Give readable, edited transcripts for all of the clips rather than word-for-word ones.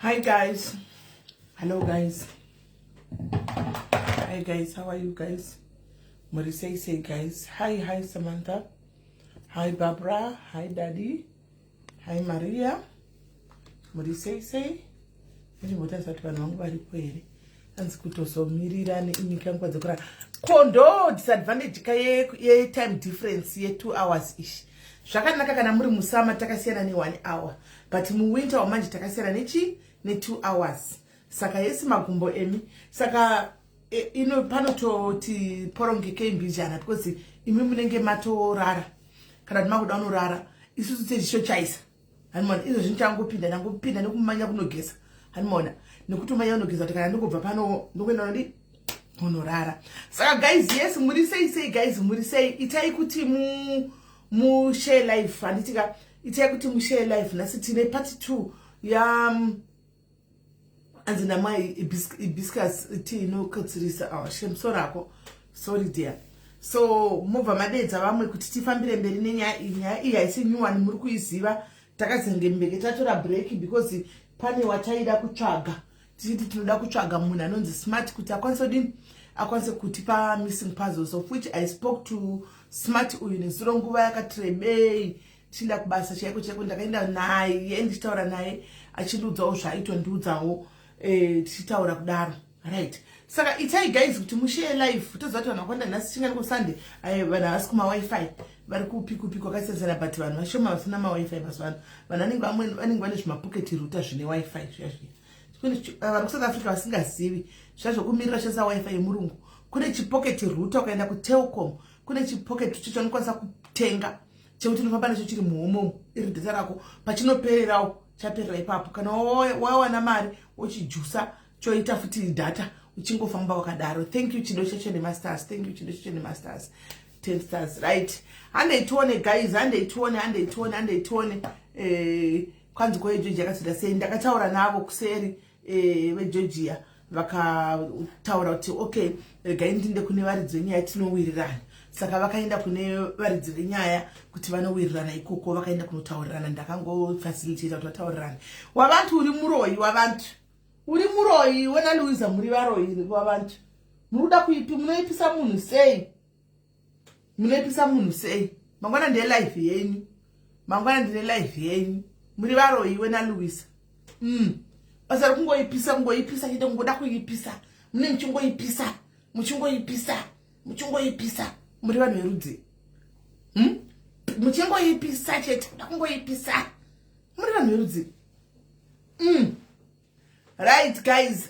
Hi guys. Hello guys. Hi guys, how are you guys? Muri sei sei guys. Hi, hi Samantha. Hi Barbara. Hi Daddy. Hi Maria. Muri sei sei. Ndimbotarisa kuti vanhu vangu varipo here. Hanzi kutozomirira neimika nguva dzekurara. Ko ndo disadvantage ka ye time difference ye 2 hours ishi. Zvakanaka kana muri musummer takasiyana ne 1 hour. But muwinter wamanje takasiyana nechi ne 2 hours. Saka yesi magumbo emi. Saka ino panototi porongekei mbijana because imi munenge matorara kana kuti makuda unorara, isusu techishochaisa, hanimona? Izvo zvinhu changopinda, ndangopinda nekumanya kunogeza, hanimona? Nekutomanya kunogeza kuti kana ndingobva pano ndokuenda nodi kunorara. Saka guys, yes, muri sei sei guys? Muri sei? Itai kuti mu mushare live, handitika? Itai kuti mushare live. Nhasi tine part 2 ya anzi namai hibiscus tea inokotsirisa. Oh, shame, sorry ako, sorry dear. So mobva madedza vamwe kuti tifambire mberi nenyaya iyi. Nyaya iyi haisi nyuwani, muri kuiziva. Takazenge mbeke tatora break because pane wataida kutsvaga, tichiti tinoda kutsvaga munhu anonzi Smart kuti akwanise kudini, akwanise kutipa missing puzzles, of which I spoke to Smart uyu nezuro nguva yakati rebei tichienda kubasa chaiko chaiko. Ndakaenda naye ndichitaura naye, achindiudzawo zvaaitondiudzawo, tichitaura kudaro, right? Saka itai guys kuti mushare live. Toziva kuti vanhu vakwanda nhasi chingani kuSunday, vanhu havasi kumaWiFi, vari kupi kupi kwakasiyana, but vanhu vashoma vasina maWiFi mazuva ano. Vanhu vanenge vane zvimapocket router zvine WiFi zviya zviya. Vari kuSouth Africa vasingazivi zviya zvokumirira shandisa WiFi yemurungu, kune chipocket router. Ukaenda kuTelkom kune chipocket router chaunokwanisa kutenga chekuti unofamba nacho chiri muhomomo, iri data rako. Pachinopererawo chaperera ipapo. Kana wawana mari wochijusa, choita futi data, uchingofamba wakadaro. Thank you, Chido Cheche nemastars. Thank you, Chido Cheche nemastars, 10 stars. Right, handei tione guys, handei tione, handei tione, handei tione. Kwanzi kweGeorgia yakazoita sei? Ndakataura navo kuseri, veGeorgia vakataura kuti okay, regai ndinde kune varidzi venyaya tinowirirana. Saka vakaenda kune varidzi venyaya kuti vanowirirana ikoko. Vakaenda kunotaurirana, ndakangofacilitate kuti vataurirane. Wavantu uri muroyi, wavantu uri muroyi. Wena Louisa, muri varoyi wavantu. Muri kuda kuipi? Munoipisa munhu sei? Munoipisa munhu sei? Mangwana ndeye live yenyu, mangwana ndine live yenyu. Muri varoyi, wena Louisa. Basa rekungoipisa, kungoipisa chete, kungoda kuipisa. Mune muchingoipisa, muchingoipisa, muchingoipisa. Muri vanhu verudzi, Muchingoipisa chete, kuda kungoipisa. Muri vanhu verudzi. Right guys,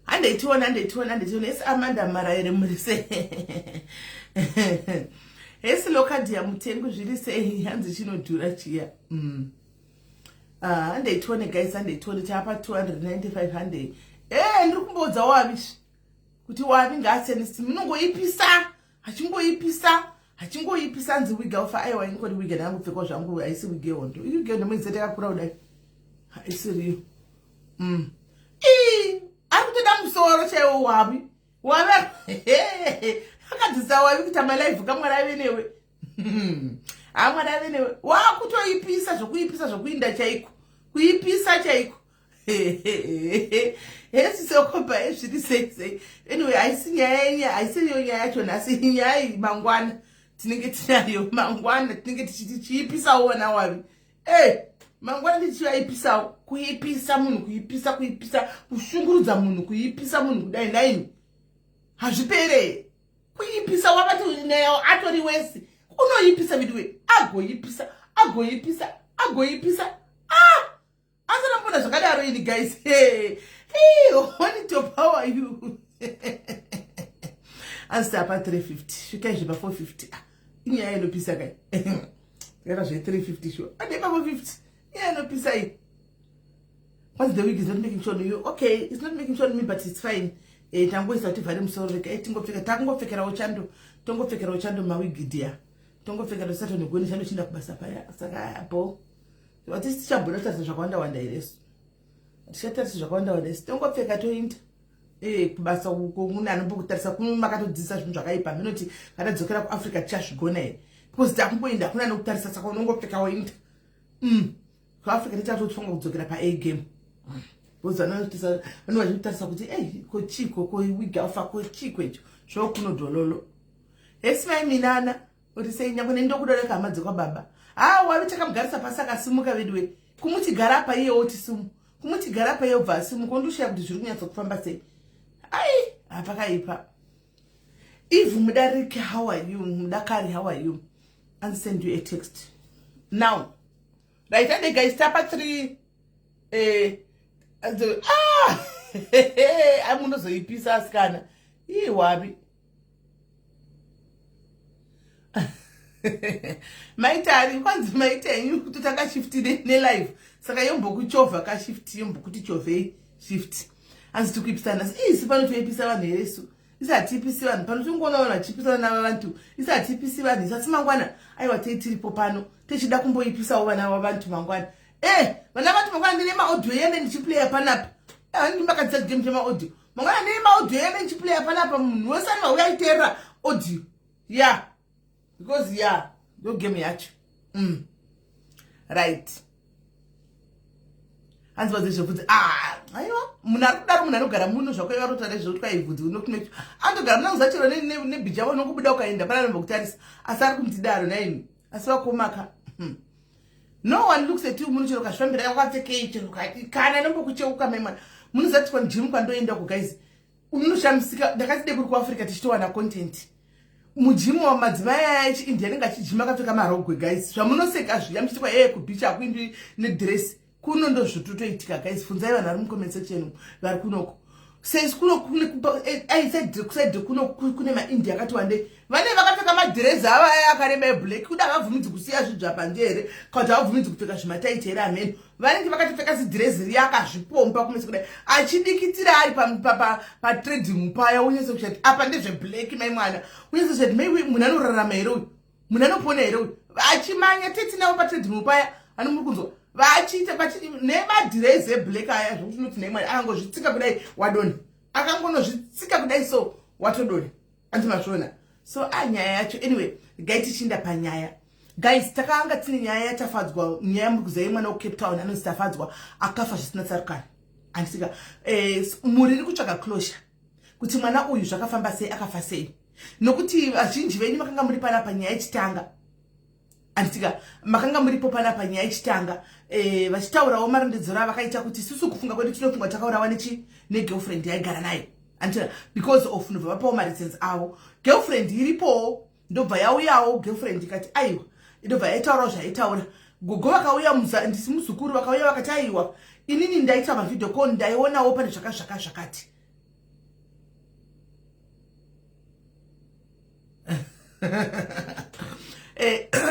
handei tione, handei tione, handei tione. Esi Amanda Maraire, muri sei? Hesi Lokadia Mutengu, zviri sei? Hanzi chinodhura chiya. Handei tione guys, handei tione. Taapa 295, handei. Ndiri kumboudza Wavi kuti Wavi ngaasiyanisi. Munongoipisa, hachingoipisa, hachingoipisa. Nzi wig aufa. Aiwa, ingori wig ndangopfekwa zvangu, haisi wig yehondo. Wig yehondo moiziva takakura kudai, haisiriyo. Ii ari kutoda musoro chaiwo Wavi. Wavi akadzisa Wavi kuita malive. Kamwari ave newe, hamwari ave newe. Wakutoipisa zvokuipisa, zvokuinda chaiko, kuipisa chaiko. Hesi Sokopa, ezviri sei sei? Anyway, haisi nyaya yenye, haisiriyo nyaya yacho nhasi. Nyaya iyi mangwana tinenge tinayo, mangwana tinenge tichiti chiipisawo vana Wavi. E mangwana ndichivaipisawo. Kuipisa munhu, kuipisa, kuipisa, kushungurudza munhu, kuipisa munhu kudai naini hazvipere kuipisa. Wavati nayo atori wesi, unoipisa vidiwe, agoipisa, agoipisa, agoipisa. Ah, asana mbona zvakadaro ini guys. Hey, hey, Honitop, how are you? Asi apa 350, svikai zvepa 450. Ah, inyaya inopisa kai, takaita zve 350 sure, ade pa 450, inyaya inopisa iyi. Kwanzi the wig is not making sure you okay. It's not making sure me, but it's fine. Tangoisa kuti vhare musoro. Regai tingopfeka, takungopfekerawo chando, tongopfekerawo chando mawigi dia, tongopfekera tisatonigoni chando chienda kubasa paya. Saka bo hatisi tichamboda kutarisa zvakawanda wanda here? Tichatarisa zvakawanda wanda isi, tongopfeka toinda kubasa uko. Mune anombokutarisa kuno, makatodzidzisa zvinhu zvakaipa. Minoti katadzokera kuAfrica tichazvigona here? Because takungoenda, hakuna anokutarisa, saka unongopfeka woinda. Kuafrica tichatotsonga kudzokera pa A game. Because vanotisa vanovachitarisa kuti ei ko chiko ko wig alpha ko chiko icho zvokuno dhololo. Hesi mai minana uri sei nyangwe nendokudoreka hama dzekwababa. Ah wavi takamugarisa pasi akasimuka veduwe. Kumuti gara apa iye oti simu. Kumuti gara apa iye obva asimuka ondoshaya kuti zviri kunyatsa kufamba sei. Ai hapakaipa. Eve Mudariki, how are you? Mudakari, how are you? And send you a text. Now, right, and guys, tapa 3 eh ah amunozoipisa asikana. Ii wapi? Maitari kwanzi maita henyu kutotanga shift nelive saka yombokuchovha ka shift yombokuti chovhei shift hanzi tikuipisana isi pano toipisa vanhu here isu isi hatiipisi vanhu pano tingoona vanhu vachiipisana nava vantu isi hatiipisi vanhu isu asi mangwana aiwa tei tiripo pano tichida kumboipisawo vana vavantu mangwana e vana vantu mangwana ndine maaudio yene ndichiplaya panapa ndimbakadzisa game chemaaudio mangwana ndine maaudio yene ndichiplaya panapa munhu wese anova uya aiteerera audio ya yeah. Because ya yeah, ndo game yacho. Right hanzi vadze zvebvudzi ah aiwa munhu ari kudaro munhu anogara muno zvako ivarota rezvekuti kwaibvudzi unokume anogara muna kuzachero nebhija vanokubuda ukaenda pana anombokutarisa asi ari kumutidaro naimi asi vakomaka. No one looks at you muno chero ukazvifambira wakapfekei chero kana anombokucheuka mai mwana munozati kwanjimu kwandoenda uko guys unoshamisika ndakati dei kuri kuAfrica tichitowana content mujimu wamadzimai aya echiindia anenge achijima akapfeka marogwe guys zvamunoseka zviya muchiti kwa ee kubeach hakuindwi nedress kuno ndozvototoitika guys funzai vanhu vari mucomment section vari kunoko sesi kuno kusaidhi kuno kune maindia akati wandei vane vakapfeka madhirezi ava aya akareba eblack kuda havabvumidzi kusiya zvidzva panze here kana kuti havabvumidzi kupfeka zvimataiti here ameno vanenge vakatopfeka zidhirezi riya akazvipomba kumeso kudai achidikitira ari patrading paya unyatso kushati apa ndezveblack mai mwana unyatso kushati mai munhu anorarama here uyu munhu anopona here uyu vachimanya tetinavo patrading paya ani muri kunzwa vachiita nemadhirezi eblack aya zvekuti unoti nei mwana akangozvitsika kudai wadonha akangonozvitsika kudai so watodonha anti mazviona so a nyaya yacho anyway gai tichinda panyaya guys takanga tine nyaya yatafadzwa nyaya muri kuziva yemwana wekuCape Town anonzi Tafadzwa akafa zvisina tsarukano andisika mhuri iri kutsvaga closure kuti mwana uyu zvakafamba sei akafa sei nokuti vazhinji venyu makanga muri panapa nyaya ichitanga andisika makanga muripo panapa nyaya ichitanga vachitaurawo marondedzero avakaita kuti isusu kufunga kwedu tinofunga takaurawa nechi negirlfriend yaigara nayo andira because of ndobva vapawo mareasons avo girlfriend iripowo ndobva yauyawo girlfriend ikati aiwa ndobva yaitaurawo zvaitaura gogo vakauya ndisi muzukuru vakauya vakati aiwa inini ndaita mavideo call ndaionawo pane zvaka zvaka zvakati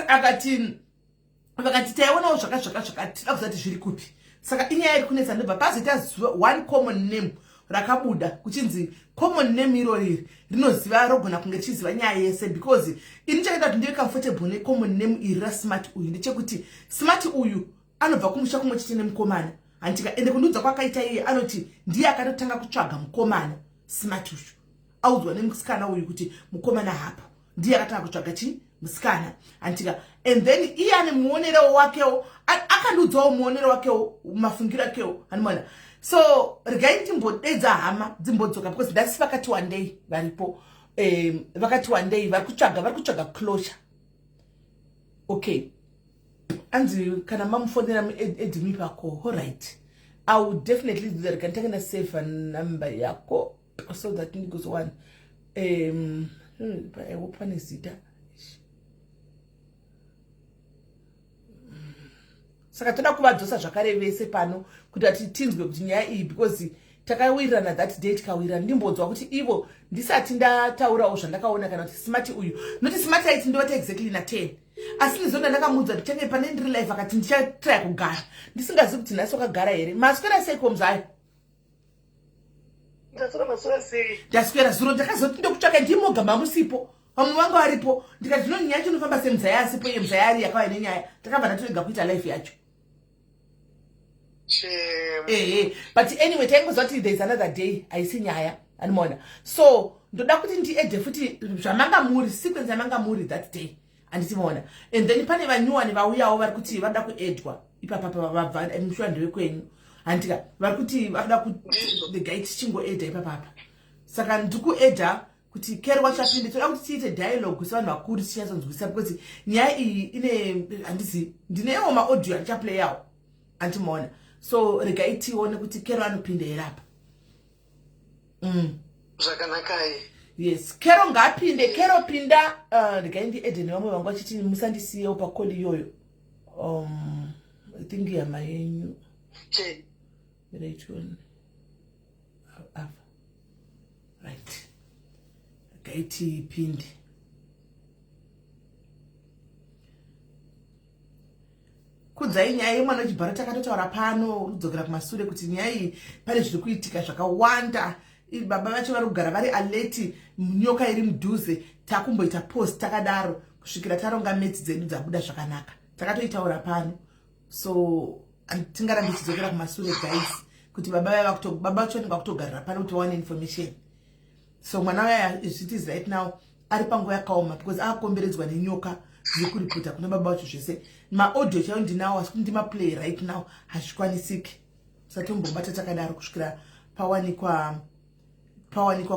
akati vakati taionawo zvaka zvaka zvakati tida kuzati zviri kupi saka inyaya iri kunetsa ndobva pazoita one common name rakabuda kuchinzi common name irori rinoziva rogona kunge richiziva nyaya yese because ini chakaita kuti ndive comfortable necommon name iri raSmart uyu ndechekuti Smart uyu anobva kumusha kumwe chete nemukomana handika ende kundiudza kwakaita iye anoti ndiye akatotanga kutsvaga mukomana Smart uyu audzwa nemusikana uyu kuti mukomana hapo ndiye akatanga kutsvaga chi musikana handika and then iye ane muonerewo wakewo akandiudzawo muonero wakewo mafungiro akewo hanimona so regai ndimbodedza hama dzimbodzoka because ndasi vakati wandei varipo vakati wandei vari kutsvaga vari kutsvaga closure okay anzi kana mamufonera add me pako alright I will definitely do that kanditange ndasave number yako so that ndigozowana I hope pane zita saka toda kuvadzosa zvakare vese pano kuti ati tinzwe kuti nyaya iyi because takawirirana that day tikawirirana ndimbodzwa kuti ivo ndisati ndataurawo zvandakaona kana kuti Smart uyu noti Smart aiti ndovata exactly na10 asi ndizonda ndakamuudza kuti change pane ndiri live akati ndichatraya kugara ndisingazivi kuti nhasi wakagara here maswera sei komzayo ndaswera zuro ndakazoti ndokutsvaka ndimoga mamusipo vamwe vangu varipo ndikati zvino nyaya yacho inofamba semuzaya asipo iye muzaya ari yakauya nenyaya takabva ndatorega kuita life yacho ehe but anyway taingoziva kuti there is another day haisi nyaya anomaona so ndoda kuti ndiedhe futi zvamanga muri sequence yamanga muri that day. Handiti maona? And then pane vanyuwani vauyawo vari kuti vada kuedwa ipapapa, vabva mushuwa ndewekwenyu, handika? Vari kuti vakuda kuregai tichingoedha ipapapa. Saka ndikuedha kuti Kero wachapinde. Toda kuti tiite dialogue sevanhu vakuru, tichinyatsonzwisisa, because nyaya iyi ine, handizi, ndinewo maaudio andichaplayawo, andimaona? So regai tione kuti Kero anopinda here apa. Zvakanakai. Yes, Kero ngaapinde. Kero, pinda. Regai ndiedhe nevamwe vangu vachiti musandisiyewo pacall iyoyo. I think hama yenyu. Che. Right one apa, right, regai tipinde. Kudzai nyaya yemwana wechibharo takatotaura pano kudzokera kumasure kuti nyaya iyi pane zviri kuitika zvakawanda. Baba vacho vari kugara vari alert, nyoka iri mudhuze. Takumboita post takadaro kusvikira taronga metsi dzedu dzabuda zvakanaka. Takatoitaura pano, so tingarambi tichidzokera kumasure, guys, kuti baba vaya baba vacho vanenge vakutogarira pano kuti vawane information. So mwana waya, as it is right now, ari panguva yakaoma because akakomberedzwa nenyoka dziri kuripota kuna baba vacho zvese. Maaudio chaiwo ndinawo, asi kuti ndimaplay right now hazvikwanisiki. Satombobata takadaro kusvikira pawanikwa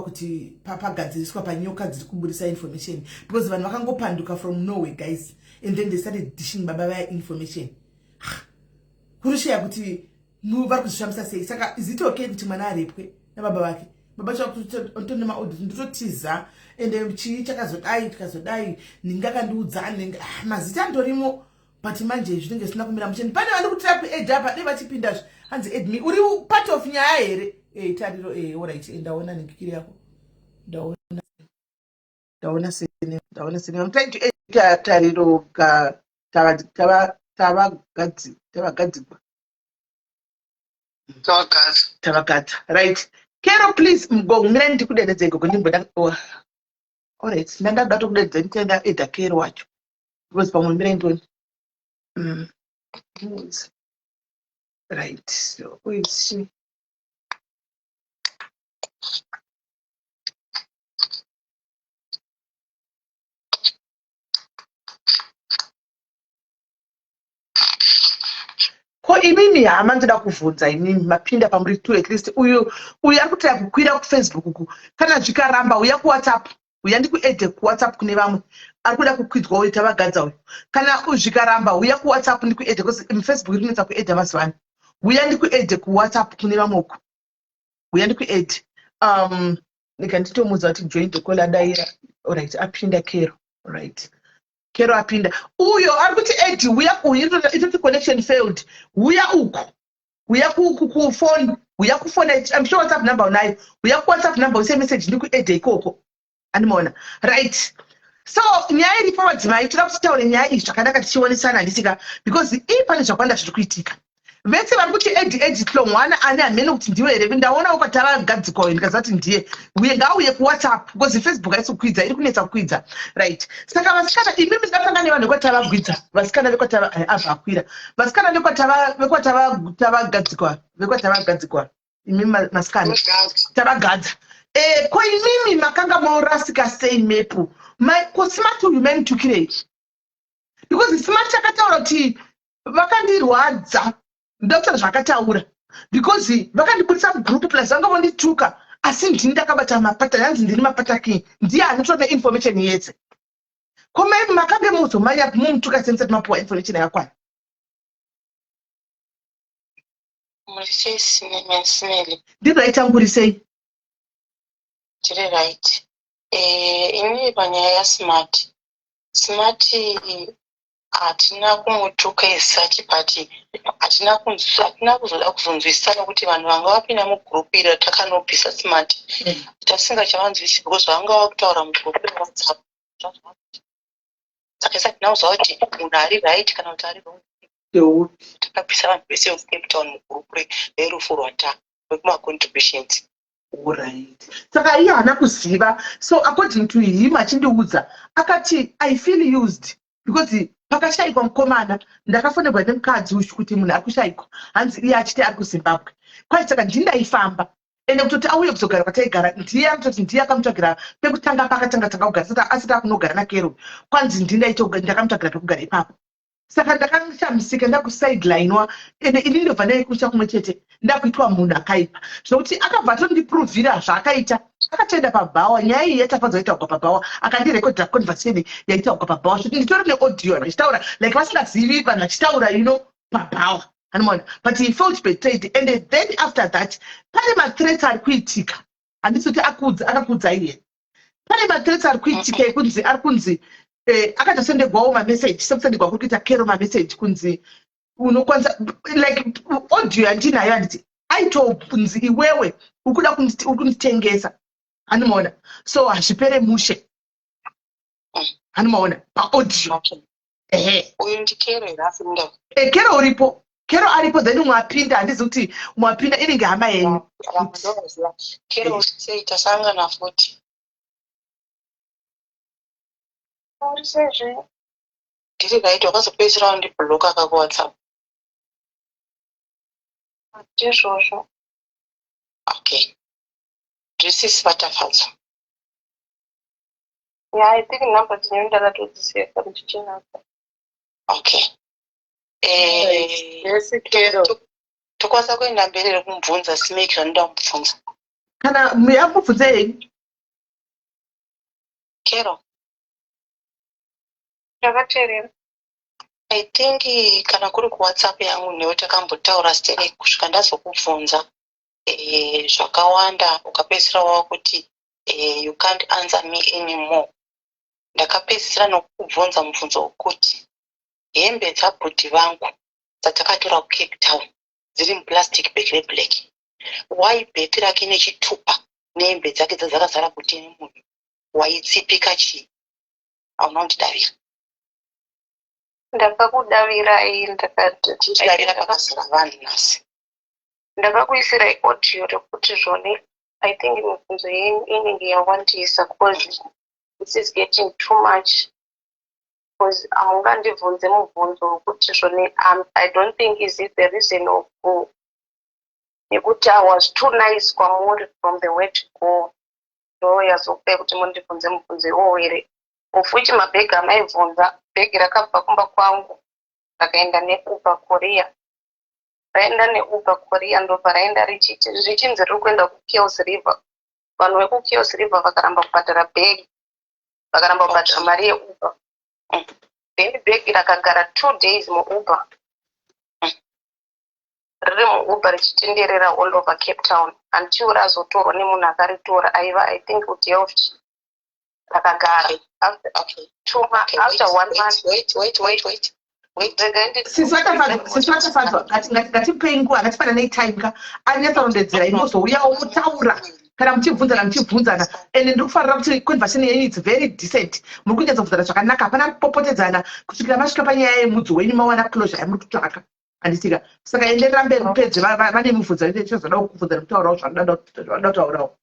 kuti pagadziriswa panyoka dziri kuburisa information, because vanhu vakangopanduka from nowhere, guys, and then they started dishing baba vaya information. Kurisheya kuti vari kuzvifambisa sei. Saka is it okay kuti mwana arepwe nababa vake? Baba tone maaudio, ndototiza, ende chii chakazodai, chikazodai, ninge akandiudza, ah, mazita andorimo, but manje zvinenge zvisina kumira mucheni. Pane vandi kutira kued apa, dei vachipindazve. Hanzi add me, uri part of nyaya here? Tariro, alright, ndaona ningikiri yako, ndaona, ndaona sene, ndaona sene. I'm trying to add Tariro. Tavagadzigwa. Tavagadza. Tavagadza, right. Kero, please, mirai ndikudededze gogo, ndimboda. Oh, alright, ndandada tokudededza, nditenda eda Kero wacho because pamwe, mirai ndione. Right, so who is she? Ko imimi hama, ndoda kuvhunza imimi mapinda pamuri two at least. Uyu ari kutaya kukwira kuFacebook uku. Kana zvikaramba, uya kuWhatsApp, uya ndikuedhe kuWhatsApp. Kune vamwe ari kuda kukwidzwa uyu, Tavagadza uyu. Kana zvikaramba, uya kuWhatsApp ndikuedhe, because muFacebook iri kunetsa kuedha mazuva ano. Uya ndikuedhe kuWhatsApp kune vamwe uku, uya ndikuedhe. Ndika nditomuudza kuti join the call, adaira. Alright, apinda Kero. Right, Kero apinda. Uyo ari kuti edi uya, uyu itoti connection failed. Uya uku, uya kufoni, uya kufoni. I'm sure WhatsApp number unayo. Uya kuWhatsApp number, uise message, ndikuedhe ikoko, andimaona? Right, so nyaya iripo, madzimai, toda kuti taure nyaya iyi zvakanaka tichionesana, handitika? Because ii pane zvakawanda zviri kuitika. Vese vari kuti edi edi hlongwana ane hamene kuti ndiwe here? Ndaonawo patavagadzikwa uyo, ndikaziva kuti ndiye uye. Ngauye kuWhatsApp because Facebook haisi kukwidza, iri kunetsa kukwidza. Right, saka vasikana imimi, ndingatanga nevanhu vekwatavagwidza, vasikana vekwatava, abva akwira, vasikana vekwatavagadzikwa, vekwatavagadzikwa, imimi masikana tavagadza. Ko imimi makanga morasika sei mepu? Ko Smart uyu maimutukirei? Because Smart akataura kuti vakandirwadza, ndokutaura zvakataura, because vakandibudisa mugroup, plus vanga vondituka, asi ndini ndakabata mapata, yanzi ndini mapata king, ndiye anotora neinformation yese. Ko mai makange muzomanya mumutuka sei musati mapuwa information yakakwana? Muri sei, Sineli? Ndiri right, anguri sei? Ndiri right. Inini panyaya yaSmart, Smart hatina kumutuka as such, but hatina kuzoda kuzonzwisisana kuti vanhu vanga vapinda mugroup iri ratakanobvisa Smart tasingachavanzwisi, because vanga vakutaura mugroup reWhatsApp. Saka isati kuziva kuti munhu ari right kana kuti ari wrong. Takabvisa vanhu vese vekuCape Town mugroup rerufu rwata wekumacontributions. Alright, saka iye haana kuziva. So according to him, achindiudza akati, "I feel used because pakashayikwa mukomana ndakafonerwa nemukadzi uyu kuti munhu ari kushayikwa, hanzi iye achiti ari kuZimbabwe." Kwai saka ndini ndaifamba. Ende kutoti auye kuzogara kwataigara, ndiye anototi ndiye akamutsvagira pekutanga. Paakatanga tanga kugara, sati asati akunogara naKero, kwanzi ndakamutsvagira pekugara ipapo. Saka ndakashamisika ndakusidelinwa, ende ini ndobva ndaikusha kumwe chete, ndakuitwa munhu akaipa, zvokuti akabva atondipuruvhira zvaakaita. Akatoenda pabhawa, nyaya iyi yatafadza yaitaurwa pabhawa, akandirekodha conversation yaitaurwa pabhawa, zvoti nditori neaudio vanhu vachitaura like vasingazivi, vanhu vachitaura pabhawa, anomaona. But he felt betrayed, and then after that pane mathreats ari kuitika. Handisi kuti akakuudzai here, pane mathreats ari kuitika ekunzi ari kunzi akatosendegwawo mameseji, sekusendegwa kuri kuita Kero mameseji, kunzi unokwanisa, like audio yandinayo, handiti aitonzi, "Iwewe ukuda uri kunditengesa," anomaona. So hazvipere mushe, anomaona, paaudio. Ehe. Uyu ndiKero here asinda? Kero uripo, Kero aripo. Then umwe apinda, handizi kuti umwe apinda inenge hama yenyu. Vamwe ndovaziva. Kero, sei tasangana futi? Uri sezve? Ndiri right. Wakazopedzisira wandibloka kakuWhatsApp. Ndizvozvo. Okay, ndisisi vaTafadzwa. Yeah, I think number dzinyo ndakatodziseva ndichinadzo. Okay. Yes, Kero. Tokwanisa kuenda mberi here kumubvunza Smek zvanoda kumubvunza? Kana yamubvunze henyu. Kero. Ndakateerera. I think kana kuri kuWhatsApp yangu newe takambotaura sterek kusvika ndazokubvunza zvakawanda, ukapedzisira wakuti you can't answer me anymore. Ndakapedzisira nokukubvunza mubvunzo wekuti hembe dzabhudhi vangu dzatakatora kuCape Town dziri muplastic bag reblack, why birth rake nechitupa nehembe dzake dzadzakazara kuti nemunhu waitsipika chii? Hauna kundidavira. Ndakakudavirai, ndakati Chindidavira pakazara vanhu nhasi. Ndakakuisirai audio rekuti zvone I think mibvunzo yenyu inenge yawandisa, cause this is getting too much, because hamungandibvunze mubvunzo wekuti zvone I don't think is it the reason of yekuti I was too nice kwamuri from the word go, ndo yazokupai kuti mundibvunze mubvunzo iwowo here? Of which mabhegi amaibvunza, bhegi rakabva kumba kwangu rakaenda neUber Korea, raenda neUber Korea, ndobva raenda richiti richinzi riri kuenda kuKuils River. Vanhu vekuKuils River vakaramba kubhadhara bhegi, vakaramba kubhadhara mari yeUber. Then bhegi rakagara 2 days muUber, riri muUber richitenderera all over Cape Town until razotorwa nemunhu akaritora aiva, I think, kuDelft. Rakagara after after one month. Wait, wait, wait, wait, wait. Regai ndi- Sisi vakafadzwa, ngatipei nguva, ngatifananei time ka, anyatsorondedzera, imozouyawo mutaura kana muchibvunzana, muchibvunzana. Ende ndiri kufarira kuti conversation yenyu, it's very decent, muri kunyatsobvunzana zvakanaka, hapana kupopotedzana kusvikira masvika panyaya yemudzi wenyu, mawana closure yamuri kutsvaka, handitika? Saka enderera mberi mupedze, vane mubvunzo chazoda kukubvunza nekutaurawo zvanoda kutaurawo.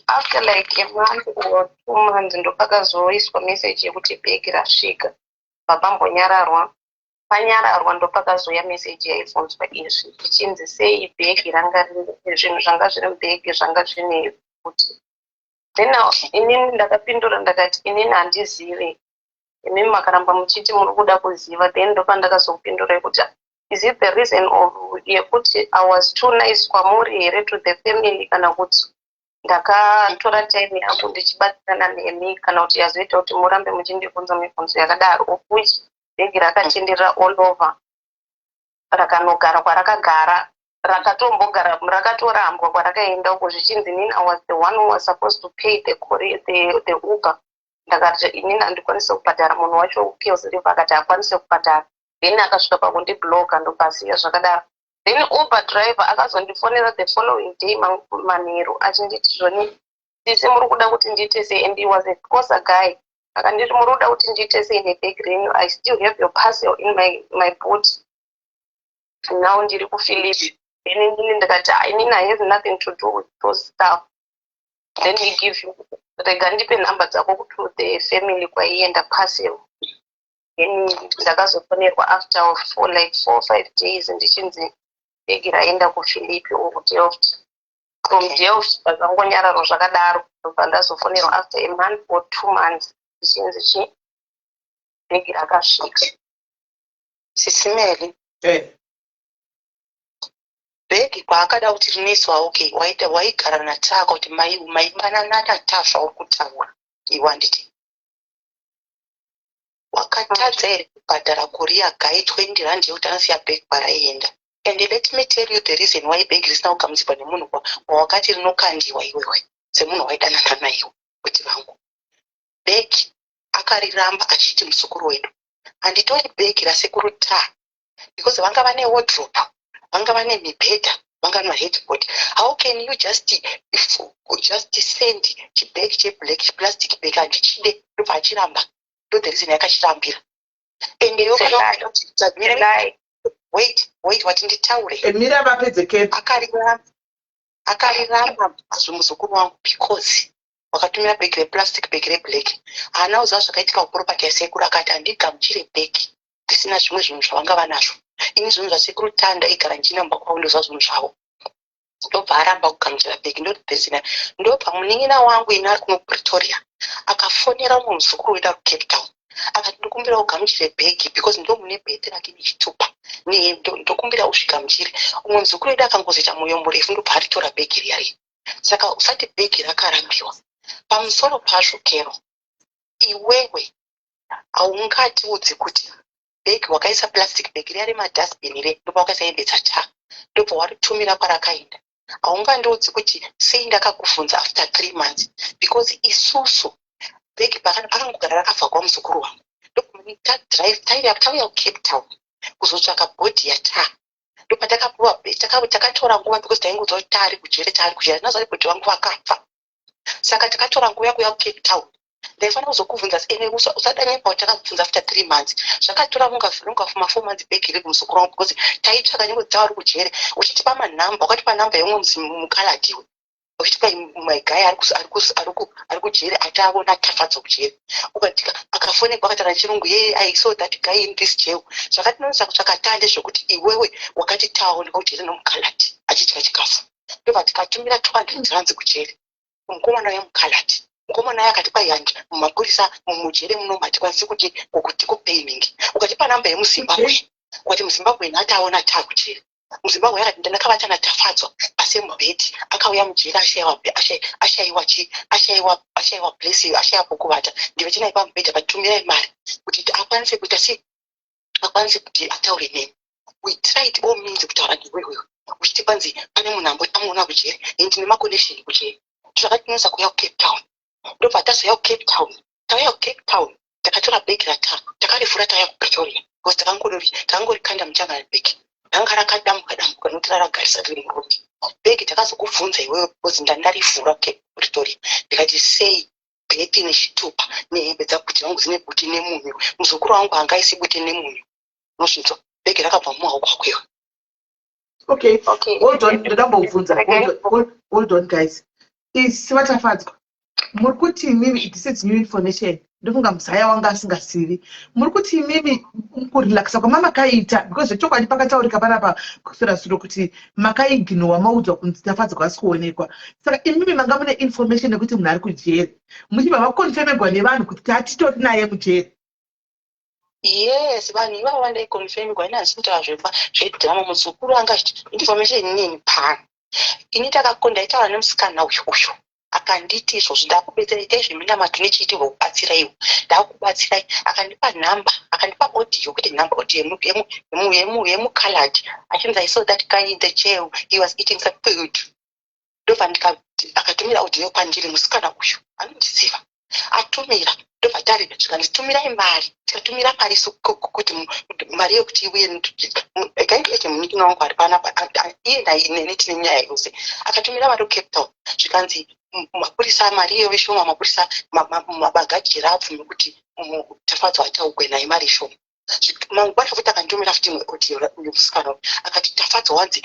After like a month or 2 months ndopakazoiswa message yekuti bhegi rasvika. Papambonyararwa, panyararwa, ndopakazouya message yaibvunzwa izvi, zvichinzi sei bhegi ranga rine zvinhu zvanga zviri mubhegi, zvanga zvine kuti. Then inini ndakapindura ndakati, "Inini handizive, imimi makaramba muchiti muri kuda kuziva." Then ndopandakazopindura kuti, is it the reason of yekuti I was too nice kwamuri here, to the family, kana kuti ndakatora time yangu ndichibatsirana nemi, kana kuti yazoita kuti murambe muchindibvunza mibvunzo yakadaro, of which bhegi rakatenderera all over, rakanogara kwarakagara, rakatombogara, rakatorambwa kwarakaenda uko, zvichinzi inini I was the one who was supposed to pay the Uber. Ndakati inini handikwanisi kubhadhara. Munhu wacho Kuils River akati haakwanisi kubhadhara. Then akasvika pakundibloka, ndobvasiya zvakadaro. Then Uber driver akazondifonera the following day manheru achinditi zvoni, "Sisi, muri kuda kuti ndiite sei?" And he was a Xhosa guy. Akanditi, "Muri kuda kuti ndiite sei nebhegi renyu? I still have your parcel in my boot. Now ndiri kuPhilippi." Then inini ndikati, "Inini I have nothing to do with those stuff. Then he give you, rega ndipe nhamba dzako to the family kwaienda parcel." Then ndakazofonerwa after for like 4-5 days ndichinzi Bhegi raenda kuPhilippi or kuDelft. From Delft pazvangonyararwa zvakadaro, ndobva ndazofonerwa after a month or 2 months zvichinzi chi bhegi rakasvika. Sisi Meli, bhegi kwaakada kuti rinoiswa, okay, waita waigara nataka kuti maibanana natafa uri kutaura iwe, handiti? Wakatadza here kubhadhara courier guy R20 yekuti anosiya bhegi kwaraienda? And let me tell you the reason why bhegi risina kugamuchirwa nemunhu wawakati rinokandiwa iwewe semunhu waidanana naiwe kuti vangu. Bhegi akariramba achiti muzukuru wedu, handitori bhegi rasekuru ta, because vanga vane wardrobe, vanga vane mibhedha, vanga vane maheadboard. How can you just send chibhegi cheblack, chiplastic bag? Handichide. Ndobva achiramba. Ndo the reason yakachirambira. And Lie. Wait, wait, wati nditaure. Mira vapedze kepi. Akariramba, akariramba azvo muzukuru wangu because wakatumira bhegi replastic, bhegi reblack. Haana kuziva zvakaitika kuproperty yasekuru. Akati handigamuchire bhegi risina zvimwe zvinhu zvavanga vanazvo. Ini zvinhu zvasekuru tanda igara ndichinamba kwavo, ndoziva zvinhu zvavo. Ndobva aramba kugamuchira bhegi. Ndodhesina ndobva munin'ina wangu ine ari kuno Pretoria akafonera umwe muzukuru wedu ari kuCape Town, akati ndikumbira ugamuchire bhegi because ndo mune bheti rake nechitupa, ndokumbira usvigamuchire. Umwe muzukuru wedu akangozoita mwoyo murefu, ndobva aritora bhegi riya riya. Saka usati bhegi rakarambiwa. Pamusoro pazvo, Kero, iwewe haungatiudzi kuti bhegi wakaisa plastic bag riya remadustbin re, ndobva wakaisa hembe dzacha, ndobva waritumira kwarakaenda. Haungandiudzi kuti sei ndakakubvunza after 3 months, because isusu bhegi pakangogara rakabva kwamuzukuru wangu, tadrive tauya kuCape Town kuzotsvaka body yata, ndopatakapuwa. Takatora nguva because taingoudza kuti taari kujere, taari kujere. Tinaziva kuti body vangu vakafa, saka takatora nguva yakuuya kuCape Town. Ndaifanira kuzokubvunza ene usadanyepa kuti takakubvunza after 3 months. Zvakatora munga ma4 months bhegi riri kumuzukuru wangu because taitsvaka nyangwe dzavari kujere. Uchitipa manhamba, wakatipa namba yeumwe mukaladiwe, uchitipa maguy ari kujere ataona Tafadzwa kujere. Ukatika akafonekwa akataura chirungu, "Ye, I saw that guy in this jail." Zvakatinonetsa kutsvaka tande zvekuti iwewe wakati taonekwa kujere nomukaladi achidya chikafu. Ndobva tikatumira R200 kujere mukomana wemukaladi. Mukomana uyo akati kwai handi mumapurisa mumujere muno hatikwanisi kuti kuti kupaying. Ukatipa namba yemuZimbabwe, ukati muZimbabwe nhati aona taakujere. MuZimbabwe akati ndakavata naTafadzwa pasemubhedhi, akauya mujere ashayiwa chi ashayiwa place, ashaiwa pokuvata, ndive tinai pamubhedhi, akatumirai mari kuti akwanise kuita sei, akwanise kuti ataure neni. We tried all means kutaura newewewe uchiti kwanzi pane munhu ambotamuona kujere and tine maconnection kujere. Zvakatinonetsa kuuya kuCape Town. Ndobva tazouya kuCape Town. Tauya kuCape Town, takatora bhegi rata, takarivhura, tauya kuPretoria because takangorikanda muchangana. Bhegi ranga rakadambuka dambuka nokuti raragarisa riri muroad. Bhegi takazokubvunza iwewe because ndandarivhura kuPretoria, ndikati sei bheti nechitupa nehembe dzabhuti vangu dzine buti nemunyu? Muzukuru wangu hangaisi buti nemunyu. Unosvinzwa, bhegi rakabva mumaoko ako iwe. Okay. Okay. Hold on, ndodambobvunza. Hold on, guys. Isi vaTafadzwa, muri kuti imimi, this is new information, ndofunga muzaya wanga asingazivi. Muri kuti imimi kurelaxa kwamamakaita, because zvechokwadi pakataurika panapa kuswera zuro kuti makaignowa maudzwa kunzi Tafadzwa asi kuonekwa. Saka imimi manga mune information yekuti munhu ari kujeri, muchibva makonfemegwa nevanhu kuti tatitori naye mujeri? Yes, vanhu ivavo vandaikonfemigwa, ini handisi kutaura zvedhirama. Muzukuru anga achiti information inini pano, ini ndaitaura nemusikana uyu uyu akanditi izvozvo ndakubetsera, itai zveminamato nechiitirwa kubatsira iwo, ndakubatsirai. Akandipa nhamba, akandipa audio, kwete nhamba, audio yemukaladi achinzi, "I saw that guy in the jail, he was eating some food." Ndobva akatumira audio kwandiri. Musikana uyu anondiziva. Atumira, ndobva tari zvikanzi tumirai mari. Tikatumira mari kuti mari yekuti iuye gaindiete. Munin'ina wangu ari panapa, iye neni tine nyaya yose. Akatumira mari kuCape Town, zvikanzi mapurisa mari iyoyo ishoma. Mapurisa mabagajeri abvume kuti Tafadzwa ataugwe naye, mari ishoma. Mangwana futi akanditumira futi imwe audio uyu musikana uyu, akati Tafadzwa wanzi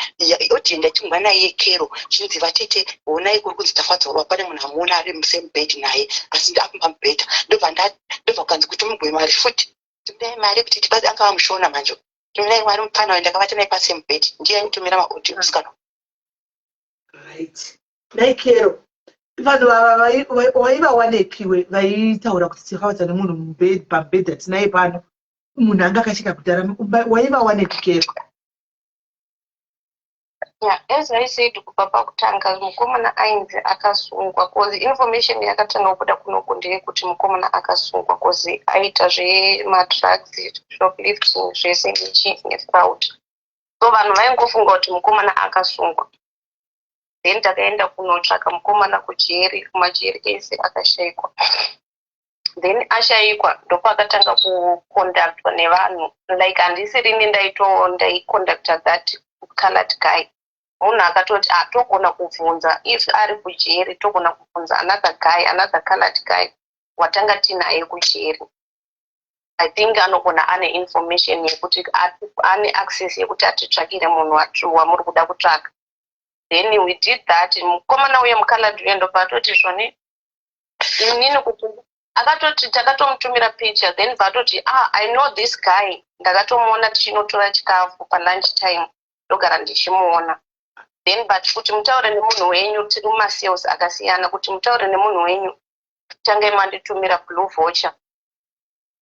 audio ndatumwa naye Kero, chinzi vatete honai kuri kunzi Tafadzwa pane munhu amuona ari musame bed naye, asi ndapamubhedha. Ndobva kukanzi kuti mugwe mari futi, timirai mari kuti tibazi. Angava mushona manje. Tumirai mwari mupfana wayo, ndakavata naye pasame bed, ndiye aitumira maaudio musikana. Right, naikero vanhu ava waivawanepiwe vaitaura kuti takavata nemunhu mubed, pamubhedha tinaye pano, munhu anga akacheka kudhara, waivawanepi, Kero? Yeah, as I said kubva pakutanga, mukomana ainzi akasungwa, 'cause information yakatanga kubuda kunoku ndeyekuti mukomana akasungwa 'cause aita zvemadrugs, shoplifting, zvese nechi nefraud. So vanhu vaingofunga kuti mukomana akasungwa. Then takaenda kunotsvaka mukomana kujeri, kumajeri ese akashayikwa. Then ashayikwa, ndopakatanga kuconductwa nevanhu. Like, handisirini ndaito ndaiconducta that colored guy. Munhu akatoti, "Ah, togona kubvunza if ari kujeri, togona kubvunza another guy, another colored guy watanga tinaye kujeri. I think anogona ane information yekuti ane access yekuti atitsvakire munhu wamuri kuda kutsvaka." Then we did that. Mukomana uye mucolored uye ndobva atoti zvoni inini kuti akatoti takatomutumira picture. Then bvatoti, "Ah, I know this guy, ndakatomuona tichinotora chikafu palunch time, ndogara ndichimuona." Then but kuti mutaure nemunhu wenyu, tiri mumacells akasiyana, kuti mutaure nemunhu wenyu, tangai manditumira blue voucher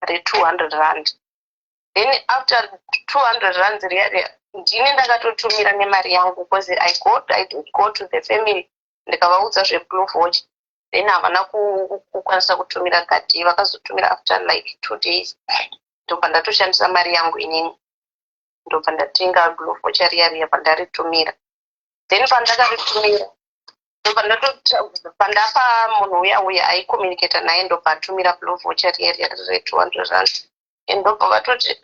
re200 rand. Then after 200 rands riya riya, ndini ndakatotumira nemari yangu, because I did go to the family, ndikavaudza zveblue voucher. Then havana kukwanisa kutumira that day, vakazotumira after like 2 days. Ndobva ndatoshandisa mari yangu inini, ndobva ndatenga blue voucher riya riya pandaritumira. Then pandakaritumira, ndobva pandapa munhu uya uya aicommunicata naye, ndobva atumira blue voucher riya riya re200 rand. And ndobva vatoti,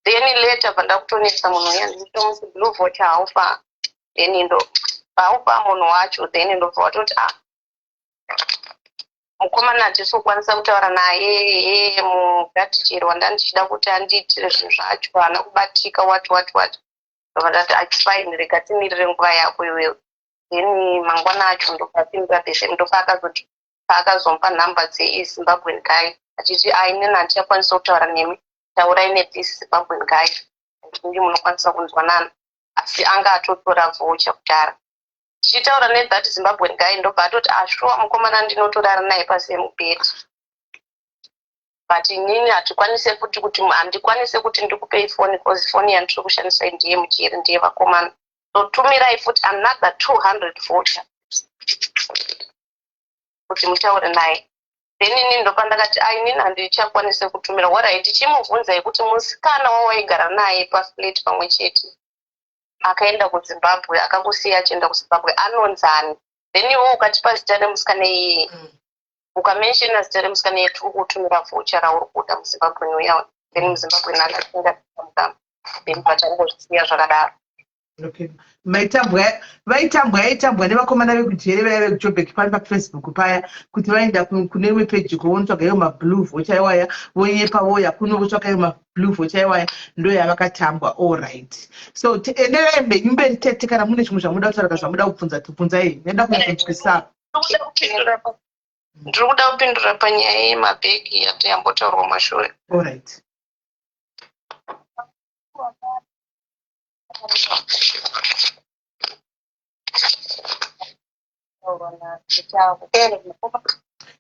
then later pandakutonetsa munhu uya, ndichitomuti, "Blue voucher haufa?" Then ndo haufa munhu wacho. Then ndobva vatoti, "Ah, mukomana hatisi kukwanisa kutaura naye, ye mugadhijeri wanda ndichida kuti andiitire zvinhu zvacho haana kubatika," what what what. Ndobva ndati, "It's fine, rega timirire nguva yako iwewe." Then mangwana acho ndobva apindura the same. Ndopa akazoti paakazomupa nhamba dzeZimbabwean guy, achiti, "Ainini handichakwanisa kutaura nemi, taurai nethis Zimbabwean guy, ndingi munokwanisa kunzwanana." Asi anga atotora voucher kudhara. Tichitaura nethat Zimbabwean guy, ndobva atoti, "Ashuwa, mukomana ndinotorara naye pasame bed, but inini hatikwanise futi kuti handikwanise kuti ndikupei foni, 'cause foni yandiri kushandisa ndiye mujeri, ndiye vakomana. So tumirai futi another 200 voucher kuti mutaure naye." Then inini ndopandakati, "Ai, inini handichakwanise kutumira." Alright, tichimubvunzai kuti musikana wawaigara naye paflat pamwe chete akaenda kuZimbabwe, akakusiya achienda kuZimbabwe, anonzani? Then iwe ukatipa zita remusikana iyeye, ukamentiona zita remusikana iye, tiri kutumira voucher rauri kuda muZimbabwe uya. Then muZimbabwe akatenga, then patangozvisiya zvakadaro. Okay, maitambwa, vaitambwa, yaitambwa nevakomana vekujere vaya vekuJobek pano paFacebook paya, kuti vaenda kune imwe peji kuvonotsvaga iwo mablue voucher iwaya, vonyepa, voya kuno votsvaka iwo mablue voucher iwaya, ndo yavakatambwa. Allright, so enderai mbenyu mberi, tete. Kana mune zvimwe zvamuda kutaura kana zvamuda kubvunza, tibvunzai, ndaida kunyatsonzwisisa. Ndiri kuda kupindura panyaya yemabhegi yati yambotaurwa mashure. Allright.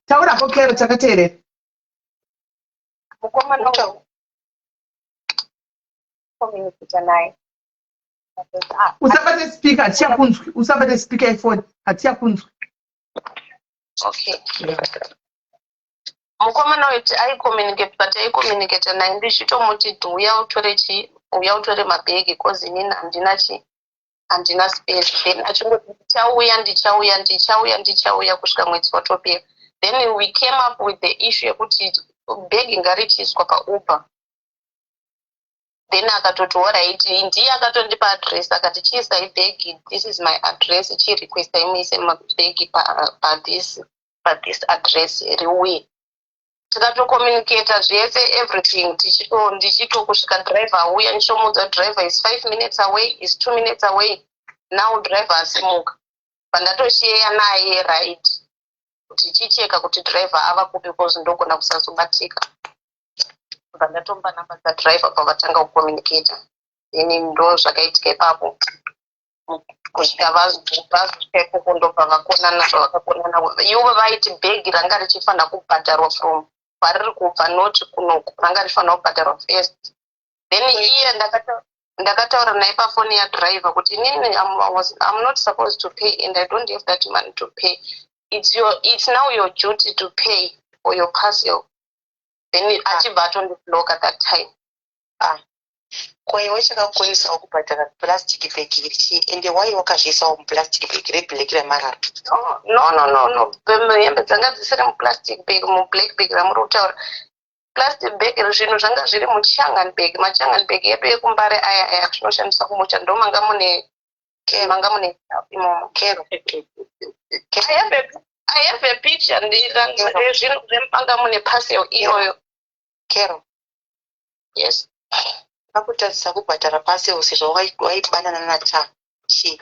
Taurapo, Kero, takateerera. Mukomana communicata naye. Usabate speaker, hatichakunzwi. Usabate speaker yefoni, hatichakunzwi. Okay, mukomana uyu aicommunicate, but aicommunicata naye ndichitomuti, "Uya utore chi, uya utore mabhegi, 'cause inini handina chi, handina space." Then achingoti, "Ndichauya, ndichauya, ndichauya, ndichauya," kusvika mwedzi watopera. Then we came up with the issue yekuti bhegi ngarichiiswa paUber. Then akatoti, "Alright." Ndiye akatondipa address, akati, "Chiisai bhegi, this is my address, chirequestai muise mabhegi pathis address, riuye." Tikatocommunicata zvese, everything, ndichito kusvika driver auya, ndichomuudza, "Driver is 5 minutes away, is 2 minutes away now." Driver asimuka, pandatosheya naye right kuti chicheka kuti driver ava kupi, because ndogona kusazobatika. Bva ndatomupa namba dzadriver, pavatanga kucommunicata. Then ndo zvakaitika ipapo kusvika vazosvika ikoko, ndobva vakonana zvavakakonana. Ivo vaiti bhegi ranga richifanira kubhadharwa from kwariri kubva, not kunoku. Ranga richifanira kubhadharwa first. Then iye ndakataura naye pafoni yadriver kuti inini I'm not supposed to pay and I don't have that money to pay. It's now your duty to pay for your parcel. Then achibva atondibloka that time. Ah, ko iwe chakakukonisawo kubhadhara plastic bag iri chii? Ende wai wakazviisawo muplastic bag reblack remarara? No, hembe dzanga dzisiri muplastic bag, mublack bag ramuri kutaura. Plastic bag, zvinhu zvanga zviri muchangan bag, machangan bag edu ekuMbare aya, aya tinoshandisa kumucha. Ndo manga mune imomo. Kero. I have a picture rezvinhu zvemanga mune parcel iyoyo. Kero. Yes. Pakutadzisa kubhadhara parcel sezvo waibanana nata chii?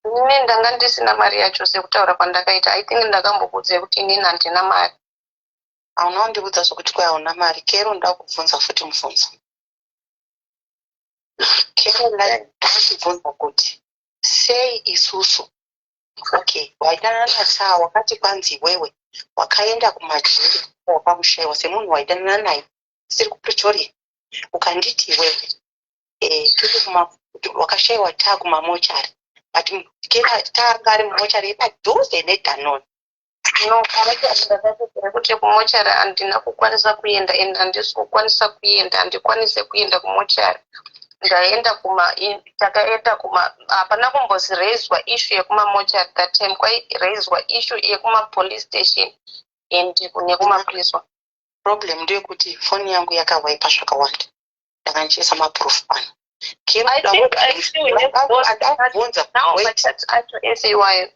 Ini ndanga ndisina mari yacho sekutaura kwandakaita. I think ndakambokuudzai kuti inini handina mari. Hauna kundiudza zvokuti kwai hauna mari. Kero, ndoda kubvunza futi mubvunzo. Kero, ndakubvunza kuti sei isusu, okay, waidanana nataa, wakati kwanzi iwewe wakaenda kumajeri wakamushayiwa semunhu waidanana naye siri kuPretoria. Ukanditi iwewe tiri wakashayiwa taa kumamochari, but taanga ari mumochari yepadhuze neDanone. No, ndakatotora kuti kumochari handina kukwanisa kuenda and handisi kukwanisa kuenda, handikwanise kuenda kumochari. Ndaenda kuma takaenda kuma, hapana kumboziraiswa issue yekumamochari that time. Kwairaiswa issue yekumapolice station and nekumaprison. Problem ndeyekuti foni yangu yakawaipa zvakawanda. Ndakandichiisa maproof pano. I think I still have those Adabvunza. now machats acho ese iwayo.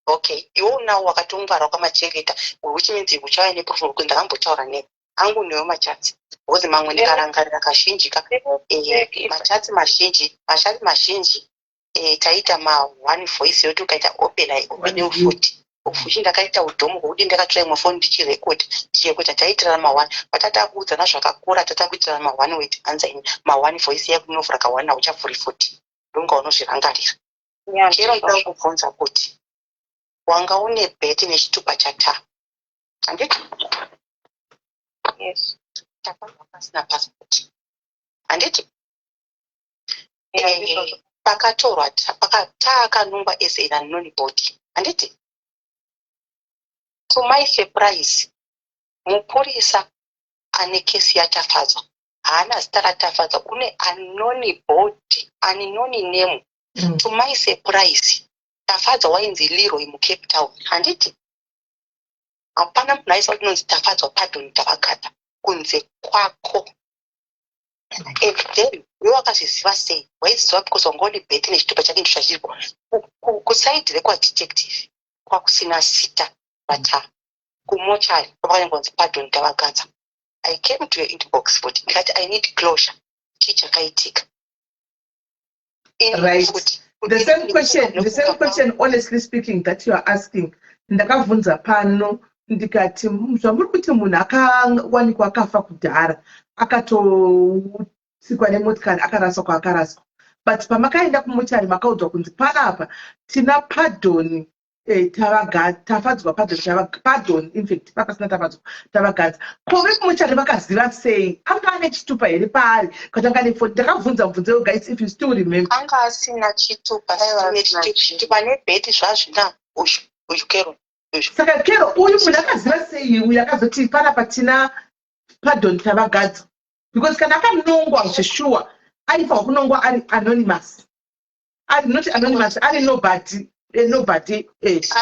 Okay, iwe unawo, wakatongwara, wakamachengeta, which means uchauya neproof yekuti ndakambotaura newe. Angu newe machats, because mamwe ndikarangarira kazhinji ka machats mazhinji, machats mazhinji taita ma one voice yoti ukaita open, aiopenewo futi fuchi. Ndakaita udhomo hwokuti ndakatora imwe foni ndichirekodha, tichirekodha, taitirana ma-one, but tatakuudzana zvakakura, tatakuitirana ma-one word answer, ma-one voice yakuti unovhura ka-one, hauchavhuri futi. Ndonga unozvirangarira. Chero ndoda kubvunza kuti wanga une birth nechitupa chata, handiti? Yes. Takabva pasina passport, handiti? Yeah, ndizvozvo. Pakatorwa taakanungwa as an unknown body, handiti? To my surprise, mupurisa ane kesi yaTafadzwa haana zita raTafadzwa. Kune unknown body, unknown name. To my surprise, Tafadzwa wainzi Leroy muCape Town, handiti? Hapana munhu aisa kuti unonzi Tafadzwa Pardon Tavagata kunze kwako. And then iwe wakazviziva sei? Waiziva because wanga une birth nechitupa chake, ndo zvachiripo. Kuside rekwadetective kwakusina zita rata. Kumochari kwakanyangonzi Pardon Tavagadza. I came to your inbox futi ndikati I need closure, chii chakaitika? Right. The same question, honestly speaking, that you are asking, ndakabvunza pano ndikati zvamuri kuti munhu akawanikwa akafa kudhara, akatotsikwa nemotikari, akaraswa kwaakaraswa, but pamakaenda kumochari makaudzwa kunzi panapa tina Pardon Tafadzwa Pardon, Pardon, infact papasina Tafadzwa Tavagadza. Ko vekumochari vakaziva sei? Anga ane chitupa here paari kuti anga ane foni? Ndakabvunza mubvunzo, guys, if you still remember. Anga asina chitupa. Chitupa nebirth zvazvina uyu, uyu Kero uyu. Saka Kero, uyu munhu akaziva sei uyu akazoti panapa tina Pardon Tavagadza? Because kana akanongwa zveshuwa, aifanwa kunongwa ari anonymous, ari not anonymous, ari nobody, nobody. Ende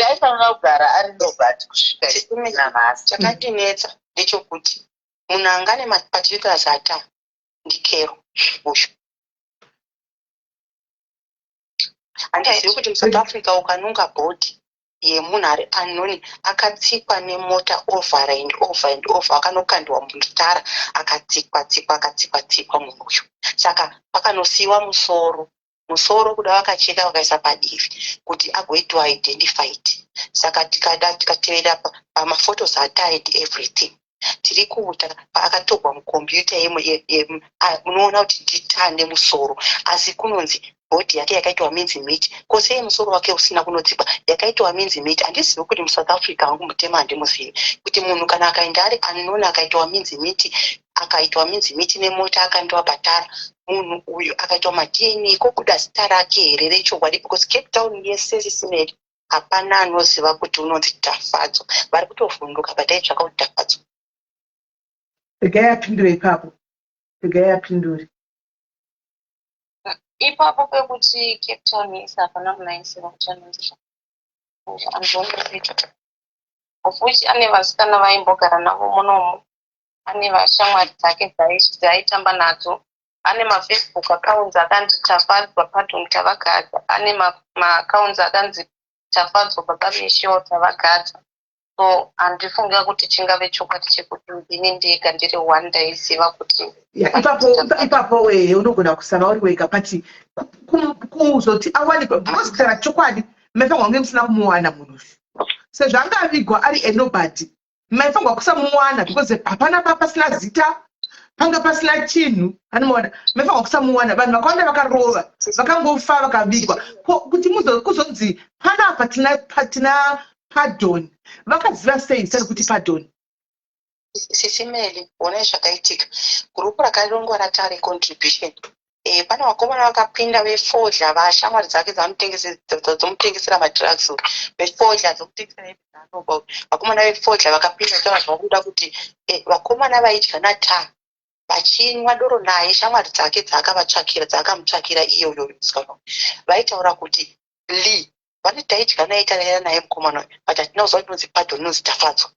aifanira kugara ari nobody kusvika nanhasi. Chakandinetsa ndechekuti munhu anga nemaparticulars ata ndiKero uyu. Handizivi kuti muSouth Africa ukanunga body yemunhu ari unknown, akatsikwa nemota over and over and over, akanokandiwa mutara, akatsikwa tsikwa, akatsikwa tsikwa munhu uyu, saka pakanosiyiwa musoro, musoro kuda vakacheka vakaisa padivi kuti agoitwa identified. Saka tikada tikatevera pamaphotos ata and everything. Tiri kuta paakatogwa mukombiyuta munoona kuti nditane musoro, asi kunonzi body yake yakaitwa mincemeat. Ko sei musoro wake usina kunodzikwa? Yakaitwa mincemeat. Handizivi kuti muSouth Africa wangu mutema, handimuzivi kuti munhu kana akaenda ari unknown, akaitwa mincemeat, akaitwa mincemeat nemota, akandiwa patara, munhu uyu akaitwa maDNA, kobuda zita rake here rechokwadi? Because Cape Town yese, Sis Melly, hapana anoziva kuti unonzi Tafadzwa. Vari kutovhunduka pataitsvaka kuti Tafadzwa. Regai apindure ipapo, regai apindure. Ipapo pekuti Cape Town yese hapana munhu aiziva kuti anonzi, andioneti of which ane vasikana vaimbogara navo munomu, ane vashamwari dzake dzaaitamba nadzo, ane maFacebook accounts akanzi Tafadzwa Pardon Tavagadza, ane maaccounts akanzi Tafadzwa Baba Michel Tavagadza. So handifunga kuti chingave chokwadi chekuti ndini ndega ndiri one ndaiziva kuti Ya, ipapo weye unogona kusava uri wega, but kuzoti awanikwa, because kutaura chokwadi, maifanirwa kunge musina kumuwana munhu uyu sezvo anga avigwa ari a nobody. Maifanirwa kusamuwana because hapana pasina zita, panga pasina chinhu anomuwana. Maifanirwa kusamuwana. Vanhu vakawanda vakarova, vakangofa, vakavigwa. Kuti kuzonzi panapa tina Pardon, vakaziva sei zita rekuti Pardon? Sis Melly, honai zvakaitika. Gurupu rakarongwa ratare contribution, pane vakomana vakapinda vefodya, vashamwari dzake dzomutengesera madrugs, vefodya dzomutengesera hembe dzaanoba. Vakomana vefodya vakapinda kutaura zvavakuda kuti vakomana vaidya nata, vachinwa doro naye, shamwari dzake dzaakavatsvakira, dzaakamutsvakira iye uyo musikana, vaitaura kuti Lee vane taidya naye, tarera naye mukomana uyu, but hatina kuziva kuti unonzi Pardon, unonzi Tafadzwa,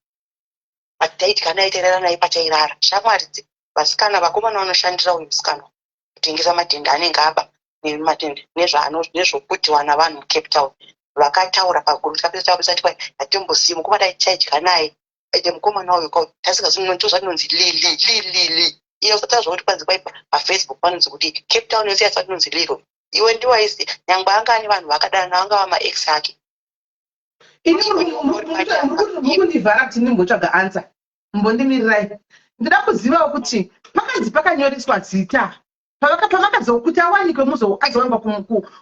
but taidya naye, tairara naye patairara. Shamwari vasikana, vakomana vanoshandira uyu musikana kutengesa madhende anenge aba nezvokuti wana vanhu muCape Town, vakataura paguru. Tikapedza takapedza ti kwai hatimbosiyi mukomana, taidya naye, ende mukomana uyu tasingazi tinonzi Lili Lili. Iye usataura kuti kwanzi kwai paFacebook panonzi kuti Cape Town yose yasa tinonzi Leroy. Iwe ndiwaisi nyangwe anga ane vanhu vakadana, vangava maex ake. Ini muri kundivhara kuti ndimbotsvaga answer. Mbondimirirai, ndida kuzivawo kuti pakanzi pakanyoreswa zita pavakazokuti awanikwe, azowanikwa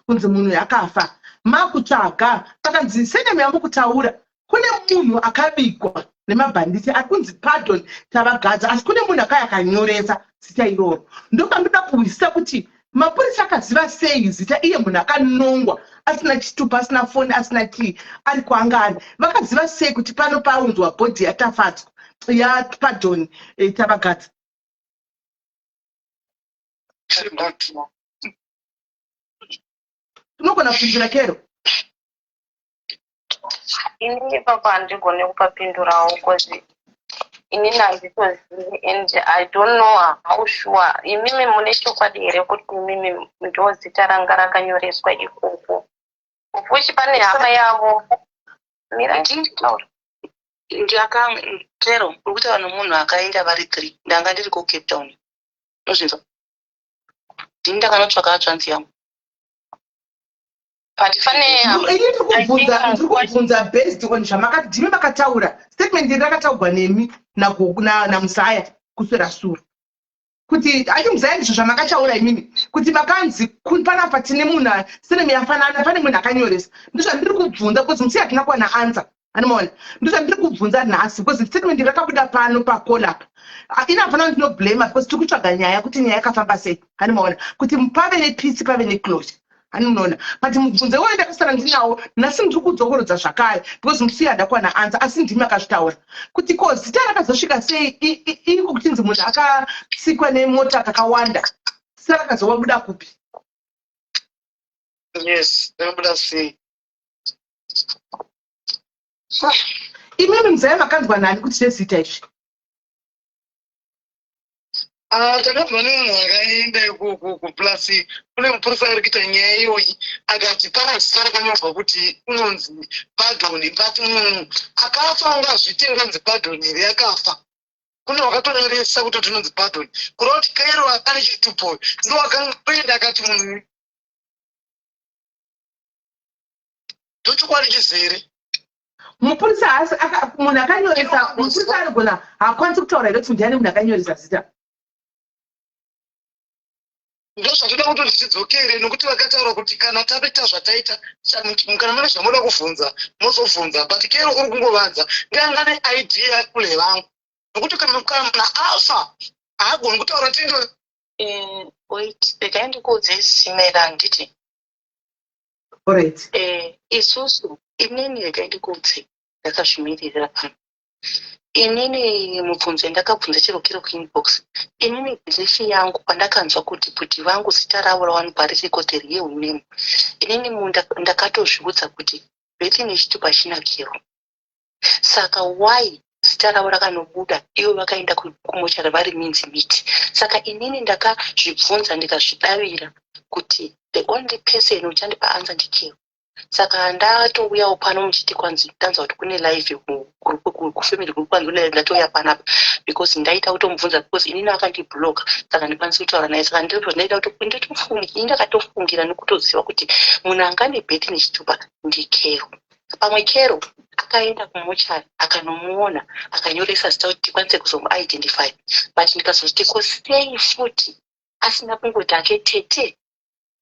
kunzi munhu akafa, makutsvaga pakanzi surname yamukutaura, kune munhu akavigwa nemabhanditi ari kunzi Pardon Tavagadza, asi kune munhu akaya akanyoresa zita iroro. Ndopandoda kuhwisisa kuti mapurisa akaziva sei zita, iye munhu akanongwa asina chitupa, asina foni, asina chii, ari kwaanga ari. Vakaziva sei kuti pano paunzwa body yaTafadzwa, yaPardon Tavagadza? Good. Unogona kupindura, Kero. Inini ipapo handigoni kupapindurawo because inini handitozivi and I don't know how sure. Imimi mune chokwadi here kuti imimi ndo zita ranga rakanyoreswa ikoko, of which pane hama yavo? Mira nditaura. Ndakakero uri kutaura nomunhu akaenda vari three. Ndanga ndiri kuCape Town, unozvinzwa? Ndini ndakanotsvaka atsvanzi yangu. But pane Ini ndiri kubvunza based on zvamakati, ndimi makataura statement iri, rakataurwa nemi naMusaya kuswera sure kuti ati Musaya, ndizvo zvamakataura imimi kuti makanzi panapa tine munhu surname yafanana, pane munhu akanyoresa. Ndizvandiri kubvunza because Musiya hatina kuwana answer, anomaona. Ndozvandiri kubvunza nhasi because statement rakabuda pano pakolapa. Ini hapana ndinoblama because tiri kutsvaga nyaya kuti nyaya yakafamba sei, anomaona, kuti pave nepeace, pave neclosure, anomunoona. But mubvunzo iwoyo ndakasara ndinawo nhasi, ndiri kudzokorodza zvakare because Musiya hada kuwana answer, asi ndimi akazvitaura kuti ko zita rakazosvika sei iko kuchinzi munhu akatsikwa nemota kakawanda, zita rakazobuda kupi? Yes, rakabuda sei? Imimi Muzaya, makanzwa nani kuti zvezita izvi? Ah, takabva nevanhu vakaenda ikoko, plus kune mupurisa ari kuita nyaya iyoyi, akati pana zita rakanyorwa kuti unonzi Pardon, but munhu akafa ungazviti unonzi Pardon here? Akafa kune wakatonyoresa kuti unonzi Pardon, kureva kuti Kero akane chitupo ndo akangoenda akati munhu ndochokwadi chizere. Mupurisa haasi munhu akanyoresa. Mupurisa anogona, haakwanisi kutaura here kuti ndiani munhu akanyoresa zita? Ndozvatoda kutoti tidzokere, nokuti vakataura kuti kana taita zvataita, kana mune zvamuda kuvhunza, mozobvunza. But Kero uri kungovanza ndianga neID yakule vangu, nokuti kana afa haagoni kutaura tindo. Wait, regai ndikuudze, simera, handiti? Alright. Isusu, inini, regai ndikuudze, ndakazvimiririra pano. Inini mubvunzo yandakabvunza chero Kero kuinbox, inini belief yangu, pandakanzwa kuti bhudhi vangu zita ravo rawanikwa ririko, the real name, inini ndakatozviudza kuti birth nechitupa china Kero. Saka why zita ravo rakanobuda ivo vakaenda kumochari vari mince meat? Saka inini ndakazvibvunza, ndikazvidavira kuti the only person uchandipa answer ndiKero. Saka ndatouyawo pano muchiti kwanzi ndanzwa kuti kune live kufamily group, kwanzi kune live, ndatouya panapa because ndaita kutomubvunza, because inini akandibloka, saka ndikwanisi kutaura naye. Saka ndaita kuti nditofungi, ndakatofungira nekutoziva kuti munhu anga nebirth nechitupa ndiKero. Pamwe Kero akaenda kumochari, akanomuona, akanyoresa zita kuti tikwanise kuzomuidentify. But ndikazozviti, ko sei futi asina kungoti ake, "Tete,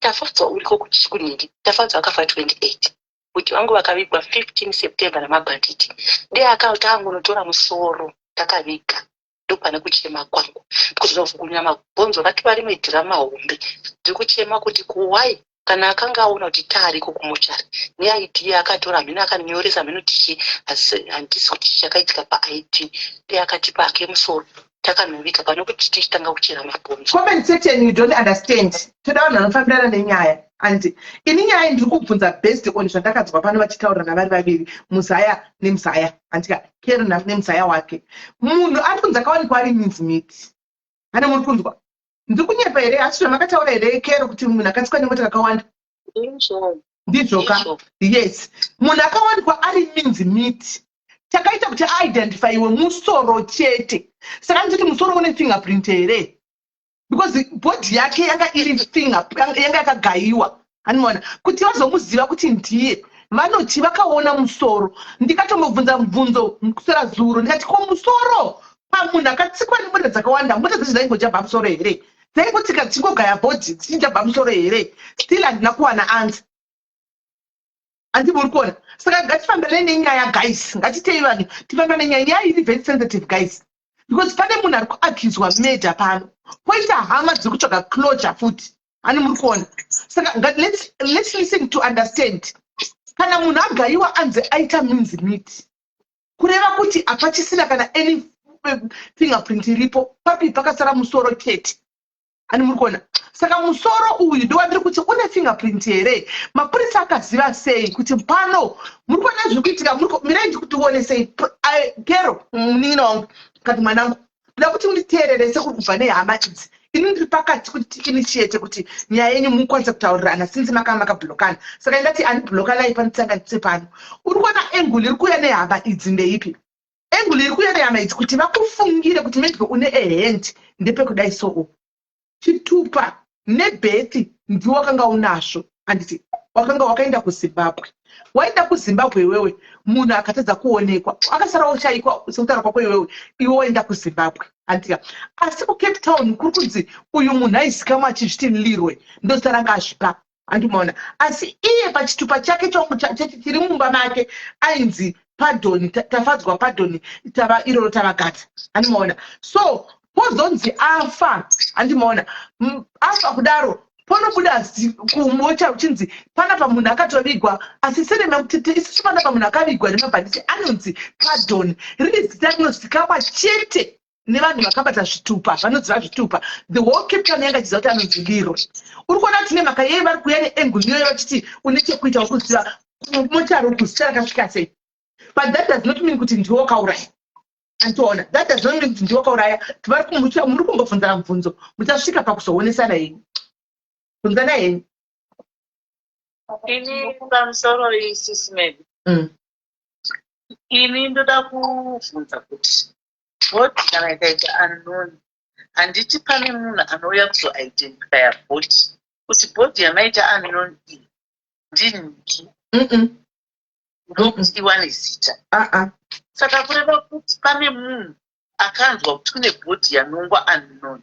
Tafadzwa uriko kunhingi"? Tafadzwa akafa 28, kuti vangu vakavigwa 15 September namabhanditi. Dei akauti angonotora musoro takaviga, ndopane kuchema kwangu. Kuzovhukunya mabhonzo ratova rimwe dhirama hombe. Ndiri kuchema kuti kuwai kana akanga aona kuti taariko kumochari neID yaakatora, hamene akanyoresa, hamene tichi, asi handisi kuti chii chakaitika paID. Dei akatipa ake musoro takanoviga, pane kuti tichitanga kuchera mabhonzo. Comment section, you don't understand. Toda vanhu vanofambirana nenyaya. Andi ini nyaya ndiri kubvunza based on zvandakadzwa pano vachitaurana vari vaviri, muzaya nemuzaya, andika Kero nemuzaya wake. Munhu ari kunzi akawanikwa ari mince meat. Ane muri kunzwa, ndiri kunyepa here? Asi zvamakataura here, Kero, kuti munhu akatsikwa nemota kakawanda? Ndizvo. Ndizvoka? Ndizvo. Yes, munhu akawanikwa ari mince meat, takaita kuti aidentifyiwe musoro chete. Saka nditi musoro une fingerprint here? Because body yake yanga iri finger, yanga yakagayiwa. Anoona kuti vazomuziva kuti ndiye, vanoti vakaona musoro. Ndikatombobvunza mubvunzo kusera zuro, ndikati, ko musoro pamunhu akatsikwa nemota dzakawanda, mota dzacho dzaingojabha musoro here? Dzaingotsika dzichingogaya body, dzichijabha musoro here? Still handina kuwana answer. Handi muri kuona? Saka ngatifambirane nenyaya, guys. Ngatitei vanhu tifambirane nenyaya. Nyaya iri very sensitive, guys, because pane munhu ari kuaccuswa murder pano, poita hama dziri kutsvaga closure futi. Hani muri kuona? Saka let's listen to understand. Kana munhu agayiwa, anzi aita mince meat, kureva kuti hapachisina kana any fingerprint iripo. Papi pakasara musoro chete. Ani muri kuona? Saka musoro uyu ndowandiri kuti une fingerprint here? Mapurisa akaziva sei kuti pano? Muri kuona zviri kuitika? Mirai ndikutionesei. Kero, munin'ina wangu, kati mwanangu, ndoda kuti munditeerere sekuri kubva nehama idzi. Ini ndiri pakati kuti tiinitiate kuti nyaya yenyu mukwanise kutaurirana, since makanga makablockana. Saka ndati unblockanai pano, tisanganise pano. Uri kuona angle iri kuuya nehama idzi ndeipi? Angle iri kuuya nehama idzi kuti vakufungire kuti maybe une a hand ndepekudai. So chitupa nebirth ndiwo wakanga unazvo, handiti? Wakanga wakaenda kuZimbabwe. Waenda kuZimbabwe iwewe, munhu akatadza kuonekwa, akasara oshaikwa sekutaura kwako iwewe. Iwe waenda kuZimbabwe, handitika? Asi kuCape Town kuri kunzi uyu munhu aizikamwa achizviti Leroy, ndozita ranga azvipa, handimaona? Asi iye pachitupa chake chiri mumba make ainzi Pardon, Tafadzwa Pardon, tava iroro tavagadza, handimaona? So pozonzi afa, handimaona? Afa kudaro, ponobuda kumocha uchinzi panapa munhu akatovigwa, asi isusu panapa munhu akavigwa nemabhanditi anonzi Pardon, riri zita rinozikamwa chete nevanhu vakabata zvitupa, vanoziva zvitupa. The whole Cape Town yanga ichiziva kuti anonzi Leroy. Uri kuona kuti nemhaka yei vari kuuya neangle iyoyo vachiti une chekuita, uri kuziva mochari uku zita rakasvika sei? But that does not mean kuti ndiwe wakauraya. Antoona, that does not mean kuti ndiwe wakauraya. Muri kumbobvunzana mubvunzo, muchasvika pakuzoonesana henyu. Bvunzana henyu. Ini pamusoro, isisi maybe. Ini ndoda kubvunza kuti body kana ikaita unknown, handiti pane munhu anouya kuzoidentifya body kuti body yamaita unknown iyi ndingi? Ndokuti iwane zita. Uh-uh. Saka kureva kuti pane munhu akanzwa kuti kune body yanongwa unknown.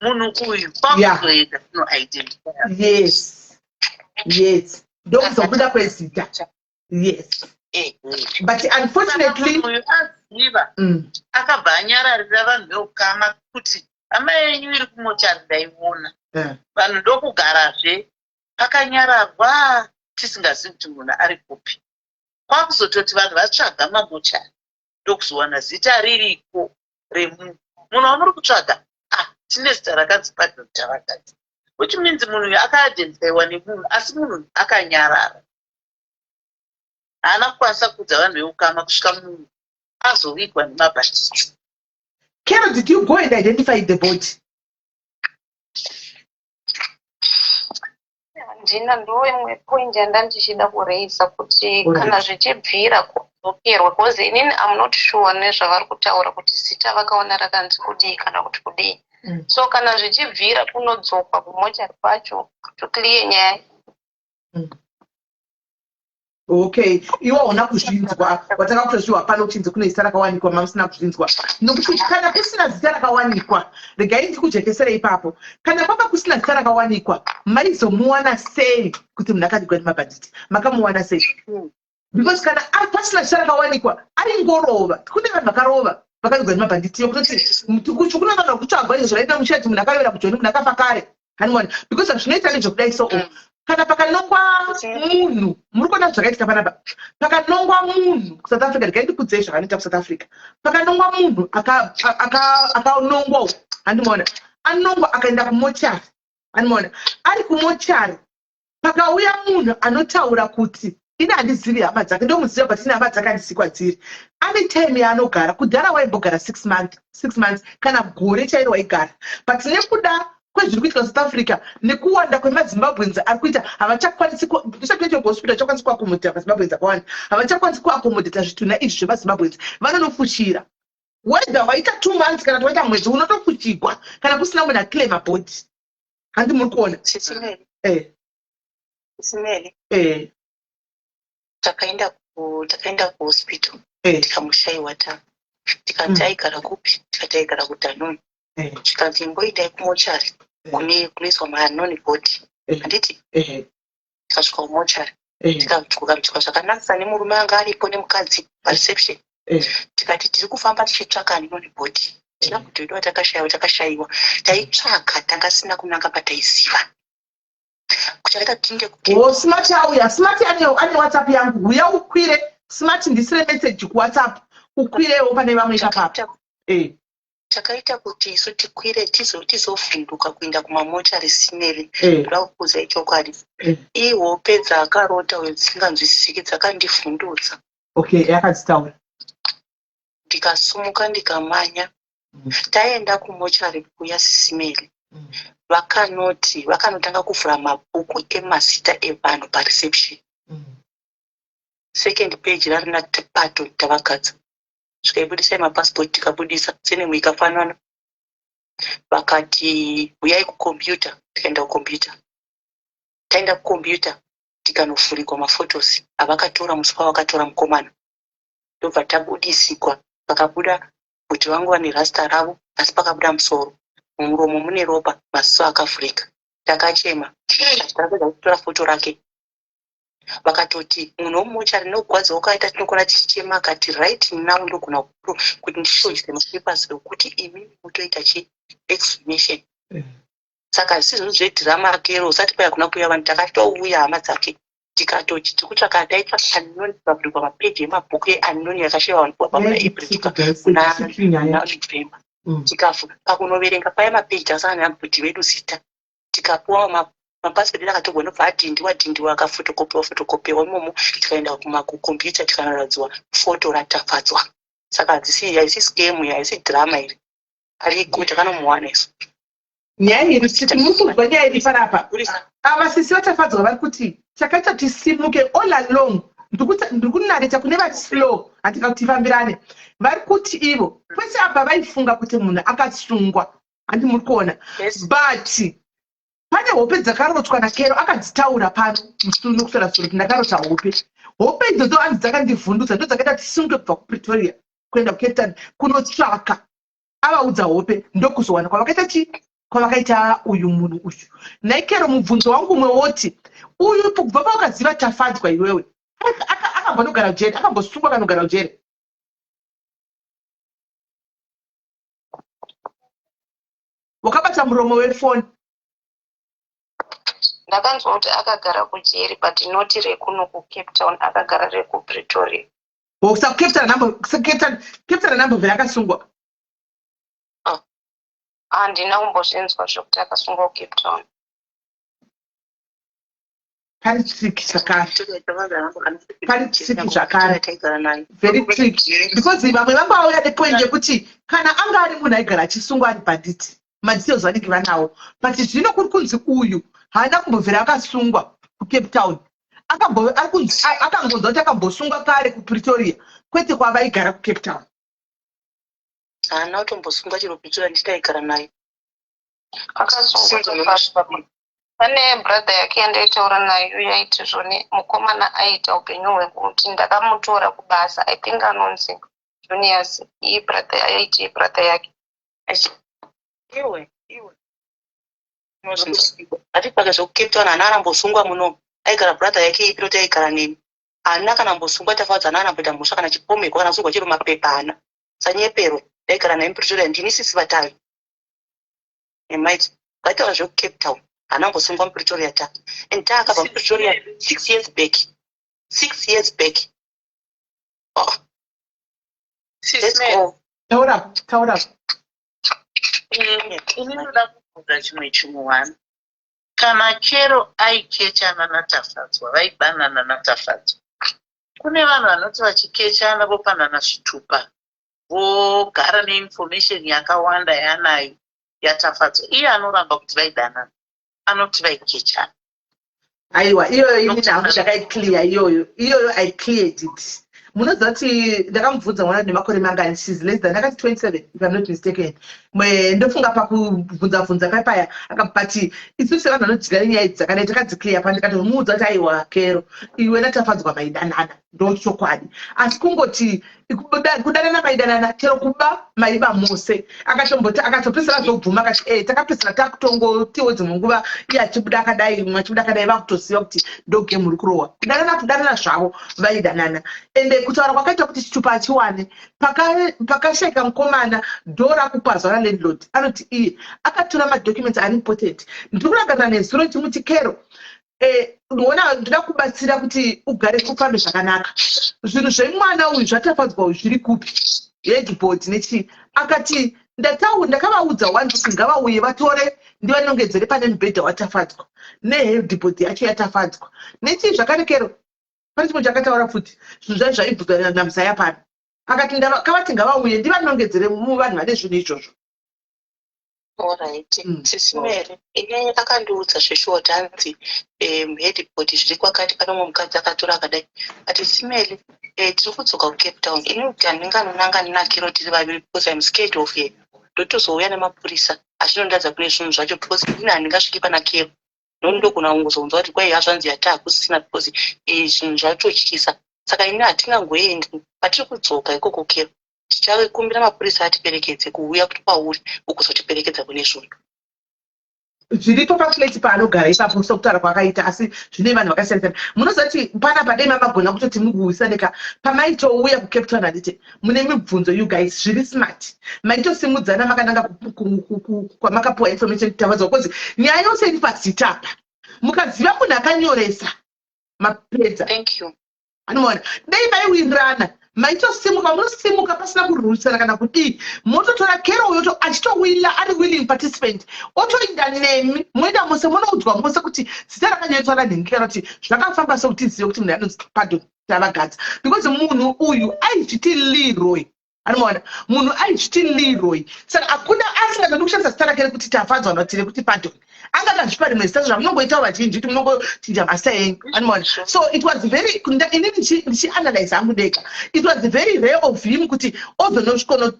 Munhu uyu kwakuzoenda kunoidentify. Yes, ndokuzobuda kwezita, yes. But unfortunately uyu aziva, akabva anyararira vanhu veukama kuti hama yenyu iri kumochari, ndaiona. Vanhu ndokugarazve pakanyararwa, tisingazivi kuti munhu ari kupi. Kwakuzototi vanhu vatsvaga mamochari, ndokuzowana zita ririko remunhu. Munhu wamuri kutsvaga, ah, tine zita rakanzi Pardon Tavakadzi, which means munhu uyu akaidentifyiwa nemunhu, asi munhu akanyarara, haana kukwanisa kuudza vanhu veukama kusvika munhu azovigwa nemabhanditi. Carol, did you go and identify the body? Handina. Ndo imwe point yandandichida kureisa kuti kana zvichibvira kudzokerwa, because inini am not sure nezvavari kutaura kuti zita vakaona rakanzi kudii kana kuti kudii. So kana zvichibvira kunodzokwa kumochari kwacho to clear nyaya. Okay, iwe hauna kuzvinzwa, watanga kutozviwa pano kuchinzi kune zita rakawanikwa. Mamusina kuzvinzwa, nokuti kana kusina zita rakawanikwa, regai ndikujekesere ipapo, kana kwanga kusina zita rakawanikwa, maizomuwana sei kuti munhu akavigwa nemabhanditi? Makamuwana sei? Because kana pasina zita rakawanikwa, aingorova. Kune vanhu vakarova vakavigwa nemabhanditi, yokutoti kune vanhu vakutsvagwa izvo zvakaita muchati munhu akarovera kuJoni, munhu akafa kare, hanimona? Because zvinoita nezvekudai, so kana pakanongwa munhu, muri kuona zvakaitika panapa, pakanongwa munhu kuSouth Africa, regai ndikudzei zvakanoita kuSouth Africa. Pakanongwa munhu, akanongwa, handimaona, anongwa, akaenda kumochari, handimaona, ari kumochari, pakauya munhu anotaura kuti ini handizivi hama dzake, ndomuziva, but ine hama dzake handisi kwadziri. Ane time yaanogara. Kudhara waimbogara 6 month, 6 months kana gore chairo waigara, but nekuda kwezviri kuitika South Africa nekuwanda kwemaZimbabweans ari kuita, havachakwanisi kuhospital, achakwanisi kuaccommodata maZimbabweans akawanda, havachakwanisi kuaccommodata zvitunha izvi zvemaZimbabweans. Vanonofushira, whether waita 2 months kana kuti waita mwedzi, unotofushigwa kana kusina munhu aclaima body. Handi muri kuona? Simeli. Takaenda kuhospital, tikamushayiwa. Ta tikanzi aigara kupi? Tikati aigara kuDanoni. Tikanzi imboendai kumochari kune kunoiswa maunknown body, handiti? Tikasvika kumochari, tikagamuchirwa zvakanakisa nemurume anga aripo nemukadzi pareception. Tikati tiri kufamba tichitsvaka unknown body, tina kuti wedu watakashayiwa, takashayiwa, taitsvaka, tanga sina kunanga pataiziva. Chakaita tinde O, Smart auya. Smart ane WhatsApp yangu. Uya ukwire, Smart, ndisire message kuWhatsApp, ukwirewo pane vamwe ipapapa. Chakaita kuti isu tikwire, tizovhunduka kuenda kumamochari, Simeri, ndoda kukuudzai chokwadi, ihope dzaakarota uyo dzisinganzwisisiki dzakandivhundutsa. Okay, yakadzitaura. Ndikasumuka, ndikamanya. Taenda kumochari kuya, Sisimeri, vakanoti vakanotanga kuvhura mabhuku emazita evanhu pareception. Second page rarina Pardon Tavagadza. Zvikaibudisai mapasipoti, tikabudisa, surname ikafanana. Vakati uyai kukombiyuta, tikaenda kukombiyuta. Taenda kukombiyuta, tikanovhurigwa maphotos avakatora musi wavakatora mukomana, ndobva tabudisigwa. Pakabuda kuti vangu vane rasta ravo, asi pakabuda musoro, mumuromo mune ropa, maziso akavhurika. Takachema. Tapedza kutora foto rake, vakatoti munhu womumochari nokugwadza wakaita tinokona tichichema. Akati right now ndogona kuti ndishodye mapapers ekuti imimi mutoita chi exhumation. Saka zvisizvo zvedhirama kero usati kwaya kuna kuya vanhu. Takatouya hama dzake, tikatoti tiri kutsvaka, taitsvaka unknown, tikavhurigwa mapeji emabhuku eunknown yakashayiwa vanhu kubva muna April kuna November. Pakunoverenga paya mapeji, takasangana nabhudhi vedu zita, tikapuwa mapasipoti edu, akatorwa, ndobva adhindiwa dhindiwa, akafotokopiwa fotokopiwa imomo. Tikaenda kumakombiyuta, tikanaradzwa foto raTafadzwa. Saka hadzisi, haisi scam, haisi dhirama iri, ariko, takanomuwana isu. Nyaya iri, muri kunzwa nyaya iri panapa? Ava sisi vaTafadzwa vari kuti chakaita tisimuke all along, ndiri kunareta kune vari slow, handika kuti tifambirane. Vari kuti ivo kwese apa vaifunga kuti munhu akasungwa, handi muri kuona? But pane hope dzakarotswa naKero, akadzitaura pano musi uno kusora soro kuti ndakarota hope. Hope idzodzo hanzi dzakandivhundutsa, ndo dzakaita tisimuke kubva kuPretoria kuenda kuCape Town kunotsvaka. Avaudza hope, ndokuzowana kwavakaita chii, kwavakaita uyu munhu uyu. Naikero, mubvunzo wangu umwe woti, uyu kubva pawakaziva Tafadzwa iwewe, akambonogara kujeri? Akambosungwa kanogara kujeri? Wakabata muromo wefoni. Ndakanzwa kuti akagara kujeri, but not rekuno kuCape Town, akagara rekuPretoria. Saka Cape Town anambobvira akasungwa? Handina kumbozvinzwa zvekuti akasungwa kuCape Town. Pari tricky zvakare, pari tricky zvakare, very tricky, because vamwe vanga vauya nepoint yekuti kana anga ari munhu aigara achisungwa, ari bhanditi, madetails vanenge vanawo. But zvino kuri kunzi uyu haana kumbobvira akasungwa kuCape Town. Akangonzwa kuti akambosungwa kare kuPretoria, kwete kwavaigara kuCape Town. Haana kutombosungwa chero Pretoria, nditaigara naye. Akasungwa. Pane brother yake yandaitaura nayo, yaiti zvone mukomana aiita upenyu hwekuti ndakamutora kubasa. I think anonzi Junius. Ibrother, yaiti ibrother yake. Iwe iwe, atipake zvekuCape Town, haana anambosungwa muno. Aigara brother yake ipi noti aigara neni, haana kana mbosungwa. Tafadza haana anamboita mhosva kana chipomekwa kana kusungwa chero mapepa haana. Sanyeperwe, ndaigara naye muPretoria, ndini sisi vatavi nemaiti. Vaitaura zvekuCape Town, haana mbosungwa muPretoria. Ta and ta akabva muPretoria 6 years back, 6 years back. Oh, let's go. Taura, taura. Ini ndoda kubvunza chimwe chinhu one. Kana Kero aikechana naTafadzwa, vaidanana naTafadzwa, kune vanhu vanoti vachikechana vopanana zvitupa, vogara neinformation yakawanda yaanayo yaTafadzwa. Iye anoramba kuti vaidanana, anoti vaikechana. Aiwa, iyoyo ini hangu ndakaiclear iyoyo. Iyoyo I cleared it. Munoziva kuti ndakamubvunza mwana nemakore mangani. She's less than, akati 27 if I'm not mistaken. Ndofunga pakubvunza bvunza paipaya, but isusu sevanhu vanodyira nenyaya idzi dzakadai takadziclear. Pa ndikatomuudza kuti aiwa Kero, iwe naTafadzwa maidanana, ndochokwadi. Asi kungoti kudanana maidanana, chero kuba maiba mose. Akatomboti, akatopedzisira zobvuma, akati takapedzisira takutongotiwo dzimwe nguva iye achibuda akadai, mumwe achibuda akadai, vakutoziva kuti ndo game uri kurohwa. Kudanana, kudanana zvavo vaidanana. Ende kutaura kwakaita kuti chitupa achiwane, pakashaika mukomana, dhora kupazwa nalandlord, anoti iye akatora madocuments ari important. Ndiri kurangarira nezuro ndichimuti, Kero, ona, ndoda kubatsira kuti ugare ufambe zvakanaka. Zvinhu zvemwana uyu, zvaTafadzwa uyu, zviri kupi, headboard nechii? Akati ndakavaudza one kuti ngavauye vatore, ndivanongedzere pane mubhedha waTafadzwa neheadboard yacho yaTafadzwa nechii zvakare. Kero, pane chimwe chakataura futi, zvinhu zvai zvaibvunzwa namusaya pano. Akati kavati ngavauye ndivanongedzere muvanhu vane zvinhu izvozvo. Alright. Sisi Mary, ini akandiudza zveshuwa kuti hanzi headboard zviri kwakati, pane umwe mukadzi akatora akadai. Ati Simeli, tiri kudzoka kuCape Town. Ini kuti handinganonanga naKero tiri vaviri because I'm scared of her. Ndotozouya nemapurisa achinondiratidza kune zvinhu zvacho because ini handingasviki pana Kero. Ndondogona kungozonzwa kuti kwai hazvanzi yati hakusisina because zvinhu zvatotyisa. Saka ini hatingangoendi. Patiri kudzoka ikoko Kero, tichakumbira mapurisa atiperekedze kuuya kuti kwauri ukuzotiperekedza kune zvinhu. Zviripo paflat paanogara ipapo, sokutaura kwaakaita. Asi zvine vanhu vakasiyana siyana. Munoziva kuti panapa dai mamagona kutoti muguwisaneka pamaitouya kuCape Town, handiti mune mibvunzo? You guys zviri smart, maitosimudzana makananga kwamakapiwa information kutafadzwa, because nyaya yose iri pazita apa. Mukaziva munhu akanyoresa, mapedza. Thank you. Anoona dai maiwirirana, maitosimuka, munosimuka pasina kurwisana kana kudii, mototora Kero uyo achitowila, ari willing participant, otoinda nemi, moenda mose, munoudzwa mose kuti zita rakanyoretswa ranhengekera, kuti zvakafamba sekuti zive kuti munhu anonzi Pardon Tavagadza, because munhu uyu aizviti Leroy. Anomaona munhu aizviti Leroy, saka hakuna asingatodi kushandisa zita rake rekuti Tafadzwa, noti rekuti Pardon. Anga akazvipa rimwe zita, zvamunongoitawo vazhinji kuti munongochinja mazita enyu, anomaona. So it was very, inini ndichianalyze hangu ndega, it was very rare of him kuti ozonosvikono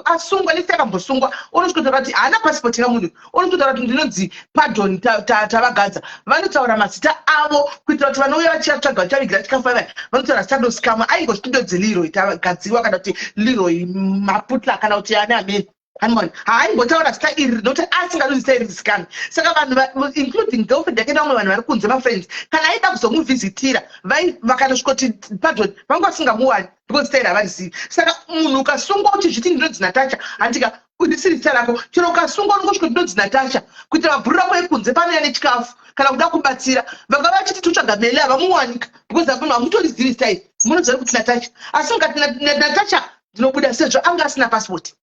asungwa nesi akambosungwa, unosvikotaura kuti haana passport kamunhu, unosvikotaura kuti ndinonzi Pardon Tavagadza. Vanotaura mazita avo kuitira kuti vanouya vachiatsvaga, vachavigira chikafu vaiva vanotaura zita rinozikamwa. Aingozviti ndonzi Leroy Tagadziwa kana kuti Leroy Maputla kana kuti ani ameni, anoona. Haaimbotaura zita iri nokuti asingadi zita iri rizikanwe. Saka vanhu, including girlfriend yake nevamwe vanhu vari kunze, mafriends, kana aida kuzomuvhizitira, vakanosvikoti Pardon, vanga vasingamuwani because zita iri havarizivi. Saka munhu ukasungwa uchizviti ndinonzi Natasha, handika risiri zita rako, chero ukasungwa unongosvika ndinonzi Natasha kuitira mabhuru rako ekunze panouya nechikafu kana kuda kubatsira. Vanga vachiti totsvaga Mele, havamuwanika because hamutorizivi zita iri. Munoziva kuti Natasha, asi mukati Natasha ndinobuda, sezvo anga asina passport,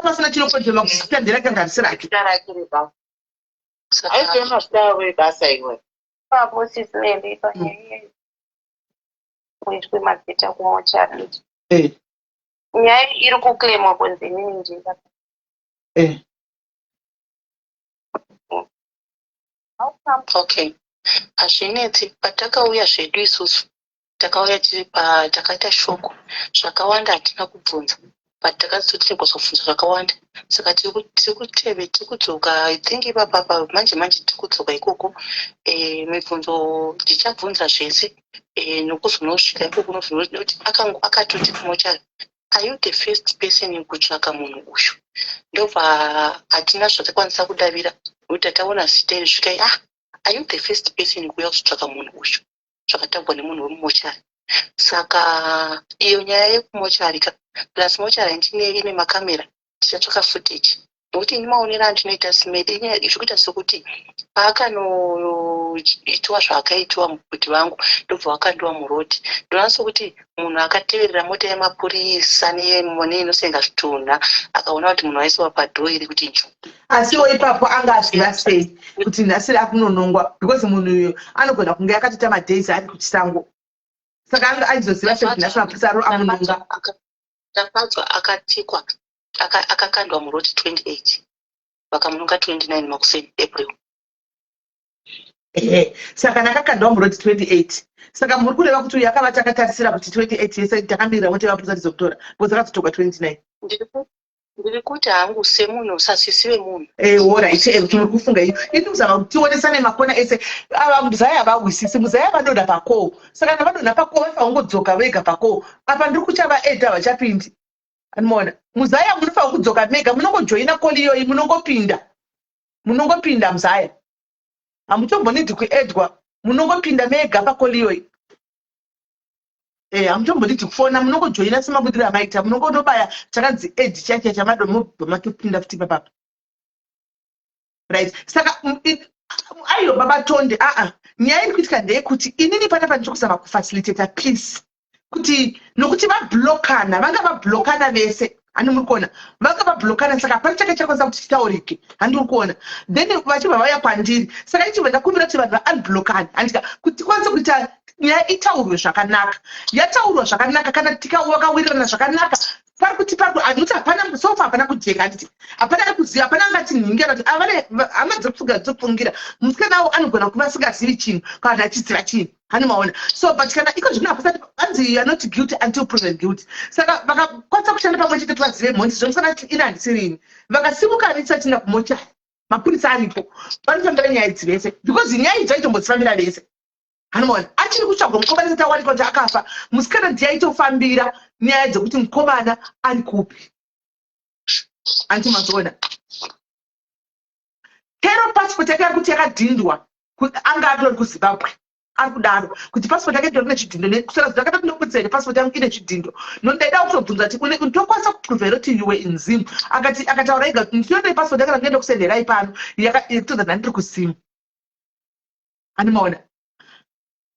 pasina chinokonzerwa kuti zita nderake kana risi rake. Zita rake rebasa. Aiziva mazita avo ebasa iwe. Ipapo, Sis Melly, panyaya kuitwe mazita kumochari, nyaya iri kuclaimwa kunzi inini ndinga Okay, hazvinetsi. Patakauya zvedu isusu, takauya tiri pa takaita shoko zvakawanda, hatina kubvunza, but takazoti kuzobvunza zvakawanda. Saka tiri kuteve, tiri kudzoka, I think ipapapa manje manje tiri kudzoka ikoko. Mibvunzo tichabvunza zvese nokuzonosvika ikoko nekuti akatoti kumochari, "Are you the first person kutsvaka munhu uyu?" Ndobva hatina zvatakwanisa kudavira nekuti tataona zita iri svikai, "Ah, are you the first person kuuya kuzotsvaka munhu uyu?" Zvakatangwa nemunhu wemumochari. Saka iyo nyaya yekumochari ka, plus mochari handine ine makamera, tichatsvaka footage nokuti ini maonero andinoita simedi zviri kuita sekuti paakanoitwa zvaakaitwa mukuti vangu, ndobva wakandiwa muroad. Ndoona sekuti munhu akateverera mota yemapurisa neinosenga zvitunha, akaona kuti munhu waisiwa padoor iri kuti nju. Asiwo ipapo anga aziva sei kuti nhasi rakunonongwa? Because munhu uyu anogona kunge akatoita madays ari kuchisango, saka anga aizoziva sei kuti nhasi mapurisa aro amunonga? Tafadzwa akatsikwa, akakandwa muroad 28, vakamunonga 29 makuseni April. Ehe, saka ndakakandwa muroad 28. Saka muri kureva kuti uyu akava takatarisira kuti 28 yese takamirira mota yemapurisa tizokutora, because akazotogwa 29? Ndiri kuti hangu semunhu, sasisi vemunhu. Alright, kuti muri kufunga iyo, ini kuzama kuti tionesane makona ese. Ava muzaya havawisisi, muzaya vadonha pacall. Saka kana vadonha pacall, vafanira kungodzoka vega pacall. Apa ndiri kuchavaedha, havachapindi, anomaona. Muzaya, munofanira kudzoka mega, munongojoina call iyoyi, munongopinda, munongopinda. Muzaya, hamutombonidi kuedwa, munongopinda mega pacall iyoyi. Hamutombonidi kufona, munongojoina semabudiro amaita, munongondobaya chakanzi add chacha chamadomobva matopinda futi papapa, right? Saka aiyo Baba Tonde, aa, nyaya iri kuitika ndeyekuti inini panapa ndiri kuzama kufacilitata peace, kuti nokuti vablokana, vanga vablokana vese, handi muri kuona? Vanga vablokana, saka hapana chake chakwanisa kuti chitaurike, handi uri kuona? Then vachibva vauya kwandiri, saka ichibva ndakumbira kuti vanhu vaunblokane, handika, kuti tikwanise kuita nyaya itaurwe zvakanaka. Yataurwa zvakanaka, kana tikavakawirirana zvakanaka, pari kuti pari handikuti hapana sofa, hapana kujeka, handiti? Hapana ari kuziva, hapana angati nhingira kuti avane hama dzekufungira, dzekufungira musikana avo anogona kuva asingazivi chinhu kana kuti achiziva chinhu, hani maona? So but kana iko zvino hapasati anzi you are not guilty until proven guilty. Saka vakakwanisa kushanda pamwe chete kuti vazive mhondi zvomusana kuti ina handisirini. Vakasimuka vese kumochari, mapurisa aripo, vanofambira nyaya idzi vese because nyaya idzi vaitombodzifambira vese, hanomaona? Achiri kutsvagwa mukomana isati awanikwa kuti akafa, musikana ndiye aitofambira nyaya dzekuti mukomana ari kupi, anti mazoona? Kero passport yake ari kuti yakadhindwa, anga atori kuZimbabwe, ari kudaro kuti passport yake itori nechidhindo. Kusara zvakatati ndokudza here passport yangu ine chidhindo? No, ndaida kutobvunza kuti ndokwanisa kuprova here kuti you were in Zim. Akati, akataura ega kuti ndinodai passport yake ndinoenda kusenderai pano yekutoza ndandiri kuZim, animaona?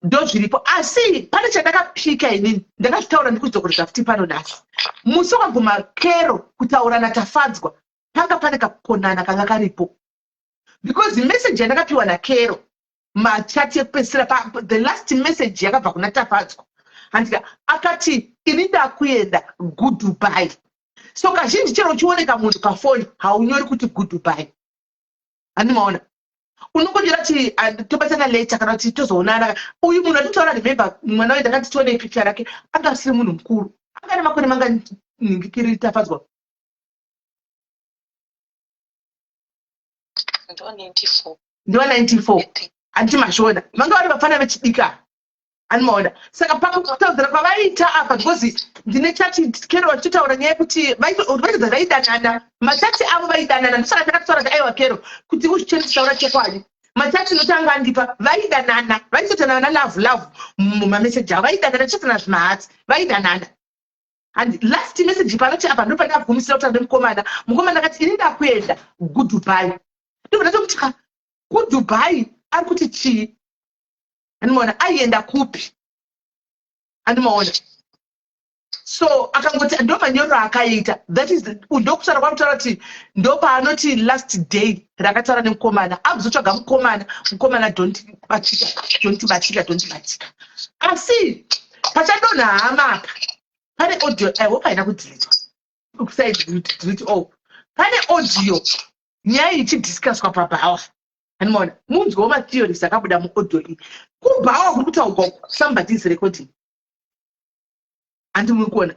Ndo zviripo. Asi pane chandakapika inini, ndakazvitaura, ndikudzokoresa futi pano nhasi. Musi wakaguma Kero kutaura naTafadzwa, panga pane kakukonana kanga karipo, because message yandakapiwa naKero, machati ekupedzisira, the last message yakabva kuna Tafadzwa, handika, akati, "Ini ndakuenda, goodbye." So kazhinji chero uchioneka munhu pafoni, haunyori kuti goodbye, handimaona? Unongonyora kuti ah, tobatana later kana kuti tozoonana. Uyu munhu atitaura, remember mwana uyu ndakati tionei picture rake, anga asiri munhu mukuru, anga ane makore mangani nhingikiri Tafadzwa? Ndiwa 94. Ndiwa 94, handiti? Mazviona, vanga vari vafana vechidika, animaona. Saka pakutaudzana kwavaiita apa, because ndine chati Kero vachitotaura nyaya yekuti vaitodza vaidanana, machati avo vaidanana. Ndosaka ndakataura kuti aiwa Kero, kuti uzvichenesa chokwadi, machati notanga andipa, vaidanana, vaitotanana na love love mumameseji avo, vaidanana chitana zvimahatsi, vaidanana. And last message panoti apa ndo pandagumisira kutaura nemukomana. Mukomana akati, "Ini ndakuenda kuDubai." Ndobva ndatokuti ka kuDubai ari kuti chii? Andimaona aienda kupi? Andimaona. So akangoti ndo manyorero akaita, that is ndokutaura kwakutaura kuti ndopaanoti last day rakataura nemukomana, akuzotsvaga mukomana. Mukomana don't batika, don't batika, don't batika. Asi pachadonha hama apa pane audio. I hope haina kudeletwa, kusadelete all. Pane audio, nyaya ichidiscusswa pabhawa. Animaona, munzwewo matheories akabuda muaudio iyi. Kubhawa kuri kutaurwa, somebody is recording, handi muri kuona?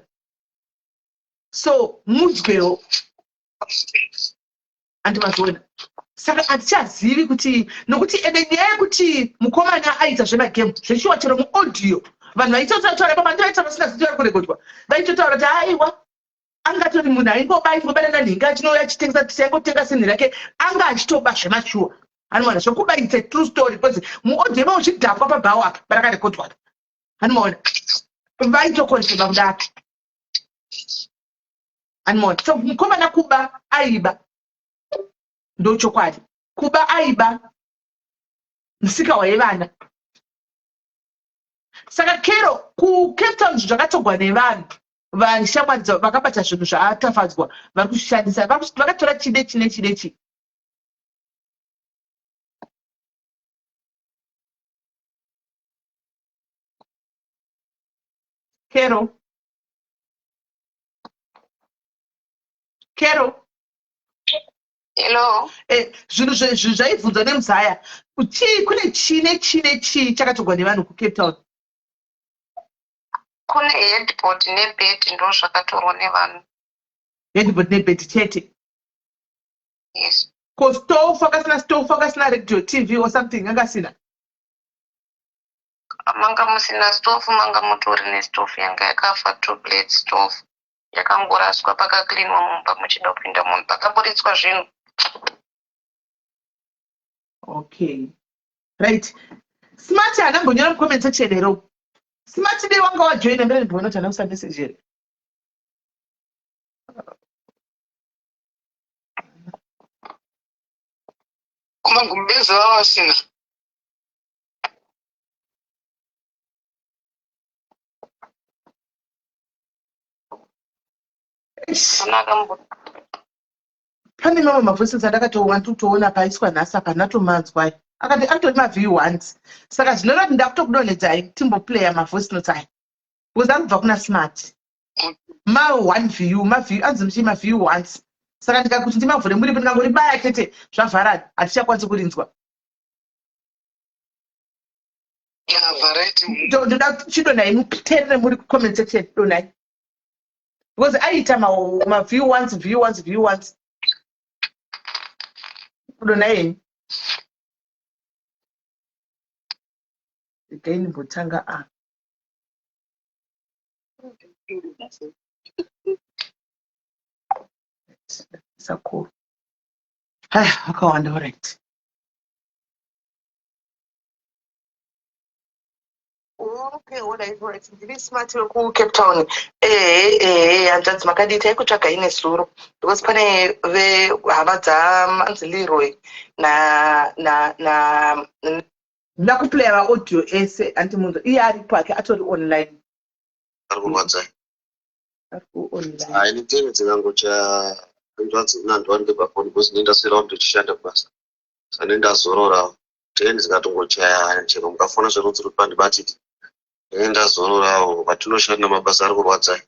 So munzwewo, handi mazviona? Saka hatichazivi kuti, nokuti ende nyaya yekuti mukomana aita zvemagame zveshuwa, chero muaudio vanhu vaitotaura ipapo, handi vaita vasingazivi vari kurekodwa, vaitotaura kuti aiwa, angatori munhu aingoba, aingobata nanhinga, achinouya achitengesa, tichaingotenga sinhi rake, anga achitoba zvemashuwa. Anoona zvokuba, it's a true story, because muaudio imo uchidhakwa pabhawa apa parakarekodwa, anomaona vaitokonfirma kudaro, anomaona. So mukomana kuba aiba, ndochokwadi, kuba aiba, musika waivana. Saka Kero, kuCape Town zvinhu zvakatogwa nevanhu vashamwari vakabata zvinhu zvaTafadzwa, vari kuzvishandisa, vakatora chide chine chide chi Kero, Kero. Hello. Eh, zvinhu zvaibvunzwa nemuzaya, chii kune chii nechii nechii chakatogwa nevanhu kuCape Town? Kune headboard nebed, ndo zvakatorwa nevanhu. Headboard nebed chete? Yes. Ko stove? Akasina stove, akasina radio, TV or something angasina? Manga musina stove, manga mutori nestove yanga yakafa, two plate stove yakangoraswa pakaklinwa mumba muchida kupinda munhu, pakaburitswa zvinhu. Okay, right. Smart anambonyora mucomment section here? Smart, dei wanga wajoina mbere, ndibona kuti anakusa message here. Kumagumbezi vava vasina. Eish. Ana akambo Pane mamwe mavoices andakatoona, ndikutoona paiswa nhasi apa, ndatomanzwa akati atori maview once. Saka zvinoreva kuti ndakutokudonhedzai, timboplaya mavoice notes aya, because ari kubva kuna Smart, ma one view, maview anzi muchii, maview once. Saka ndikakuti ndimavhure muripo, ndikangoribaya chete zvavharana, hatichakwanisi kurinzwa. Variety. Ndoda chidonhai muteerere muri kucomment section, donhai, because aiita maview once, view once, view once. Donhai henyu. Regai ndimbotanga a sakuru haya akawanda. Alright. Okay, alright, alright. Ndiri Smart wekuCape Town. Ehe, ehe, hanzvadzi, makadii? Taikutsvagai nezuro because pane vehama dzamanzi Leroy na na na Nda kuplaya maaudio ese, anti munhu iye aripo ake, atori online. Ari kurwadzai? Ari kuonline. Hai, nitene dzikangocha hanzvadzi nandiwanike pafoni because ndendaswerawo ndochishanda kubasa, saka ndendazororawo. 10 dzikatongochaya, chero mukafona zverudzi ruri pandibatiki, ndenge ndazororawo. Patinoshanda mabasa ari kurwadzai,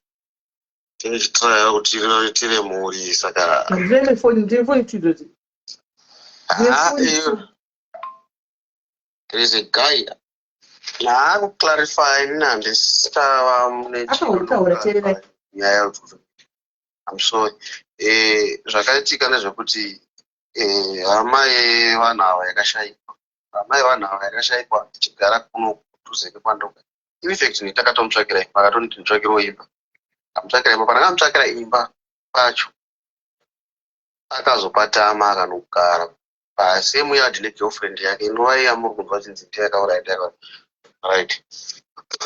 tichitraya kuti tiriritire mhuri, saka Ndine foni, ndine foni tidoti. Ah, There is a guy naakuclarify, inini handisitava mune Akautaura, teererai. nyaya yekuti, I'm sorry, zvakaitika ndezvekuti hama yevanhu ava yakashayikwa, hama yevanhu ava yakashayikwa ichigara kuno kudhuze kwekwandoga. In fact, takatomutsvakira imba, akatonditi nditsvakirewo imba. Amutsvakira imba, pandakamutsvakira imba pacho akazopatama, akanogara pasame yard negirlfriend yake inova iya muri kunzwa chinzi ndiye yakauraya, ndiye yakauraya, right?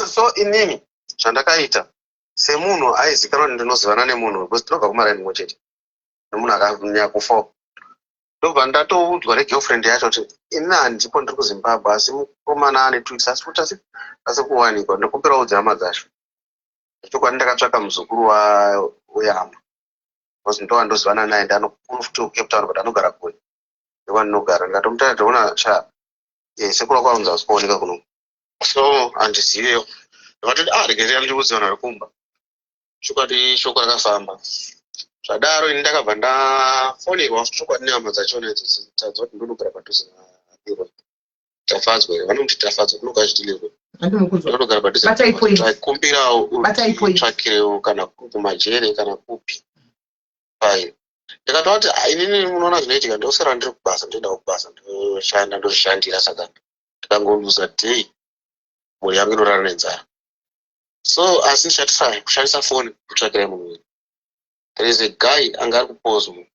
So inini zvandakaita semunhu aizikanwa kuti ndinozivana nemunhu, because tinobva kumaraini mumwe chete nemunhu akanyakufa, ndobva ndatoudzwa negirlfriend yacho kuti ini handipo, ndiri kuZimbabwe, asi mukomana ane 2 weeks asi kuti asi kuwanikwa, ndikumbira udze hama dzacho. Chokwadi ndakatsvaka muzukuru wehama because ndowandozivana naye, ndanofuti kuCape Town, but anogara kure ndokwandinogara. Ndikatomutara, ndinoona sha sekuru kwanzi hausi kuoneka kuno, so handizivewo. Ndikatoti, ah, regerera ndiudze vanhu vari kumba. Chokwadi shoko rakafamba zvadaro. Ini ndakabva ndafonerwa chokwadi nehama dzachona idzo, dzadzwa kuti ndinogara padhuze naLeroy Tafadzwa here, vanomuti Tafadzwa, kunoga zviti Leroy. Handimukunzwa. Ndinogara padhuze. Batai point. Taikumbirawo Batai point. tsvakirewo kana kumajere kana kupi. Fine, ndikataura kuti, "Ah, inini munoona zvinoitika, ndosara ndiri kubasa, ndoendawo kubasa, ndoshanda, ndozvishandira, saka ndikangoluza day mhuri yangu inorara nenzara. So asi ndichatry kushandisa foni kutsvakirai munhu uyu." There is a guy anga ari kuPollsmoor.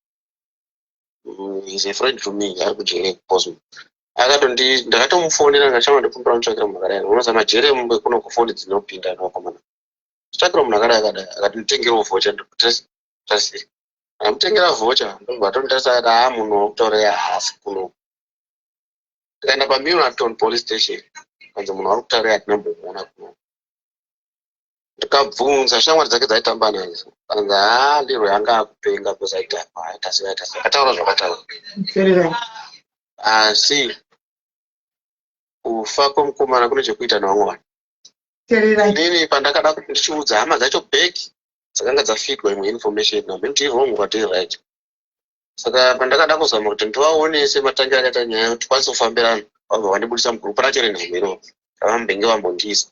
Is a friend to me, ari kujere kuPollsmoor. Akatondi, ndakatomufonera, ndikachama, ndikumbira mutsvakira munhu akadai. Unoziva majere kuno kufoni dzinopinda nevakomana, tsvakira munhu akadai akadai. Akati nditengerewo voucher, ndikutasiri amutengera voucher. Ndobva tonditarisa, akati, haa, munhu wokutaura haasi kuno. Tikaenda paMilnerton police station, kanzi munhu wari kutaura hatina mbomuona kuno. Ndikabvunza shamwari dzake dzaitamba nadzo, kanzi, haa, Leroy anga akupenga because aidhakwa, aita sei, aita sei, akataura zvakataura. Teererai. Asi kufa kwemukomana kune chekuita nevamwe vanhu. Teererai. Inini pandakada kuti ndichiudza hama dzacho back, dzakanga dzafigwa imwe information, hameno wrong what right. Saka pandakada kuzama kuti ndivaonese matangiro akaita nyaya kuti tikwanise kufambirana, vabva vandibudisa mugurupu racho renhamo iroro ravambenge vambondiisa.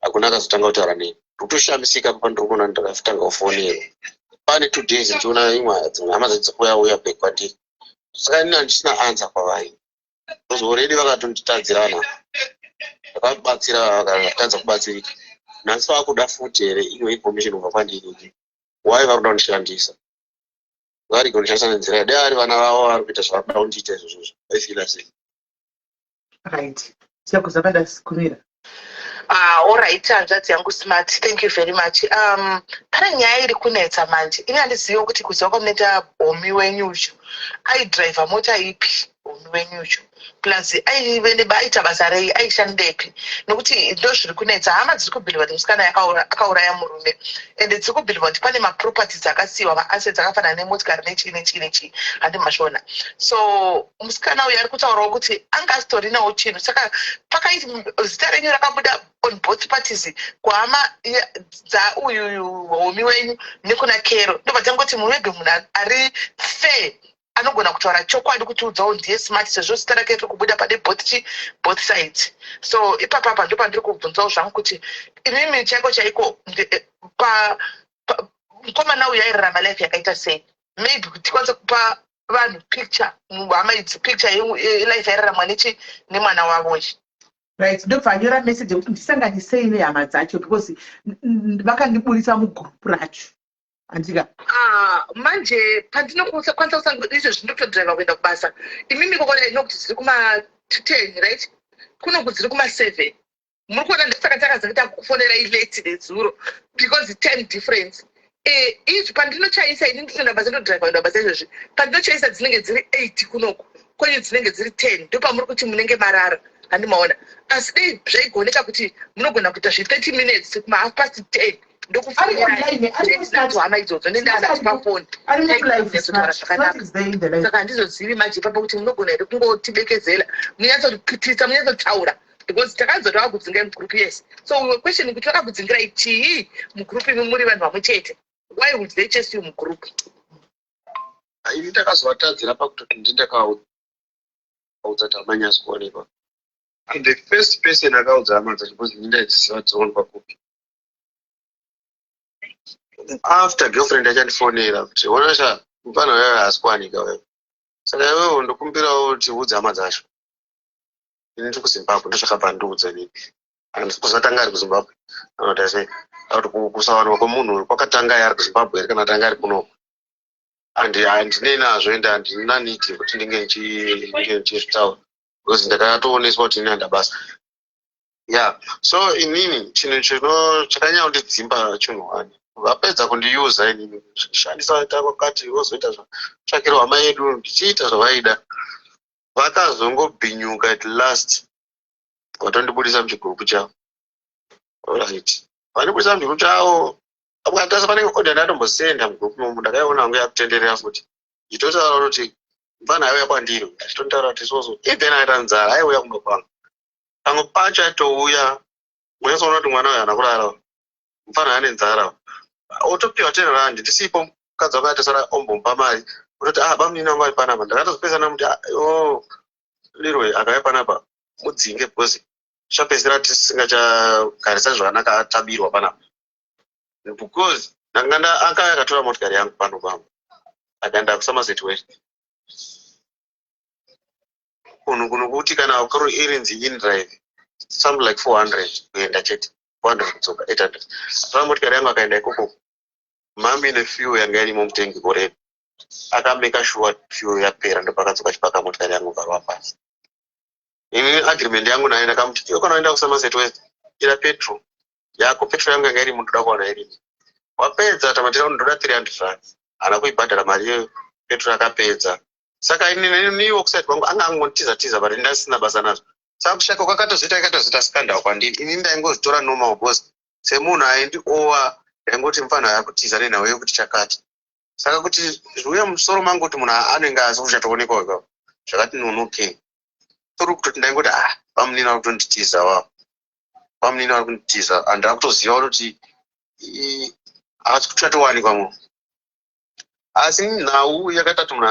Hakuna akazotanga kutaura neni. Ndikutoshamisika pandiri kuona ndakatanga kufonerwa pane 2 days, ndichiona imwe dzimwe hama dzacho dzikuuya uya back kwandiri. Saka inini handisina answer kwavari because already vakatonditadzirana, ndakabatsira vakatadza kubatsirika. Nhasi vakuda futi here imwe information kubva kwandiri? Why vari kuda kundishandisa? Vari kundishandisa nenzira dai ari vana vavo vari kuita zvavari kuda kundiita izvozvozvo, vaifeela sei? Right, siyakuza kumira. Ah, alright, hanzvadzi yangu Smart, thank you very much. Pane nyaya iri kunetsa manje. Ini handizivi kuti kuziva kwamunoita homi wenyu ucho, aidhiraivha mota ipi homi wenyu ucho? Plus aive aita basa rei, aishandepi? Nokuti ndo zviri kunetsa. Hama dziri kubelieva kuti musikana akauraya murume, ende dziri kubelieva kuti pane maproperties akasiyiwa, maassets akafanana nemotikari nechii nechii nechii, handi mashona? So musikana uyu ari kutaurawo kuti anga asitorinawo chinhu. Saka pakaiti zita renyu rakabuda on both parties, kuhama dzauyu homi wenyu nekuna Kero. Ndobva tangoti maybe munhu ari fair anogona kutaura chokwadi kuti udzawo ndiye Smart, sezvo zita rake riri kubuda pane both sides. So ipapapa ndo pandiri kubvunzawo zvangu kuti imimi chaiko chaiko pa mukomana uyu airarama life yakaita sei? Maybe kuti tikwanise kupa vanhu picture, hama idzi picture yelife yairaramwa nechi nemwana wavo ichi. Right, ndobva anyora message yekuti ndisanganisei nehama dzacho because vakandiburisa mugurupu racho, handika? Ah, manje pandinokwanisa kusanga izvezvi, ndotodhiraivha kuenda kubasa. Imimi kokona inokuti dziri kuma-10, right? Kunoku dziri kuma-7. Muri kuona, ndosaka takazenge takufonerai late nezuro because time difference. Izvi pandinochaisa ini, ndinoenda basa, ndodhiraivha kuenda basa izvezvi, pandinochaisa dzinenge dziri 8 kunoku, kwenyu dzinenge dziri 10. Ndopamuri kuti munenge marara, handimaona? Asi dei zvaigoneka kuti munogona kuita zve30 minutes, kuma half past 10. Ari online, ari ndokufoneradzo hama idzodzo nendandati pafoni ari mulive. Kutaura zvakanaka. Smart is there in the live. Saka handizozivi manje ipapo kuti munogona here kungotibekezela, munyatsokuitisa, munyatsotaura, because takanzwa tavakudzingai mugroup, yes. So we were questioning kuti vakakudzingirai chii mugroup imi muri vanhu vamwe chete? Why would they chase you mugroup? Ini ndakazovatadzira pakutoti ndindakavaudza kuti hamanyasi kuonekwa. And the first person akaudza hama dzacho, because ini ndaidziziva dzinowanikwa kupi. After girlfriend achandifonera kuti, "Onosha, mufana wewe haasi kuwanika wewe, saka iwewe ndokumbirawo kuti udze hama dzacho, ini ndiri kuZimbabwe." Ndozvakabva ndiudza inini. Handisi kuzatanga ari kuZimbabwe, anoti sei kuti kusawanikwa kwemunhu uyu kwakatanga ari kuZimbabwe here kana tanga ari kunoku. Handinei nazvo, ende handina need yekuti ndinge ndichizvitaura, because ndakatooneswa kuti ini handa basa. Ya, so inini chinhu chino chakanyanya kundidzimba chinhu one, vapedza kundiuza inini, shandisa kwakati, vozoita tsvakiro hama yedu, ndichiita zvavaida, vakazongobhinyuka. At last vatondibudisa muchigurupu chavo. Right, vandibudisa muchigurupu chavo. Ukatasa panenge order ndatombosenda mugurupu imomo, ndakaiona hangu yakutenderera futi, ichitotaura kuti mufana aiuya kwandiri achitontaura kuti soso, even aita nzara aiuya kumba kwangu. Pamwe pacho aitouya, unyatsoona kuti mwana uyu haana kurara, mufana ane nzara, otopiwa 10 rand. Ndisipo, mukadzi wake atosara ombomupa mari, ototi, "Ah, bamunini wangu ari panapa." Ndakatozopesana kuti, "Ah, oh, Leroy akauya panapa mudzinge, because tichapedzisira tisingachagarisani zvakanaka, atabirwa panapa," because ndanga akauya akatora motikari yangu pano pangu, akaenda kuSomerset West. Kunhu kunokuti kana kuri irinzi indrive, something like 400 kuenda chete, 400 kudzoka, 800. Atora motikari yangu akaenda ikoko, mami nefuel yanga irimo mutengi already. Akameka sure fuel yapera, ndopakadzoka chipaka motikari yangu, bvarwa pasi. Ini agreement yangu naye ndakamuti, "Iwe kana uenda kuSomerset West, ira petrol yako, petrol yangu yanga irimo, ndoda kuwana irimo. Wapedza tamatira kuti ndoda 300 rand." Haana kuibhadhara mari iyoyo, petrol akapedza. Saka iniwo kuside kwangu anga angonditiza tiza, but ndasina basa nazvo. Saka kushaka kwakatozoita, ikatozoita scandal kwandiri. Ini ndaingozvitora normal, because semunhu aindiowa, ndaingoti mufanhu akutiza nenhau yekuti chakati. Saka kuti zviuye musoro mangu kuti munhu anenge asi kuchatoonekwa ikako, zvakati nonokei tori kutoti ndaingoti, "Ah, bamunini vari kutonditiza wavo, bamunini vari kunditiza." Handina kutoziva kuti haasi kuchatowanikwa munhu. Asi nhau yakaita kuti munhu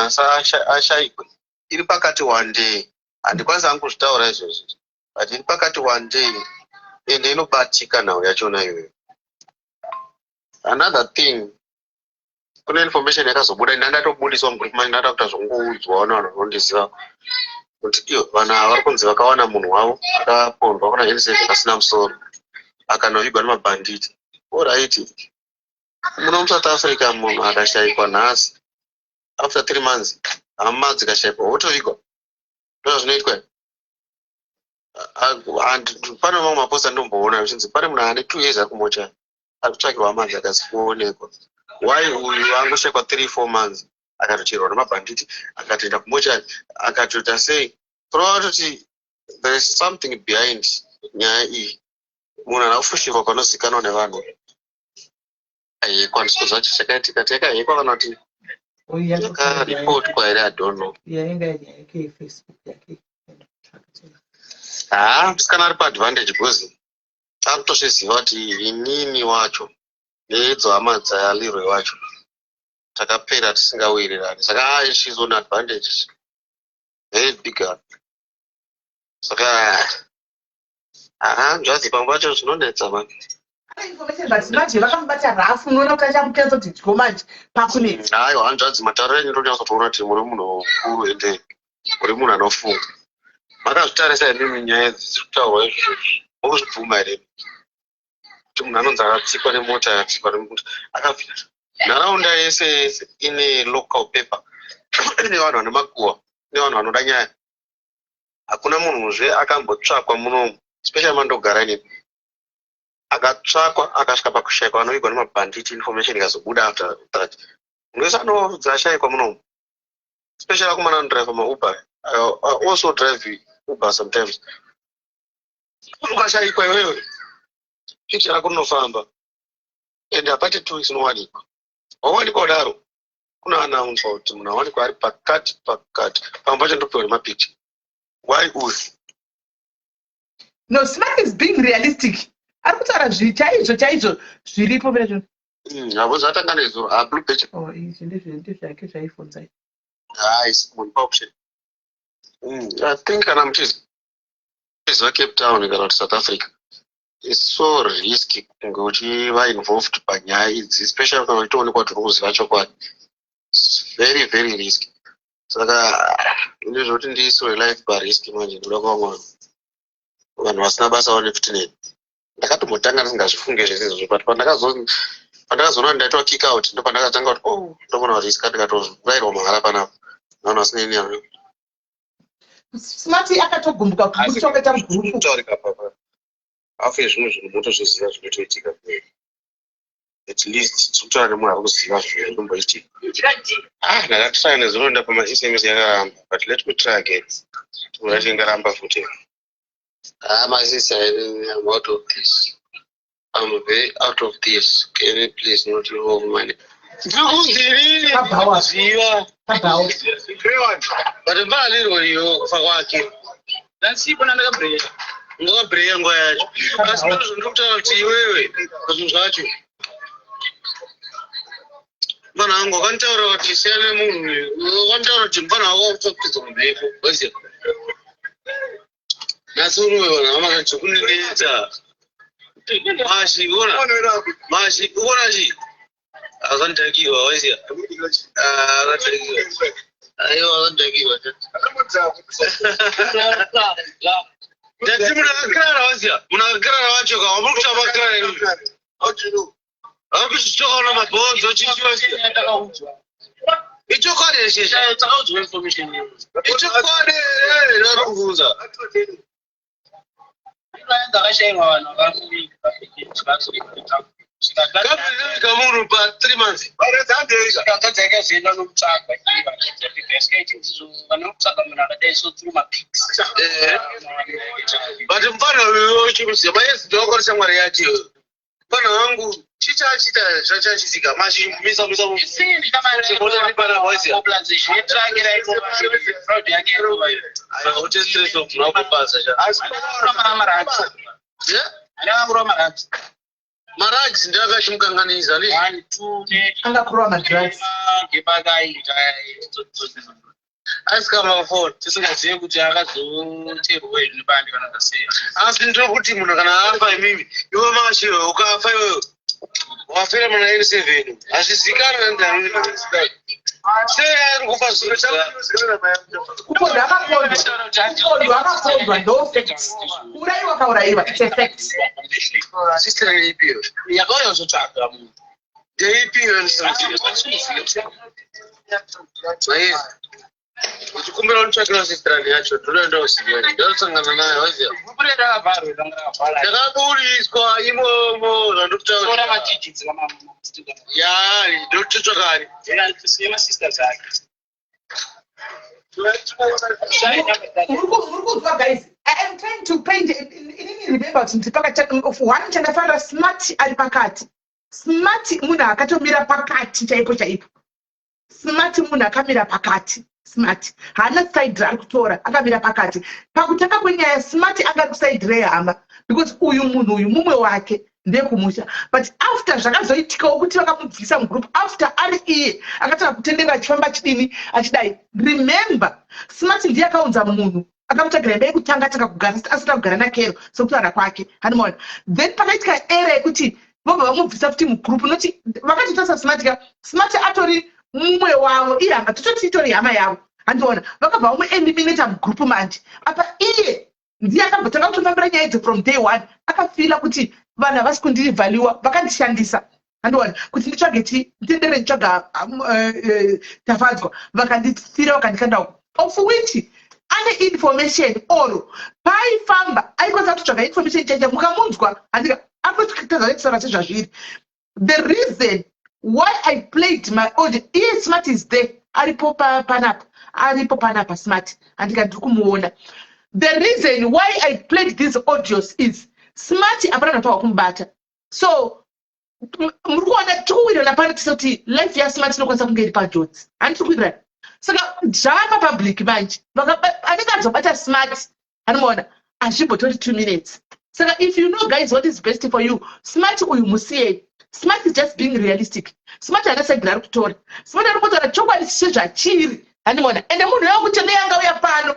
ashayikwe iri pakati one day, handikwanisi hangu kuzvitaura izvozvi, but iri pakati one day, ende inobatika nhau yachona iyoyo. Another thing, kune information yakazobuda, ina ndatobudiswa mugroup manje, ndada kuita zvongoudzwawo nevanhu vanondiziva kuti iyo vanhu ava vari kunzi vakawana munhu wavo akapondwa kuna N7 pasina musoro, akanovigwa nemabhanditi. Alright, muno muSouth Africa munhu akashayikwa nhasi, after 3 months hama dzikashayikwa, wotovigwa. Ndozvazvinoitwa. Pane mamwe maposta ndomboona zvichinzi pane munhu ane 2 years ari kumocha, ari kutsvakirwa hama dzake asi kuonekwa. Why uyu angoshayikwa 3, 4 months, akatocherwa nemabhanditi, akatoenda kumochari, akatoita sei? Kureva kutoti there is something behind nyaya iyi. Munhu ana kufushirwa panozikanwa nevanhu, ahekwa, handisi kuziva chakaitika, takahekwa kana kuti yakaripotwa here, I don't know. Yainga nyaya yake yeFacebook yake. Haa, musikana ari paadvantage, because akutozviziva kuti inini wacho neidzo hama dzaLeroy wacho takapera tisingawirirani. Saka she's on advantage, very big one. Saka haa, nzvadzi pamwe pacho zvinonetsa mani. Information, but manje vakamubata rafu, unoona kuti achamutedza kuti dyo manje pakunetsa. Aiwa, hanzvadzi, matauriro enyu ndonyatsa kutoona kuti muri munhu mukuru, ende muri munhu anofunga. Makazvitarisa imimi, nyaya idzi dziri kutaurwa izvozvo mukuzvibvuma here, kuti munhu anonzi akatsikwa nemota, akatsikwa nemota, akafira, nharaunda yese yese ine local paper, ine vanhu vane makuhwa, ine vanhu vanoda nyaya. Hakuna munhuzve akambotsvakwa munomu, especially mandogara inini, akatsvakwa akasvika pakushayikwa anovigwa nemabhanditi, information ikazobuda after that. Munhu wese anonzi ashayikwa munomu, especially akomana anodrive maUber. I also drive Uber sometimes. Ukashayikwa iwewe, picture rako rinofamba, ende hapati 2 weeks unowanikwa. Wawanikwa kudaro, kuna announce kuti munhu awanikwa ari pakati pakati. Pamwe pacho ndopiwa nemapicha, why uyu? No, Smart is being realistic, ari kutaura chaizvo chaizvo zviripo pena. Havo zvatanga nezuro, ha, blue page. Oh, izvi ndezvake zvaifunza. Haisi munhu paoption. I think kana muchiziva Ziva Cape Town kana kuti South Africa, it's so risky kunge uchiva involved panyaya idzi, especially kana uchitoonekwa kuti uri kuziva chokwadi. It's very, very risky. Saka ndezvekuti ndiiswe life parisk manje ndoda kuva vanhu vasina basa vane futi neni. Ndakatombotanga ndisingazvifunge zvese izvozvo, but pandakazoona ndaitwa kick out, ndo pandakatanga kuti, oh, ndogona kuriska ndikatourayirwa mahara panapa vanhu vasina ini. Smart akatogumbuka kuchongeta mugroup. Kutaurika papa afu yezvimwe zvinhu motozviziva zvinotoitika. At least tikutaura nemunhu ari kuziva zvinomboitika. Ah, ndakatry nezuro, pamaSMS yakaramba, but let me try again. Tingati futi. Ah, my sister, I'm out of this. I'm very out of this. Can you please not involve money? Pabhawa. Ndikuziva. Pabhawa. But mbalirwa iyo kufa kwake. Ndasipo nandakabreya. Ndakabreya nguva yacho. Asi ndikutaura kuti iwewe zvinhu zvacho. Mufana wangu wakanditaura kuti siyana nemunhu uyu, wakanditaura kuti mufana wako wakutopedza mumhepo. Waziva? Nhasi unowe vanhu vamakacho kunenetsa. Mashi, uona? Mashi, uona chi? Akandhakiwa, waziva? Ah, akandhakiwa. Aiwa, akandhakiwa. Ndati munhu akakirara, waziva? Munhu akakirara wacho ka, wamuri kuti amakirara imi. Vari kuchitoona mabhonzo chichi, waziva? Ichokwadi here chizvi? Takaudzwa information iyoyo. Ichokwadi here vari kubvunza? Ndakashaiwa vanhu Kabvika munhu pa3 months. Dzakazoenda nokutsvaga vanokutsvaga munhu akadai so through mapics. But mufana uyu uchimuziva maesi ndowakora shamwari yacho iyoyo. Mufana wangu chichachita zvachachitika machi misa misa. Yetrange fraud yake. Aiwa, ute stress of munhu wako basa cha. Yeah? Ndakakurwa maradzi. Maradzi ndakachimukanganisa ndi. One, two. Angakurwa madrugs. Ngepakaita. Asi kama phone. Tisingazive kuti akazoterwa nepandi kana kasei. Asi ndinokuti munhu kana afa, imimi, iwe mashi, ukafa iwewe wafira muna N7, hazvizikanwa ndani sei ari kufa zviro. Kupondwa akapondwa, kupondwa akapondwa ndo fact. Kuurayiwa kaurayiwa, it's a fact. Sister, ndeipiyo? Yakauya kuzotsvaga munhu. Ndeipiyo? Maizi uchikumbira unitsvakira sister yacho, ndoda kuziva, ndosangana nayo, waziva? Group redakavharwa, ranga rakavhara. Ndakaburiswa imomo. Tora. Zvandokutaura. Madigits. Ya, ndototsvakani? Yemasisters ake. Muri kunzwa guys? I am trying to paint. Inini, remember kuti ndiri pakati of one chandafanira. Smart ari pakati. Smart munhu akatomira pakati chaipo chaipo. Smart munhu akamira pakati. Smart haana side raari kutora, akamira pakati. Pakutanga kwenyaya, Smart anga ari kuside rehama because uyu munhu uyu mumwe wake ndeyekumusha. But after zvakazoitikawo kuti vakamubvisa mugroup, after ari iye akatanga kutenderera achifamba achidini achidai. Remember, Smart ndiye akaunza munhu akamutsvagira imba yekutanga tanga kugara asati akugara nakero sokutaura kwake, handimaona? Then pakaitika era yekuti vobva vamubvisa futi mugroup noti vakatoita saSmart ka. Smart atori mumwe wavo, ihama, tototi itori hama yavo, handiona? Vakabva vamueliminata mugroup manje. Apa iye ndiye akambotanga kutofambira nyaya idzi from day one. Akafeela kuti vanhu havasi kundivaluewa, vakandishandisa, handiona? Kuti nditsvage chi nditendere nditsvaga Tafadzwa, vakandifira, vakandikanda uko, of which ane information or paaifamba aikwanisa kutotsvaga information chaicha. Mukamunzwa, handika akutotadza kutaura sezvazviri. The reason why I played my audio, iye Smart is there, aripo panapa, aripo panapa Smart, handika? Ndiri kumuona. The reason why I played these audios is Smart hapana napawa kumubata. So muri kuona tikuwirirana pano tise kuti life yaSmart inokwanisa kunge iri panjodzi, handi tiri kuwirirana? Saka zvava papublic manje, anenge azobata Smart, anomaona hazvimbotori 2 minutes. Saka if you know, guys, what is best for you, Smart uyu musiyei. Smart is just being realistic. Smart haana side raari kutora. Smart ari kutaura chokwadi sezvachiri, handimaona? Ende munhu wekuti neyanga uya pano,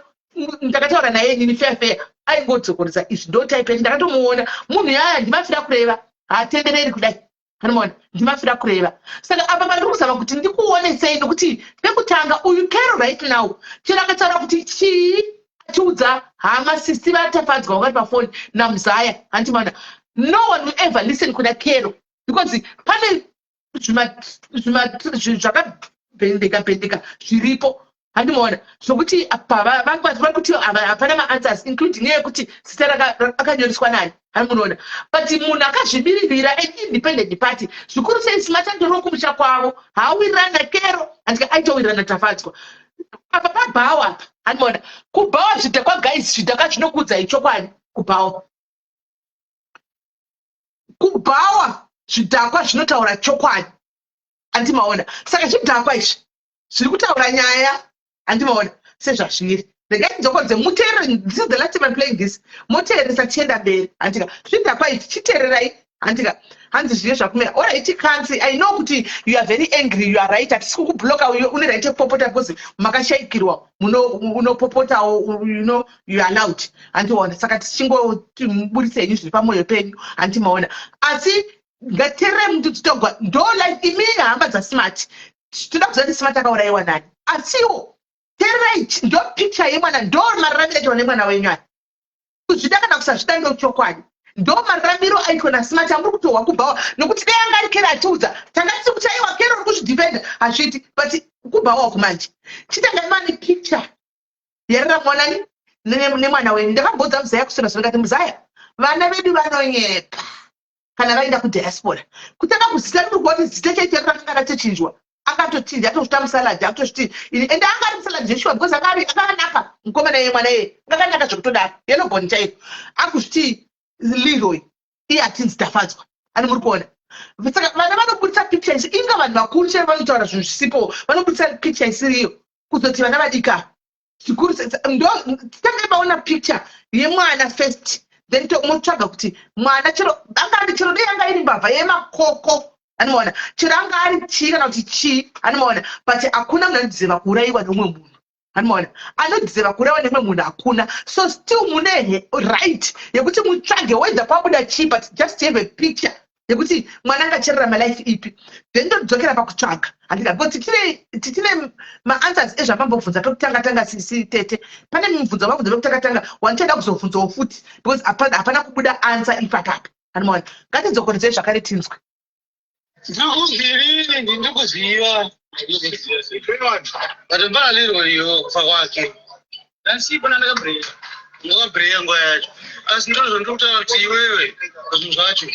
ndakataura naye inini fair fair. Aingodzokorodza izvi, ndo type yacho. Ndakatomuona munhu yaya, ndimafira kureva, haatendereri kudai. Anomaona, ndimafira kureva. Saka apa pandiri kuzama kuti ndikuonesei, nokuti pekutanga uyu Kero right now, chero akataura kuti chii, achiudza hama sisi vaTafadzwa wakati pafoni namuzaya, handimaona, no one will ever listen kuna Kero, because pane zvakabhendeka bhendeka zviripo, handimaona, zvokuti apa vari kuti hapana maanswers, including yekuti zita akanyoreswa nani, handimunoona. But munhu akazvimiririra, an independent party, zvikuru sei simatandoro kumusha kwavo, haawirirana naKero, handika aitowirirana Tafadzwa. Apa pabhawa apa, handimaona, kubhawa zvidhakwa, guys, zvidhakwa zvinokuudzai chokwadi. Kubhawa zvidhakwa zvinotaura chokwadi, handimaona. Saka zvidhakwa izvi zviri kutaura nyaya, handimaona, sezvazviri. Regai ndidzokodze, muteerere. This is the last time I'm playing this. Muteereresa, tienda mberi, handika. Zvidhakwa izvi, chiteererai, handika. Hanzi zviye zvakumira. Alright, kanzi I know kuti you are very angry. You are right, hatisi kukubloka. Une right yekupopota because makashayikirwa, unopopotawo, you are allowed, handiona. Saka tichingoburitsenyu zviri pamwoyo penyu, handimaona. Asi ngateererai mututogwa ndo life. Imini hama dzaSmart, toda kuziva kuti Smart akaurayiwa nani. Asiwo teererai, ndo picture yemwana, ndo mararamiro aitwa nemwana wenyu aya. Kuzvida kana kusazvida, ndo chokwadi, ndo mararamiro aitwa naSmart amuri kutohwa kubhawa. Nokuti dai anga ari Kero achiudza, tanga tisi kuti aiwa, Kero uri kuzvidhifenda, hazviiti. But kubhawa uku manje, chitangai mane picture yararamwa nani nemwana wenyu. Ndakambodza muzaya kusona zvino, ngati muzaya, vana vedu vanonyepa kana vaenda kudiaspora. Kutanga kuzita riri kuva kuti zita chaito rakanga ratochinjwa, akatochinja, atozvita musalad, akutozviti ende anga ari musalad zveshuwa, because anga ari akanaka mukomana iye, mwana iye akanaka zvekutodaro, yellow bone chaiyo. Akuzviti Leroy, iye atinzi Tafadzwa. Ani muri kuona? Saka vana vanobudisa picture isi, inga vanhu vakuru chaivo vanotaura zvinhu zvisipo, vanobudisa picture isiriyo, kuzoti vana vadika zvikuru. Ndo tangai maona picture yemwana first, then motsvaga kuti mwana chero anga ari, chero dei anga iri mbavha yemakoko, anomaona, chero anga ari chii kana kuti chii, anomaona, but hakuna munhu anodeserva kuurayiwa neumwe munhu, anomaona. Anodeserva kuurayiwa nemumwe munhu hakuna. So still mune right yekuti mutsvage whether pabuda chii, but just have a picture yekuti mwana angachererama life ipi. Then todzokera pakutsvaga, handika, because tichine maanswers ezvamambobvunza pekutanga tanga. Sisi tete, pane mubvunzo wamabvunza pekutanga tanga wandichada kuzobvunzawo futi, because hapana kubuda answer ipapapa, anomaona. Ngatidzokoredzei zvakare, tinzwe. Ndiri ndikuziva, but mbana Leroy iyo kufa kwake ndakabreya nguva yacho. Asi ndiro zvandiri kutaura kuti iwewe zvinhu zvacho,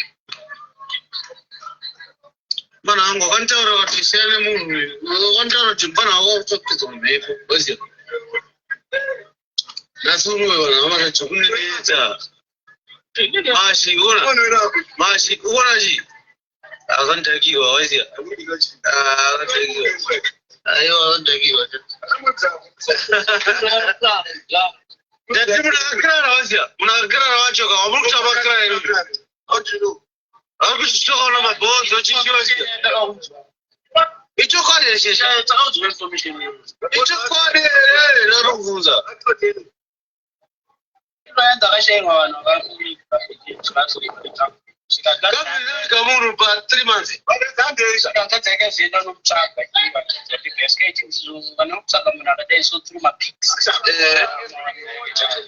mwana wangu akanditaura kuti siyana nemunhu uyu, akanditaura kuti mwana wako akutsvakupedza mumhepo, waziva. Nhasi unowe vanhu vamakadzo kunetsa mashi ona mashi uona chi akanditakiwa, waziva, akanditakiwa, aiwa, akanditakiwa. Ndati munhu akakirara, waziva, munhu akakirara wacho ka wamuri kuti amakirara imi ari kuchitokaona mabhonzo chichiwa. Ichokwadi here shesha? Ichokwadi here ndarikubvunza? Gabvizivika munhu pa3 months.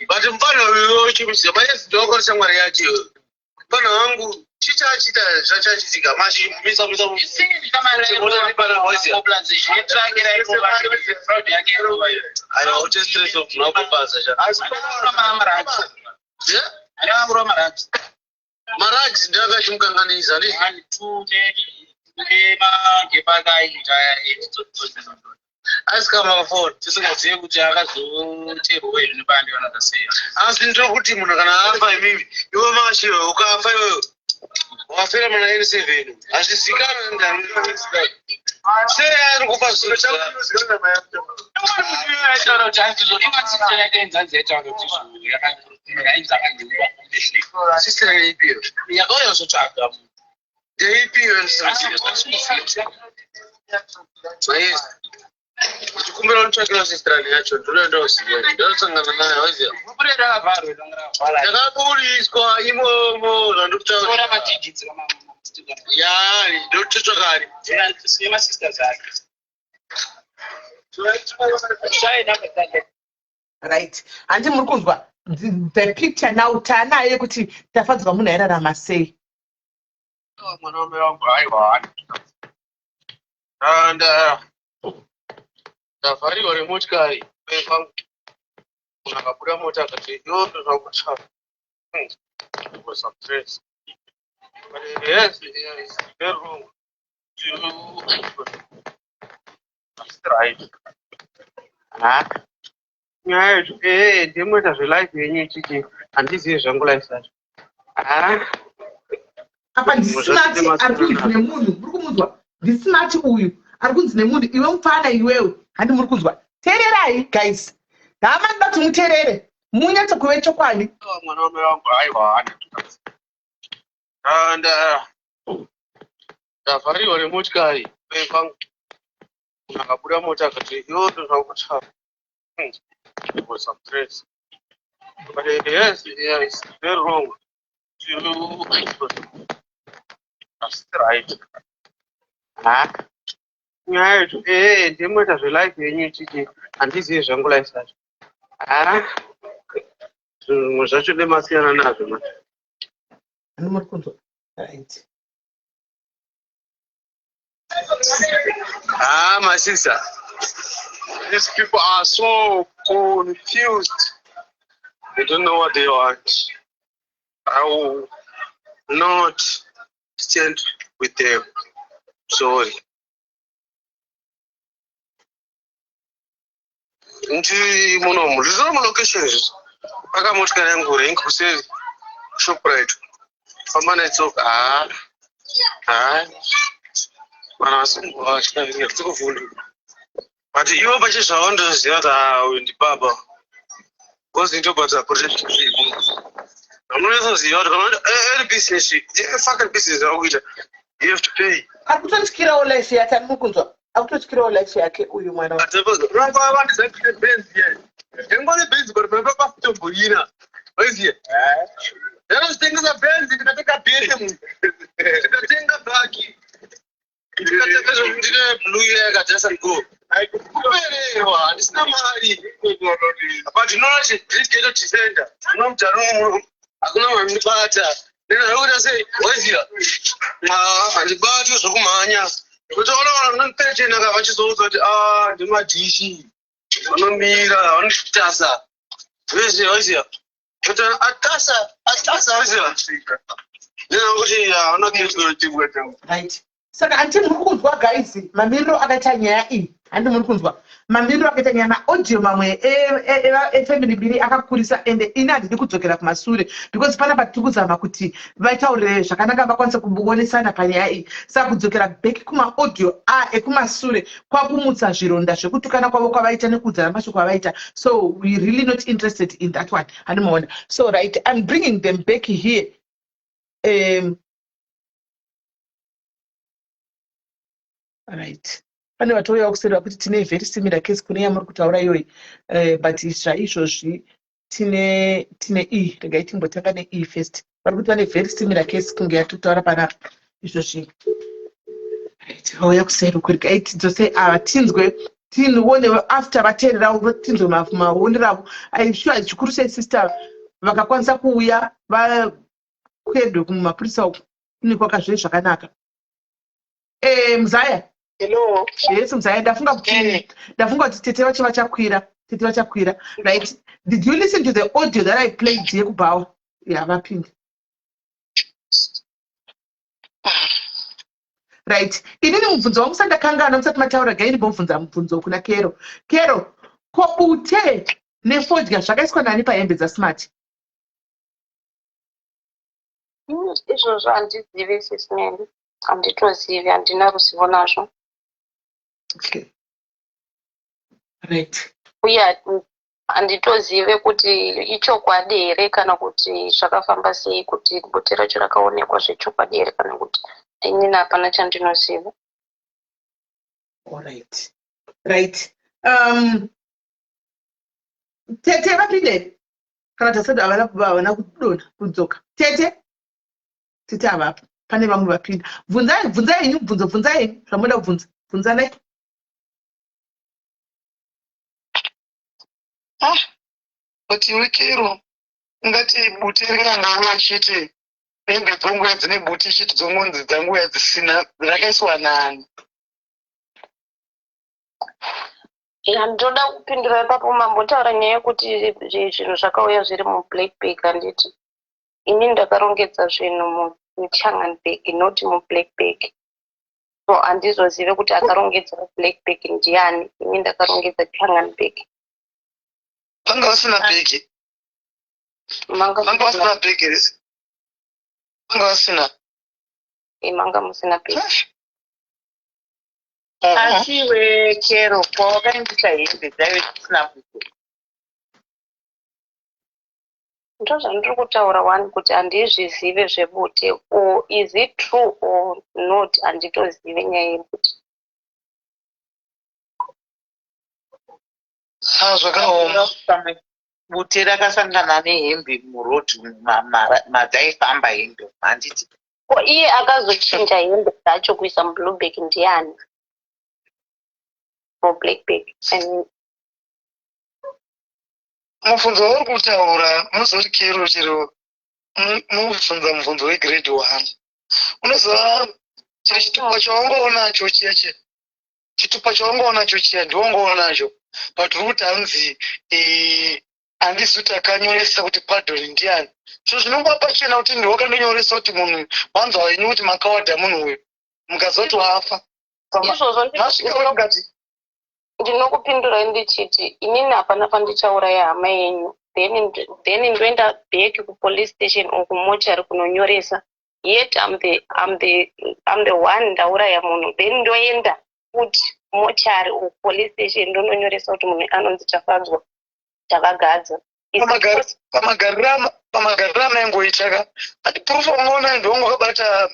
But mufana uyu chimuziva mayezi shamwari yacho, mufana wangu chichachita zvachachitika machi misa misa. Aiwa, uche stress of munhu wako basa sha. Yeah? Maraji ndiye akachimukanganisa ndi. Asi kama mafoni tisingazivi kuti akazocherwa here nepande kana tasei. Asi ndiri kuti munhu kana afa, imimi, iwe mashiwe, ukafa iwewe wafira muna N7, hazvizikanwi sei ari kufa zvinhu. Aitaura kuti hanzi ingatsitira yake inzanzi yaitaura kuti yainzi akandiuva. Sister yeipiyo? Yakauya kuzotsvaga munhu. Ndeipiyo? Mayesu. Chikumbira unotsvakira sister yacho ndoda uziva. Ndosangana naye waziva. Ndakaburiswa imomo zvandikutaura. Ya, ndototsvakari. Right, handi muri kunzwa the picture now taanayo yekuti Tafadzwa munhu airarama sei. Mwana wamai wangu, aiwa. Nda ndavhariwa nemotikari kwangu. Munhu akabuda mota akati iwo zvakutsva. Was some stress. But yes, it's very wrong. To right. Ha. Nyaya yacho ndimoita zvelife yenyu ichichi handizivi zvangu life yacho. Ha. Apa ndiSmart ari kunzi nemunhu, muri kumunzwa? NdiSmart uyu ari kunzi nemunhu, iwe mufana iwewe. Handi muri kunzwa? Teererai guys, hama, ndoda kuti muteerere munyatso kuve chokwadi. Mwana wamai wangu, aiwa. Nda ndavhariwa nemotikari kwangu. Munhu akabuda mota akati iwo zvakutsva. Was some stress. But yes, yeah, it's very wrong. To right. Ha. Nyaya yacho ndimoita zvelife yenyu ichichi handizivi zvangu life yacho. Ha. Zvimwe zvacho ndemasiyana nazvo manje. Handi muri kunzwa? Right. Ah, my sister. These people are so confused. They don't know what they want. I will not stand with them. Sorry. Ndi munomu ndiri mulocation izvi pakamotikari yangu rank kuseri Shoprite famba netsoka. Ha ha, vanhu vasingovatya tikuvhunduka, but ivo pachizvavo ndoziva kuti ha, uyu ndibaba because ndobata protection. Unonyatsoziva kuti kana any business, fucking business yakuita, you have to pay. Ari kutotyirawo life yake. Ari mukunzwa? Ari kutotyirawo life yake uyu mwana. Engone Benzi, but papakutomboina waiziya ndakazvitengesa Benzi, ndikatenga BM, ndikatenga bhaki, ndikatenga zvokundine blue iya yakadasa go kupererwa, handisina mari, but unoona ndiri ghetto defender. Hakuna mudhara, hakuna vanondibata. Ndinokuita sei waiziya? Handibati zvokumhanya kuti ona vanondipetena ka vachizoudza kuti a ndimadhishi vanomira vanonditasa vese waiziya kuti atasa atasa waiziya ndinokuti hauna. Right, saka handi muri kunzwa guys mamiriro akaita nyaya iyi? Handi muri kunzwa mamiriro akaita nyaya? Maaudio mamwe efamily mbiri akakurisa, ende ini handidi kudzokera kumasure because panapa tiri kuzama kuti vataurire zvakanaka, vakwanise kuonesana panyaya iyi. Saka kudzokera back kumaaudio a ekumasure kwakumutsa zvironda zvekutukana kwavo kwavaita nekuudzana mashoko avaita, so we really not interested in that one. Handimaona? So right, I'm bringing them back here. Right, pane vatouyawo kuseri vakuti tine very similar case kune yamuri kutaura iyoyi, but zvaizvozvi tine e regai timbotanga ne first. Vari kuti vane very similar case kunge yatiri kutaura panapa izvozvi. Right, vauya kuseri uku. Regai tidzose ava tinzwe, tione after vateererawo, tinzwe maonero avo. I'm sure zvikuru sei sister vakakwanisa kuuya vakwedwe kumapurisa uku kune kwakazve zvakanaka. Muzaya. Hello. Yes, muzaya, ndafunga kuti tete vacho vachakwira, tete vachakwira. Right, did you listen to the audio that I played yekubhawa? Ya, vapinda. Right, inini mubvunzo wangu sandakangana musati mataura, gai ndimbobvunza mubvunzo kuna Kero. Kero, ko bute nefodya zvakaiswa nani pahembe dzaSmart? Izvozvo handizivi, Sis Melly, handitozivi, handina ruzivo nazvo. Okay, right. Uye handitozive kuti ichokwadi here kana kuti zvakafamba sei, kuti bute racho rakaonekwa zvechokwadi here kana kuti inini hapana chandinoziva. Alright. Right, tete vapinde kana tasati havana kudonha kudzoka. Tete, tete havapo. Pane vamwe vapinda. Bvunzai, bvunzai henyu bvunzo, bvunzai henyu zvamunoda kubvunza, bvunzanai. Ah, but iwe Kero, ungati bute ringangauya chete, hembe dzonguya dzine bute chete dzongonzi dzanguya dzisina, rakaiswa nani? Ya, ndoda kupindura ipapo. Mambotaura nyaya yekuti zvinhu zvakauya zviri mublack bag, handiti? Ini ndakarongedza zvinhu muchangan bag, not mublack bag, so handizozive kuti akarongedza mublack bag ndiani. Ini ndakarongedza changan bag. Vanga vasina bhegi? Manga Vanga vasina bhegi rese? Vanga vasina? Manga musina bhegi. Asi iwe Kero, kwawakaendesa hembe dzaive dzisina bute? Ndozvandiri kutaura wani kuti handizvizive zvebute, or is it true or not, handitozive nyaya yebute. Ha, zvakaoma. Pamwe bute rakasangana nehembe murodhi madzaifamba hembe, handiti? Ko iye akazochinja hembe dzacho kuisa mublue bag ndiani? Mublack bag, I mean. Mubvunzo wauri kutaura, munozoti Kero, chero mubvunza mubvunzo wegrade one, unoziva chero chitupa chawangaonacho chiya chiya, chitupa chawangaonacho chiya ndiwangaonacho, but uri kuti hanzi handisi takanyoresa kuti Pardon ndiani. So zvinongova pachena kuti ndiwakandonyoresa kuti munhu wanzwa henyu kuti makawadha munhu uyu, mukaziva kuti wafa. Izvozvo Masvika mukati. Ndinokupindurai ndichiti inini hapana pandichauraya hama yenyu, then ndoenda back kupolice station or kumochari kunonyoresa, yet I'm the one ndauraya munhu, then ndoenda futi mochari or police station ndononyoresa kuti munhu anonzi Tafadzwa Takagadza. Is it Pamagariro amaingoita ka, ati proof wangaona ndiwangu wakabata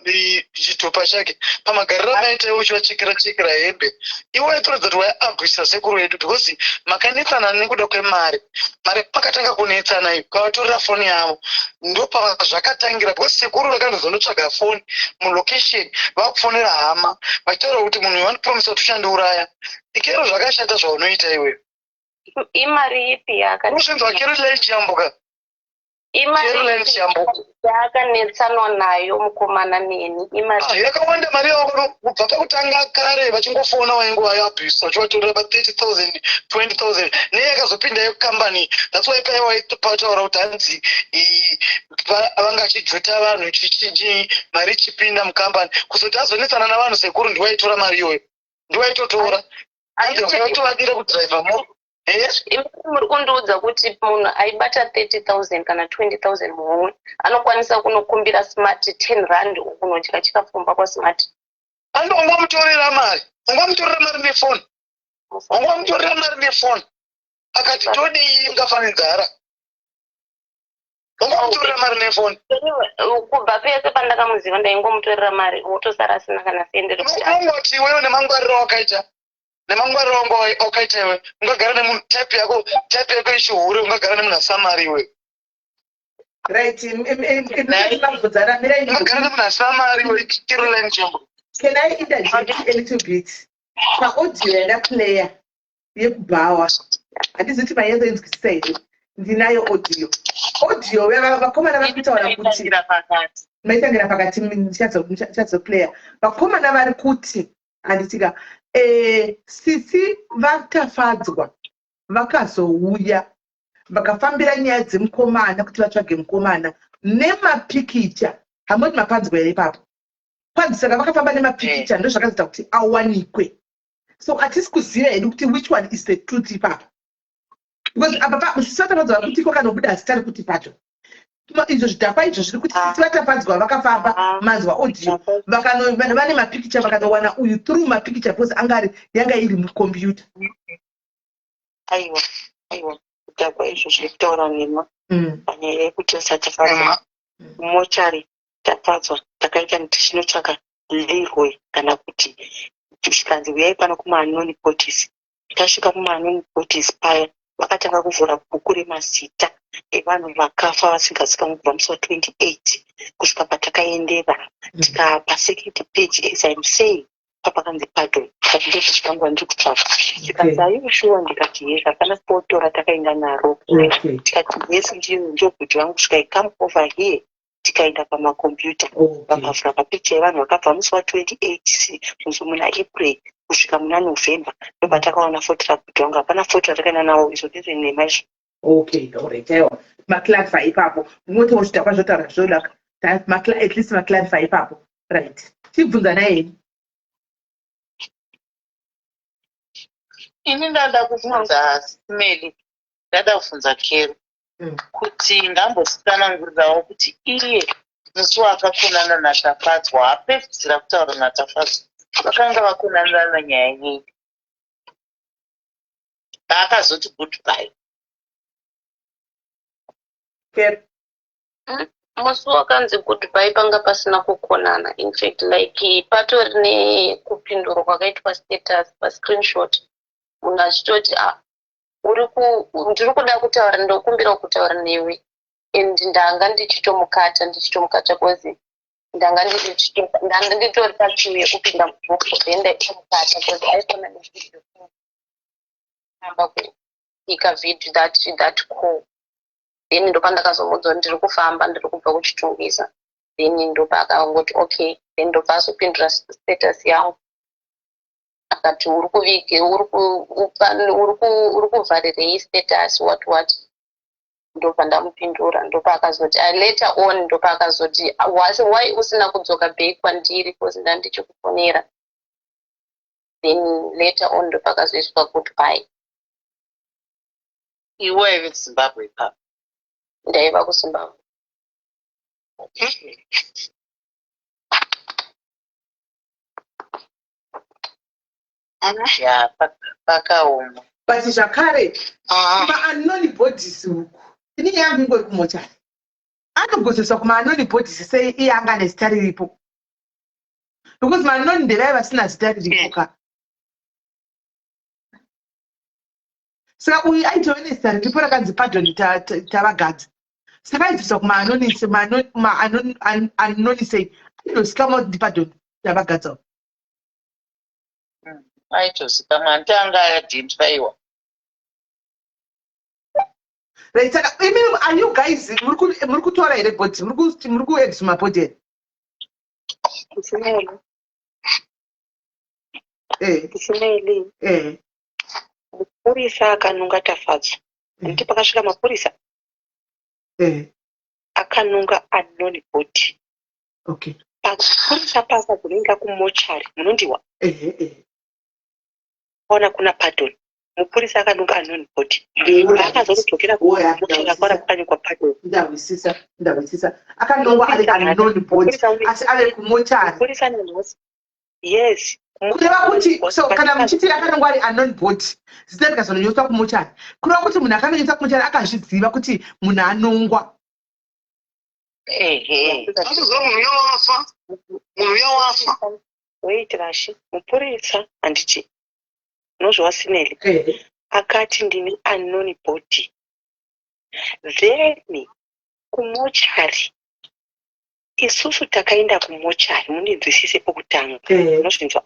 chitupa chake. Pamagariro amaita iwe uchivachekera chekera hembe, iwe waitoratidza kuti waiabwisa sekuru vedu, because makanetsana nekuda kwemari. Mari pakatanga kunetsana iyo kavatorera foni yavo, ndopazvakatangira, because sekuru vakandozonotsvaga foni mulocation, vakufonera hama vachitaura kuti munhu uyu vanopromisa kuti uchandiuraya. Ikero, zvakashata zvaunoita iweyo. Imari ipi yaaka Unosvinzwa Caroline Chiyambuka. Imari Caroline ipi Chiyambuka. yaakanetsanwa nayo mukomana neni? Imari Ah, yakawanda mari yavo kubva pakutanga kare, vachingofona wainge vaiabhusa vachivatorera pa 30 000, 20 000, neye yakazopinda yekukambani. That's why paya waitotaura kuti hanzi vanga achijuta vanhu chichinji, mari ichipinda mukambani. Kuzoti azonetsana navanhu, sekuru ndiwaitora mari iyoyo, ndiwaitotora, hanzi vakatovadira kudhiraivha mo. Imi muri kundiudza kuti munhu aibata 30 000 kana 20 000 muhomwe anokwanisa kunokumbira Smart 10 rand kunodya chikafu kwaSmart? Andi ungamutorera mari, ungamutorera mari nefoni, ungamutorera mari nefoni akati todii, ungafa nenzara, ungamutorera mari nefoni. Kubva pese pandakamuziva ndaingomutorera mari, wotosara asina kana sende rekuti Unongoti iwewe nemangwariro wakaita, nemangwariro wanga wakaita iwe, ungagara nemunhu type yako, type yako yechihure, ungagara nemunhu asina mari iwe? Right, mabvunzana, mirai. Ungagara nemunhu asina mari iwe, Caroline Chembo? Can I interject a little bit paaudio yandaplaya yekubhawa? Handizi kuti mainyatsoinzwisisa here. Ndinayo audio, audio vakomana vari kutaura kuti Maitangira pakati. Maitangira pakati, ndichazoplaya. Vakomana vari kuti, handitika, sisi vaTafadzwa vakazouya vakafambira nyaya dzemukomana kuti vatsvage mukomana nemapikicha. Hamoti mapanzwa here ipapo? Kwanzi saka vakafamba nemapikicha, ndo zvakazoita kuti awanikwe. So hatisi kuziva hedu kuti which one is the truth ipapo, because apa sisi vaTafadzwa vari kuti kwakanobuda zita rekuti pacho izvo zvidhakwa izvo zviri kuti sisi vaTafadzwa vakafamba, manzwa audio, vane mapikicha, vakanowana uyu through mapikicha because anga ari yanga iri mukombiyuta. Aiwa, aiwa, kudhakwa izvo zviri kutaura nhema panyaya yekuti Tafadzwa kumochari. Tafadzwa takaita tichinotsvaka Leroy kana kuti zvikanzi uyai pano kumaanoni 40s. Tasvika mumaUnknown Bodies paya vakatanga kuvhura bhuku remazita evanhu vakafa vasingazikanwi kubva musi wa 28 kusvika patakaendera tika pasecond page as I'm saying papakanzi pardon ndikati ndozvichikanguva ndiri kutsvaga zvikanzi are you sure ndikati yes hapana foto ratakaenda naro tikati yes ndiyo ndobhuti vangu kusvika I come over here tikaenda pamakombiyuta vakavhura mapikicha evanhu vakabva musi wa 28 musi muna April kusvika muna November ndopatakaona foto rabhuti vangu hapana foto ratakaenda nawo izvo ndezvenhema izvo. Okay, alright, aiwa maclarify ipapo ungotiwo zvidhakwa zvotaura zvodaka at least maclarify ipapo right chibvunza naye henyu. Ini ndada kubvunza Smelly, ndada kubvunza Kero kuti ngambotitsanangurirawo kuti iye musi waakakonana naTafadzwa apedzisira kutaura naTafadzwa vakanga vakonanirana nyaya yei paakazoti goodbye. Kero. Musi wakanzi goodbye panga pasina kukonana infact like patori nekupindurwa kwakaitwa status pascreenshot munhu achitoti ah, uri ku ndiri kuda kutaura ndokumbira kutaura newe and ndanga ndichitomukata ndichitomukata cause ndanga ndanga nditori paqueue yekupinda mubhuku then ndaitomukata cause aifona nevideo amba kupika video that, that call then ndopandakazomuudza kuti ndiri kufamba ndiri kubva kuchitungwiza then ndopaakangoti okay then ndobva azopindura status yangu akati uri kuvige uri kuvharirei status what what ndobva ndamupindura ndopaakazoti ah, later on ndopaakazoti why usina kudzoka back kwandiri bcause ndandichikufonera then later on ndopakazoiswa goodbye. Iwe waive kuZimbabwe ipapo? Ndaiva kuZimbabwe. Okay. Ya, pakaoma. But zvakare kuma-unknown bodies uku ini nyaya yangu ingori kumochari anogozeswa kuma-unknown bodies sei iye anga ane zita riripo because manon ndevaya vasina zita riripo ka saka uyu aitove nezita riripo rakanzi pardon tavagadza saka aibviswa kumaanoni sei aitozikamwa kuti ndipardon tavagadza Aitozikamwa anti anga aidentifyiwa. Right, saka imi are you guys muri kutora here body muri kuexuma body here? Ismail. Eh. Ismail. Eh. Mupurisa akanunga Tafadzwa. Handiti pakasvika mapurisa? Eh. Akanunga unknown body. Okay. Pamapurisa pasa kunoenda kumochari munondiwa? Eh eh. Ona kuna Pardon. Mupurisa akanunga unknown body. Akazodzokera kumochari akaona kwakanyogwa Pardon. Ndahwisisa, ndahwisisa. Akanongwa ari unknown body asi ave kumochari. Mupurisa nanhasi. Yes. Kureva kuti so kana muchiti akanongwa ari unknown body zita rikazononyotswa kumochari. Kureva kuti munhu akanonyotswa kumochari akazviziva kuti munhu anongwa. Ehe. Anoziva munhu uya wafa. Munhu uya wafa. Wait Vashe, mupurisa handiti unozviwa Sineli akati ndine unknown body then kumochari isusu takaenda kumochari mundinzwisise pokutanga unozvinzwa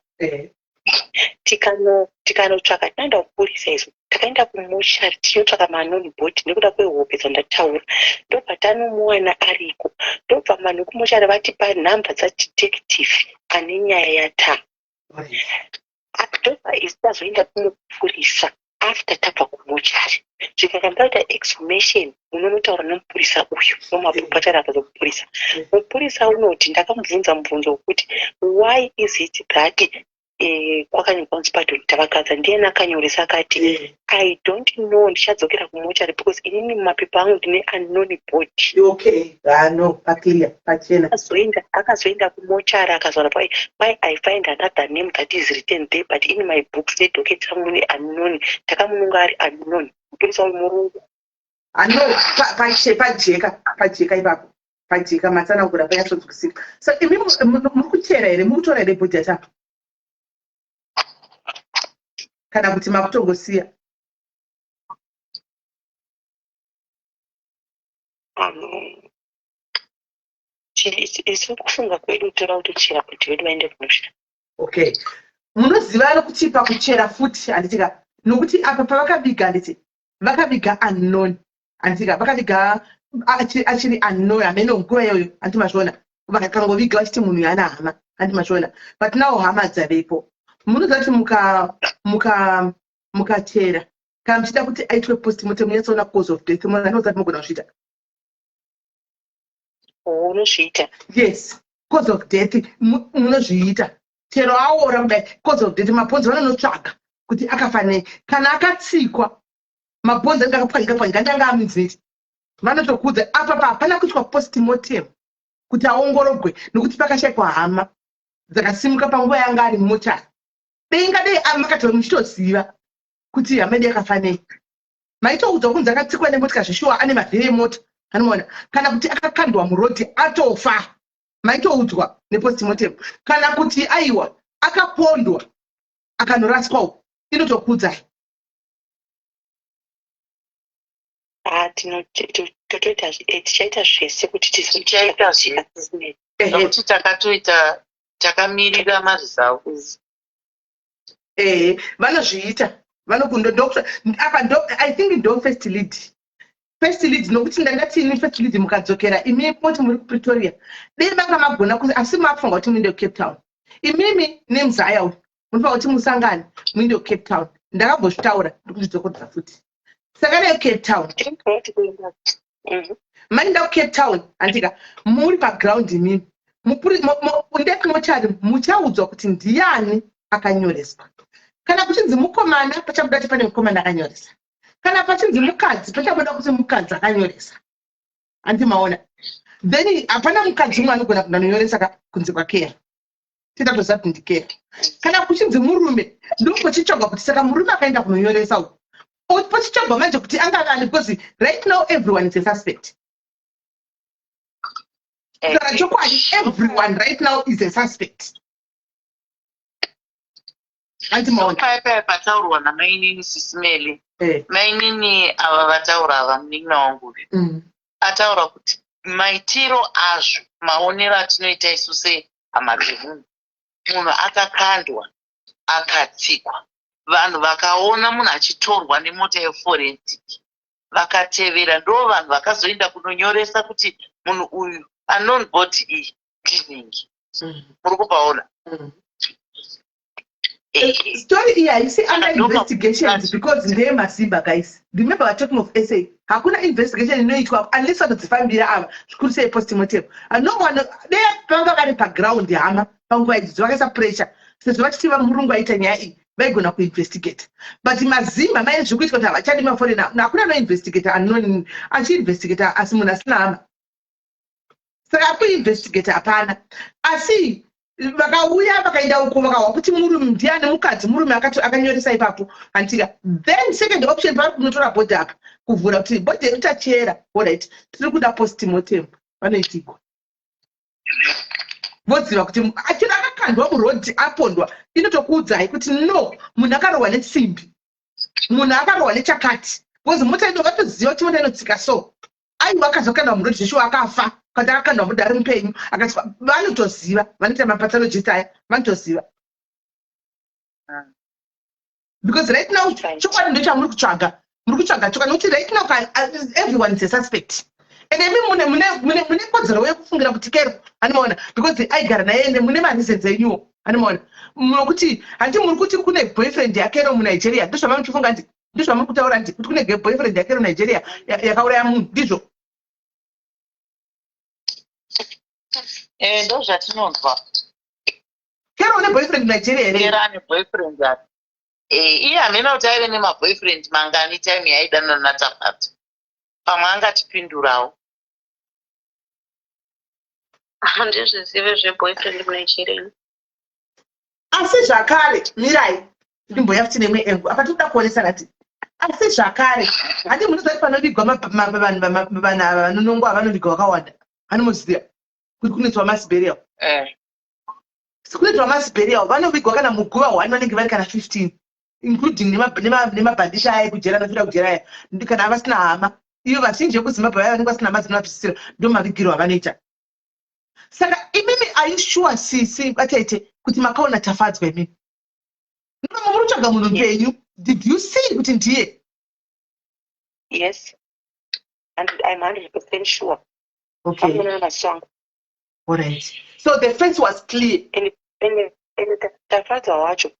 tikanotsvaka tinoenda kupurisa isu takaenda kumochari tichinotsvaka manon body nekuda kwehope dzandataura ndobva tanomuwana ariko ndobva vanhu vekumochari vatipa nhamba dzadetective ane nyaya yataa Ndobva isu tazoenda kumupurisa after tabva kumochari zvikanga ndaita exhumation munonotaura nemupurisa uyu nomapapatari apa dzemupurisa mupurisa unoti ndakamubvunza mubvunzo wekuti why is it that eh, kwakanyorwa kunzi pardon tavagadza ndiyani akanyoresa akati i don't know ndichadzokera kumochari because inini mumapepa angu ndine unknown body okay ah, no paclear pachena akazoenda akazoenda kumochari akazoona why, why i find another name that is written there but in my books nedocket rangu mune unknown takamununga ari unknown mupurisa uyu murungu ano pajeka pajeka ipapo pajeka matsanangura panyatsodzwisika so imi muri kuchera here muri kutora here bhodhi yatapo Kana kuti makutongosiya? Isu kufunga kwedu toda kutochera kuti vedu vaende kumusha. Okay, munoziva nokuti pakuchera futi, handiti ka, nokuti apa pavakaviga, handiti vakaviga unknown, handiti ka, vakaviga achiri unknown, hameno nguva iyoyo, handiti mazviona, vakangoviga vachiti munhu yaana hama, handiti mazviona, but now hama dzavepo. Munoziva kuti muka muka mukachera, kana muchida kuti aitwe postmortem, munyatsoona cause of death, munoziva kuti mugona kuzviita. Unozviita. Yes, cause of death munozviita chero aora kudai. Cause of death, mabhonzo vanonotsvaga kuti akafa nei. Kana akatsikwa, mabhonzo anenge akapwanyika pwanyika, andanga aminzeti, vanotokudza. Apa pa hapana kuitwa postmortem kuti aongorogwe, nokuti pakashaikwa hama dzakasimuka panguva yanga ari mumochari. Dei ingadei makati muchitoziva kuti hama yedu yakafa nei, maitoudzwa kunzi akatsikwa nemotika zveshuwa, ane mavhiri emota, anoona, kana kuti akakandwa murodhi atofa, maitoudzwa nepostmortem, kana kuti aiwa, akapondwa akanoraswa uko, inotokudzai. Ah, totoita, tichaita zvese kuti Tichaita zvese. Nokuti takatoita, takamirira maresults. Ehe, vanozviita, vanokundo doctor apa ndo, I think ndo first lead, first lead, nokuti ndangati ini first lead, mukadzokera imi moti muri kuPretoria, dei manga magona kuti, asi makufunga kuti muende kuCape Town imimi nemuzaya uyu, munofanira kuti musangane muende kuCape Town. Ndakambozvitaura, ndikuzvidzokodza futi. Saka nekuCape Town, maenda kuCape Town, handika muri paground imimi, ndekumochari muchaudzwa kuti ndiani akanyoreswa. Kana kuchinzi mukomana, pachabuda kuti pane mukomana akanyoresa. Kana pachinzi mukadzi, pachabuda kuti mukadzi akanyoresa, handi maona? Then hapana mukadzi umwe anogona kunanonyoresa ka kunze kwaKeya, titatoziva kuti ndiKeya. Kana kuchinzi murume, ndopochitsvagwa kuti saka murume akaenda kunonyoresa uku, pochitsvagwa manje kuti angave ani, because right now everyone is a suspect. Saka chokwadi, everyone right now is a suspect, handi maona? Paya paya pataurwa namainini Sisimeli, mainini ava vataura ava, munin'ina wangu ataura kuti maitiro azvo, maonero atinoita isu sehama dzemunhu, munhu akakandwa akatsikwa, vanhu vakaona munhu achitorwa nemota yeforensic, vakatevera, ndo vanhu vakazoenda kunonyoresa kuti munhu uyu unknown body iyi ndinhingi. Muri kupaona? Story iyi haisi under investigations because ndeyemaZimba. Guys, remember we're talking of SA. Hakuna investigation inoitwa unless vatodzifambira ava, zvikuru sei postmortem. No one dei vanga vari paground hama panguva idzi, vakaisa pressure sezvo vachiti vamurungu aita nyaya iyi, vaigona kuinvestigate. But maZimba maine zviri kuitwa kuti havachadi maforeigner. Hakuna anoinvestigate unknown achiinvestigate, asi munhu asina hama, saka kuinvestigate hapana. Asi vakauya vakaenda uko, vakahwa kuti murume ndiani, mukadzi, murume akanyoresa ipapo, handitika? Then second option, pavari kunotora bhodhi apa, kuvhura kuti bhodhi yedu tachera, alright, tiri kuda postmortem, vanoitigwa, voziva kuti achiri akakandwa murodhi apondwa. Inotokuudzai kuti no, munhu akarohwa nesimbi, munhu akarohwa nechakati, because mota ino vatoziva kuti mota inotsika. So aiwa, akazokandwa murodhi zveshuwa akafa, kana akakandwa murodhi ari mupenyu akati, vanotoziva, vanoita mapathologist aya vanotoziva. Because right now chokwadi ndochamuri kutsvaga, muri kutsvaga chokwadi, nokuti right now everyone is a suspect. And imi mune kodzero yekufungira kuti Kero, anomaona, because aigara naye, ende mune mareasons enyuwo, anomaona, nokuti handi muri kuti kune boyfriend yaKero muNigeria? Ndozvamamuchifunga, ndi ndozvamuri kutaura, ndi kuti kune boyfriend yaKero Nigeria yakauraya munhu, ndizvo? Eh, ndo zvatinonzwa. Kero une boyfriend Nigeria here? Kero ane boyfriend ati, iye hamena kuti aive nemaboyfriend mangani time yaidanana naTafadzwa. Pamwe angatipindurawo. Handizvizive zveboyfriend muNigeria. Asi zvakare, mirai ndimboya futi nemwe engu apa, tinoda kuonesana ti asi zvakare, handi munoziva kuti panovigwa vanhu ava vanonongwa, vanovigwa vakawanda? Hanomuziva kuti kunoitwa mass burial? Kunoitwa mass burial, vanovigwa kana muguva one vanenge vari kana 15. Including nemabhandisha aya ekujera, anofira kujera aya, kana vasina hama. Iyo vazhinji vekuZimbabwe vaya vanenge vasina hama dzinovabvisira, ndo mavigiro avanoita. Saka imimi, are you sure, sisi vatete, kuti makaona Tafadzwa imimi? Noma muri kutsvaga munhu mupenyu, did you see kuti ndiye? Yes, and I'm 100% sure. Okay. Maziso angu. Alright, so the face was clear. And Tafadzwa wacho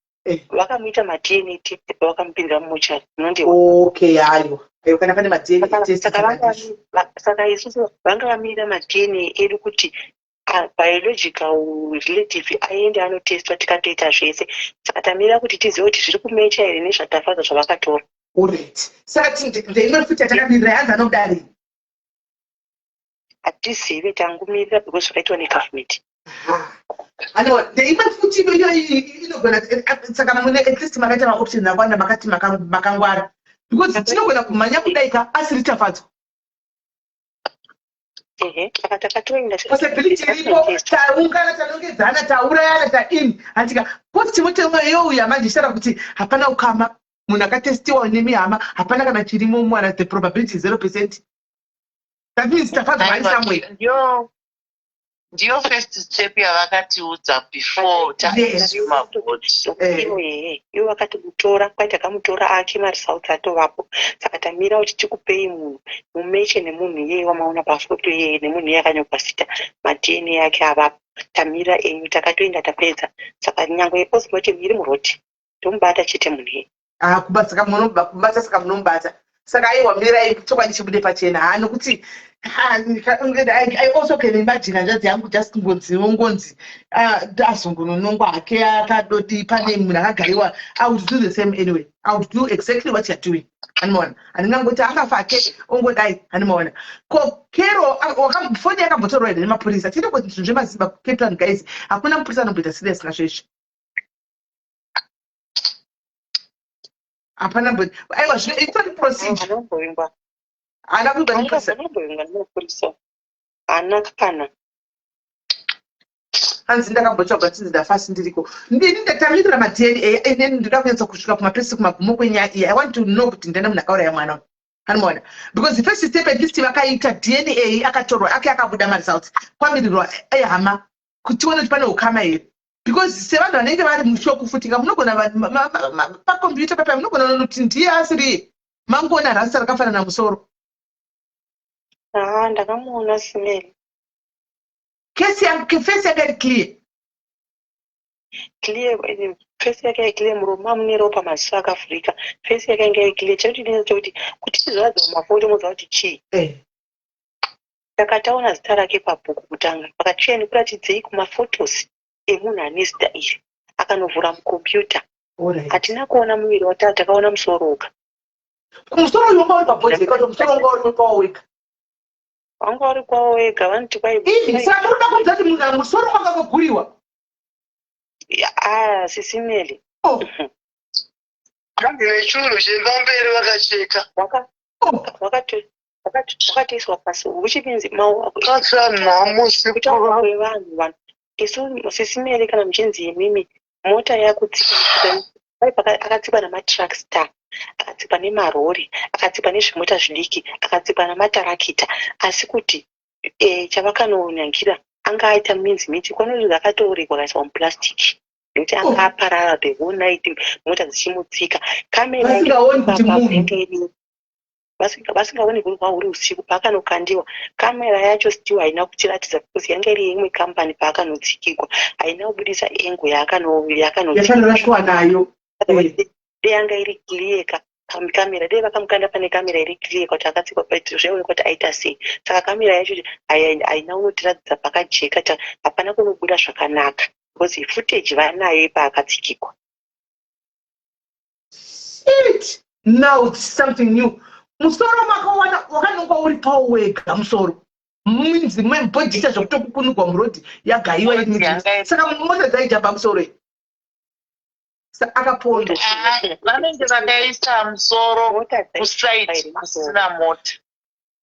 vakamuita maDNA test pavakamupinza mumochari unondiwa. Okay, ayo ayo, kana pane maDNA test. Saka isusu vanga vamirira maDNA edu kuti biological relative aende anotestwa. Tikatoita zvese, saka tamirira kuti tizive kuti zviri kumecha here nezvaTafadzwa zvavakatora. Alright, saka ndeimwe futi yatakamirira, yanzi anobuda. Hatizive, tangumirira because zvakaitwa negovernment. Ano ndeimwe futi iyo inogona. Saka mune at least makaita maoptions akawanda, makati makangwara, because tinogona kumhanya kudaika asiri Tafadzwa. Ehe, saka takatoenda. Possibility iripo. Taungana, tanongedzana, taurayana, taini, handika postmortem youya manje ichitaura kuti hapana ukama, munhu akatestiwa nemihama, hapana kana chirimo mwana. The probability is 0%. That means Tafadzwa ari somewhere. Ndiyo first step yavakatiudza before taasuma body. Ehe, ivo vakatimutora, kwai takamutora ake, maresults atovapo. Saka tamira kuti tikupei munhu mumeche nemunhu iyeye wamaona pafoto iyeye, nemunhu iye akanyorwa zita, maDNA ake avapo. Tamira enyu, takatoenda, tapedza. Saka nyange yepostmortem iri muroti, tomubata chete munhu iyeye. Ah, kubata, saka kubata, saka munomubata. Saka aiwa, mirai chokwadi chibude pachena. Ha, nokuti I also can imagine hanzvadzi yangu just ngonziwo ngonzi azongononongwa hake akadoti pane munhu akagariwa. I would do the same anyway. I would do exactly what you are doing, animaona? Handingangoti akafa ake ongodai, animaona? Ko Kero, foni yakambotorwa here nemapurisa? Tiite kuti zvinhu zvemazimba kuCape Town, guys, hakuna mupurisa anomboita serious nazvo izvi. Hapana. Aiwa, zvino itori procedure. Anomboingwa. Haana kuitwa nemupurisa? Anomboingwa nemapurisa, haana kana. Hanzi ndakambotsvagwa chinzi ndafasi ndiriko. Ndini ndatamirira maDNA, inini ndoda kunyatsa kusvika kumapesi, kumagumo kwenyaya iyi. I want to know kuti ndana munhu akauraya mwana uyu, anomaona? Because the first step at least vakaita DNA, akatorwa ake, akabuda maresults, kwamirirwa ehama kuti tione kuti pane ukama here. Because sevanhu vanenge vari mushock futi ka, munogona pakombiyuta papa munogona kuti ndiye asiriye, mangoona rasta rakafanana musoro. Haa, ndakamuona simeli. Kesi, face yake iri clear? Clear, face yake iri clear, muromo mamune ropa, maziso akavhurika, face yake inge iri clear. Chekuti chekuti kuti tizoradza mafoto moziva kuti chii. Saka taona zita rake pabhuku kutanga, vakati ndikuratidzei kumafotos emunhu ane zita iri. Akanovhura mukombiyuta. Hatina kuona muviri wata, takaona musoro woga. Musoro uyu wanga uri pabody, kuti musoro wanga uri kwawo wega? Wanga uri kwawo wega, vanoti kwai. Saka muri kuda kuudza kuti munhu musoro wanga wakaguriwa? Ah, sisimeli. Oh. Nechunhu chepamberi vakacheka. Wakatoiswa pasi, which means Katsanhamusi. Kutaura kwevanhu, vanhu isu, sisimeri, kana muchinzi imimi mota yakutsika, akatsikwa namatruck star, akatsikwa nemarori, akatsikwa nezvimota zvidiki, akatsikwa namatarakita, asi kuti chavakanonyangira anga aita minzi miti kwanoti akatorekwa akaiswa muplastic, nekuti anga aparara the whole night mota dzichimutsika. Kamera Vasingaoni kuti munhu. Vasingaoni kuti hwahuri usiku paakanokandiwa. Kamera yacho still haina kutiratidza because yanga iri yeimwe kambani. Paakanotsikigwa haina kubudisa angle yaakanotsikiwa. Yakanorashwa nayo. Dei yanga iri clear ka kamera, dei vakamukanda pane kamera iri clear kuti akatsikwa, zvaionekwa kuti aita sei. Saka kamera yacho haina kunotiratidza pakajeka, hapana kunobuda zvakanaka because footage vanayo paakatsikigwa. Shit, now it's something new. Musoro makawana wakanongwa uri pawo wega, musoro minzi mubhodhisa zvokutokukunugwa murodhi yagayiwa iri Mota midzi. Saka mota dzaijamba musoro iyi, akapondwa. Vanenge vakaisa musoro Mota kusaiti kusina mota.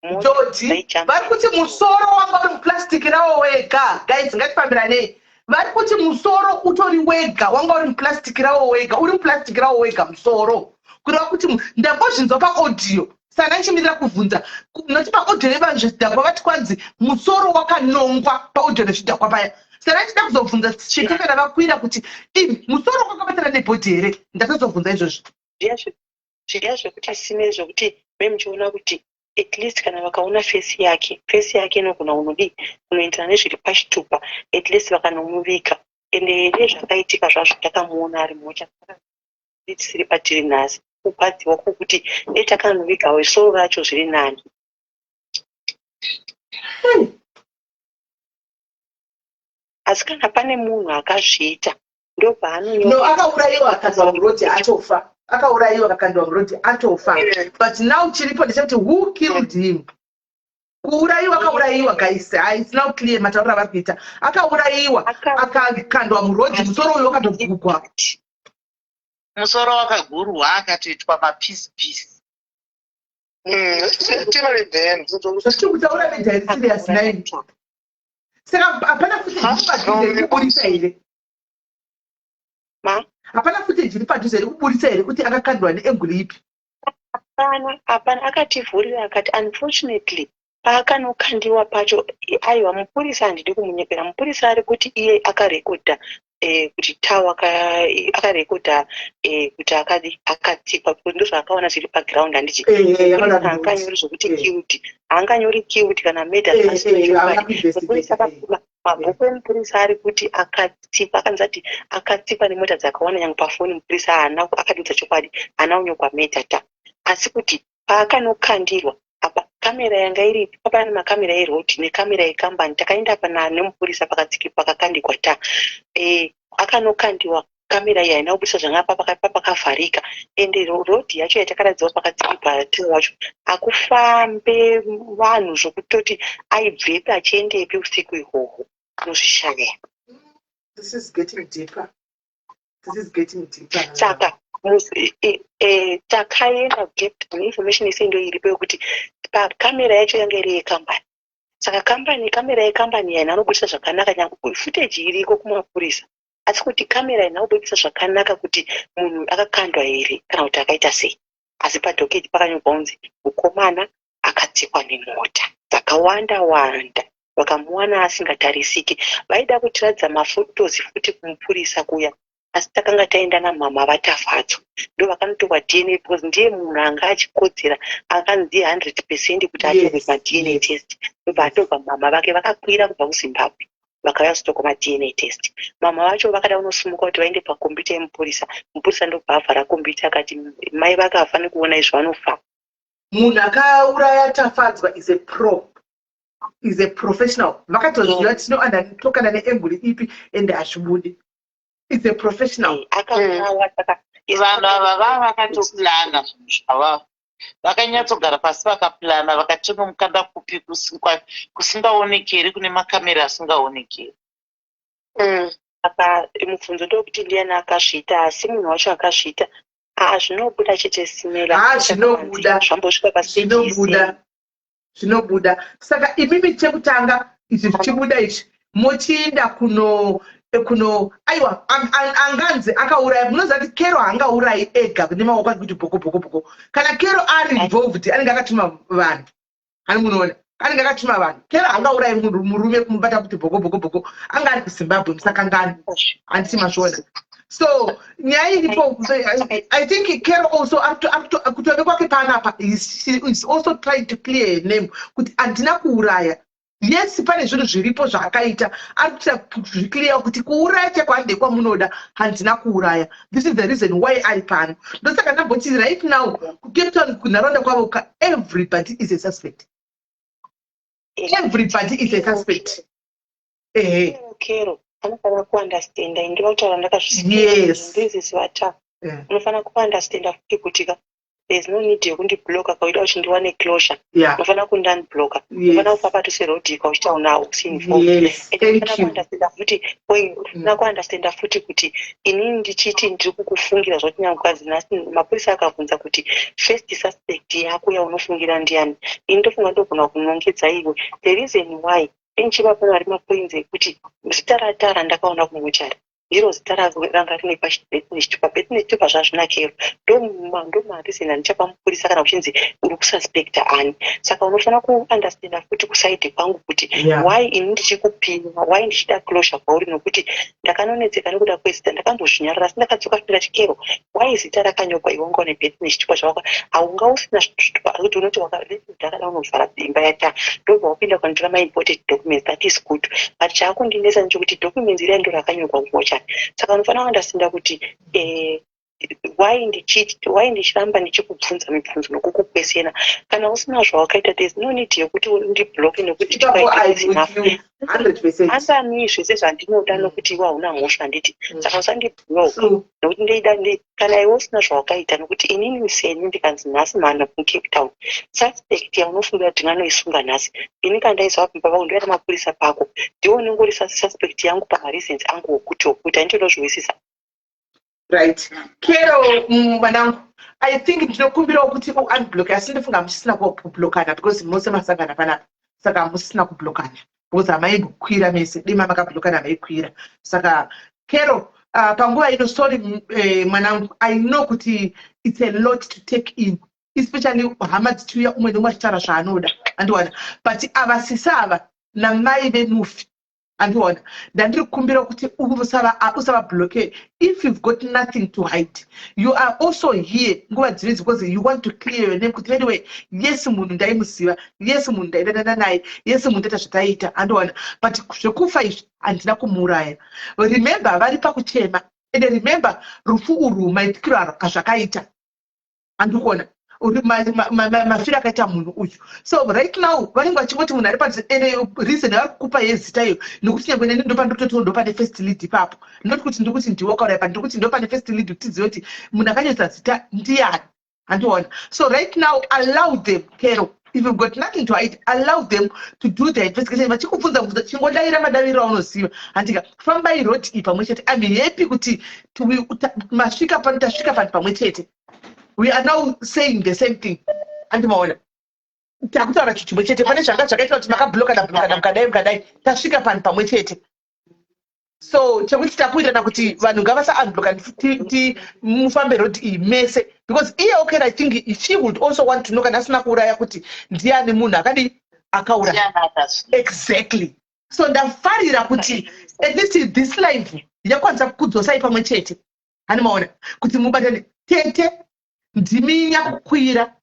Jodi, vari kuti musoro wanga uri muplastic rawo wega. Guys, ngatifambiranei. Vari kuti musoro utori wega, wanga uri muplastic rawo wega, uri muplastic rawo wega musoro. Kureva kuti ndambozvinzwa paaudio, saka ndichimirira kuvhunza noti paaudio yevanhu zvezvidhakwa vati kwanzi musoro wakanongwa paaudio rezvidhakwa paya. Saka ndichida kuzobvunza chete kana vakwira kuti imi musoro wakabatana nebhodhi here. Ndatozobvunza izvozvo. Zviya zvekuti sime zvekuti memuchiona kuti at least kana vakaona face yake, face yake inogona kunodii, kunoenderana nezviri pachitupa, at least vakanomuviga. Ende nezvakaitika zvazvo, takamuona ari mocha tisiri patiri nhasi, kurwadziwa kwokuti dai takanovigawo soro racho zviri nani. Asi kana pane munhu akazviita, ndopaanonyo No, akaurayiwa akakandwa murodhi atofa. Akaurayiwa akakandwa murodhi atofa. But now chiripo ndechekuti who killed him? Kuurayiwa akaurayiwa, guys. Ah, it's now clear matauriro avari kuita. Akaurayiwa akakandwa murodhi, musoro uyu wakatogugwa. Musoro wakagurwa, akatoitwa mapisi pisi. Zvatiri kutaura media serious nine. Saka hapana footage iri padhuze iri kuburisa here? Ma? Hapana footage iri padhuze iri kuburisa here kuti akakandwa neangle ipi? Hapana, hapana. Akativhurira akati unfortunately paakanokandiwa pacho, aiwa, mupurisa, handidi kumunyepera, mupurisa ari kuti iye akarekodha kuti tawa akarekodha kuti akadi akatsikwa, because ndozvaakaona zviri paground, handiti? Mupurisa haanganyori zvokuti killed, haanganyori killed kana murder. Asina chokwadi. Mupurisa akakura mabhuku emupurisa ari kuti akatsikwa, akanzi ati akatsikwa nemota dzakawanda. Nyange pafoni mupurisa haana akadudza chokwadi, haana kunyorwa murder ta, asi kuti paakanokandirwa apa kamera yanga iripo, pane makamera eroad nekamera yekambani. Takaenda apa nemupurisa pakakandikwa ta akanokandiwa, kamera iyi haina kubudisa zvanga papakavharika. Ende road yacho yatakaratidzwa pakatsikirwa ta wacho hakufambe vanhu, zvokutoti aibvepi achiendepi usiku ihwohwo, unozvishaya. This is getting deeper, this is getting deeper. Saka takaenda deep. Information ese ndo iripo yekuti pakamera yacho yanga iri yekambani. Saka kambani, kamera yekambani haina kunobudisa zvakanaka, nyange footage iriko kumapurisa, asi kuti kamera haina kubudisa zvakanaka kuti munhu akakandwa here kana kuti akaita sei. Asi padocket pakanyorwa kunzi mukomana akatsikwa nemota dzakawanda wanda, vakamuwana asingatarisiki. Vaida kutiratidza maphotos futi kumupurisa kuya, asi takanga taenda namama vaTafadzwa, ndo vakanotorwa DNA, because ndiye munhu anga achikodzera, akanzi 100% kuti atorwe maDNA test. Ndobva atorwa. Mama vake vakakwira kubva kuZimbabwe, vakauya kuzotorwa maDNA test. Mama vacho vakada kunosumuka kuti vaende pakombiyuta yemupurisa, mupurisa ndobva avhara kombiyuta, akati mai vake havafaniri kuona izvo, vanofa. Munhu akauraya Tafadzwa is a pro, is a professional. Vakatoziva tinoandotokana neangle ipi ende hazvibudi. Is a professional. Akaurawa, saka Vanhu ava vava vakatoplana zvinhu zvavavo, vakanyatsogara pasi, vakaplana, vakati kupi kusingaonekeri, kune makamera asingaonekeri. Saka mubvunzo ndokuti ndiani akazviita? Asi munhu wacho akazviita, aa, zvinobuda chete, simela. Ha, zvinobuda. Zvambosvika pastage. Zvinobuda, zvinobuda. Saka imimi chekutanga izvi zvichibuda izvi, mochiinda kuno aiwa, anganzi akauraya, munoziva kuti Kero haangaurayi ega nemaoko ake kuti bhoko bhoko bhoko. Kana Kero ari involved, anenge akatuma vanhu. Hani munoona anenge akatuma vanhu. Kero haangaurayi murume kumubata kuti bhoko bhoko bhoko. Anga ari kuZimbabwe, musakangani, handiti mazviona? So nyaya iripo, I think Kero also kutove kwake panapa is also trying to clear her name kuti handina kuuraya. Yes, pane zvinhu zviripo zvaakaita, ari kuita zviclear kuti kuuraya chako handei kwamunoda, handina kuuraya. This is the reason why ari pano. Ndosaka ndamboti right now kuCape Town, kunharaunda kwavo ka, everybody is a suspect, everybody is a suspect, ehe. Kero anofanira kuunderstanda, indova kutaura. Ndakazvisindizizivata. Unofanira kuunderstanda futi kuti ka there is no need yekundibloka kauida kuti ndiwane closure. Unofanira kundiunblocka, unofanira kupa padhuze rodhika uchitaura usiinvolved. Yes, thank you. Futi unofanira kuunderstanda futi kuti inini ndichiti ndiri kukufungira zvoti nyange nhasi mapurisa akabvunza kuti first suspect yako yaunofungira ndiani, ini ndofunga ndogona kunongedza iwe. The reason why Ndinchivapa vari mapoints ekuti zita raTara ndakaona kumochari ndiro zita ranga rine pachibheti nechitupa bheti nechitupa zvazvina kero ndomareason andichapa mupurisa kana kuchinzi uri kususpecta ani. Saka unofanira kuunderstanda futi kusaidi kwangu kuti why ini ndichikupinwa, why ndichida closure kwauri, nokuti ndakanonetseka nekuda kwezita. Ndakambozvinyarara asi ndakadzoka ndikati, "Kero, why zita rakanyorwa iwe ungaone bheti nechitupa zvawaka haunga usina zvitupa?" Kuti unoti ndakada unovhara imba yata, ndobva wapinda ukanotora maimported documents. That is good, but chaakundinetsa ndechekuti documents iriya ndo rakanyorwa kumochari. Saka unofanira kuunderstanda kuti why ndichiramba ndichikubvunza mibvunzo nokukukwesena. Kana usina zvawakaita, there is no need yekuti undiblocke, nekuti Ipapo I'm with you 100%. Answer zvese zvandinoda, nokuti iwe hauna mhosva, handiti? Saka usandiblock, nokuti ndeida kana iwe usina zvawakaita, nokuti inini seni ndikanzi nhasi mana muCape Town suspect yaunofungira kuti ndinganoisunga nhasi, ini kana ndaizova pamba pako, ndoenda mapurisa pako, ndiwe unenge uri suspect yangu pamareasons angu okuti handitodozviwisisa. Right, Kero mwanangu, I think ndinokumbirawo kuti uunblock, asi ndofunga musisina kublockana because mose masangana panapa, saka musisina kublockana because hamaimbokwira mese dima makablokana, hamaikwira. Saka Kero, panguva ino, sorry mwanangu, I know kuti it's a lot to take in, especially hama dzichiuya umwe neumwe achitaura zvaanoda, andiwana. But ava sisi ava namai vemufi, andiona, ndandiri kukumbira kuti usava blocke if you've got nothing to hide. You are also here nguva dzinedzi because you want to clear your name kuti anyway, yes, munhu ndaimuziva, yes, munhu ndaidanana naye, yes, munhu ndaita zvataiita, andiona, but zvekufa izvi handina kumuuraya. Remember, vari pakuchema, and remember rufu urwu maitikiro aro azvakaita, andikuona mafiro akaita munhu uyu. So right now vanenge vachingoti munhu ari padhuze, ene reason yavari kukupa yezita iyo, nekuti nyangwe neni ndopandototiwo ndopane first lead ipapo, not kuti ndikuti ndiwe wakauraya, pa ndikuti ndopane first lead kuti tizive kuti munhu akanyoresa zita ndiani, handiona. So right now allow them, Kero. If you've got nothing to hide, allow them to do their investigation. Vachikubvunza bvunza, chingodayira madaviro aunoziva, handika? Fambai road iyi pamwe chete. I'm happy kuti masvika pano, tasvika panhu pamwe chete. We are now saying the same thing, andimaona, takutaura chinhu chimwe chete. Pane zvanga zvakaita kuti makablokana blokana, mukadai mukadai, tasvika panhu pamwe chete. So chekuti takuwirirana kuti vanhu ngavasaunbloka, mufambe road iyi mese, because iye, okay, I think she would also want to know kana asina kuuraya kuti ndiani munhu akadi akauraya exactly. So ndafarira kuti at least this live yakwanisa kukudzosai pamwe chete, hani maona kuti mubatane. Tete, ndimi nyakukwira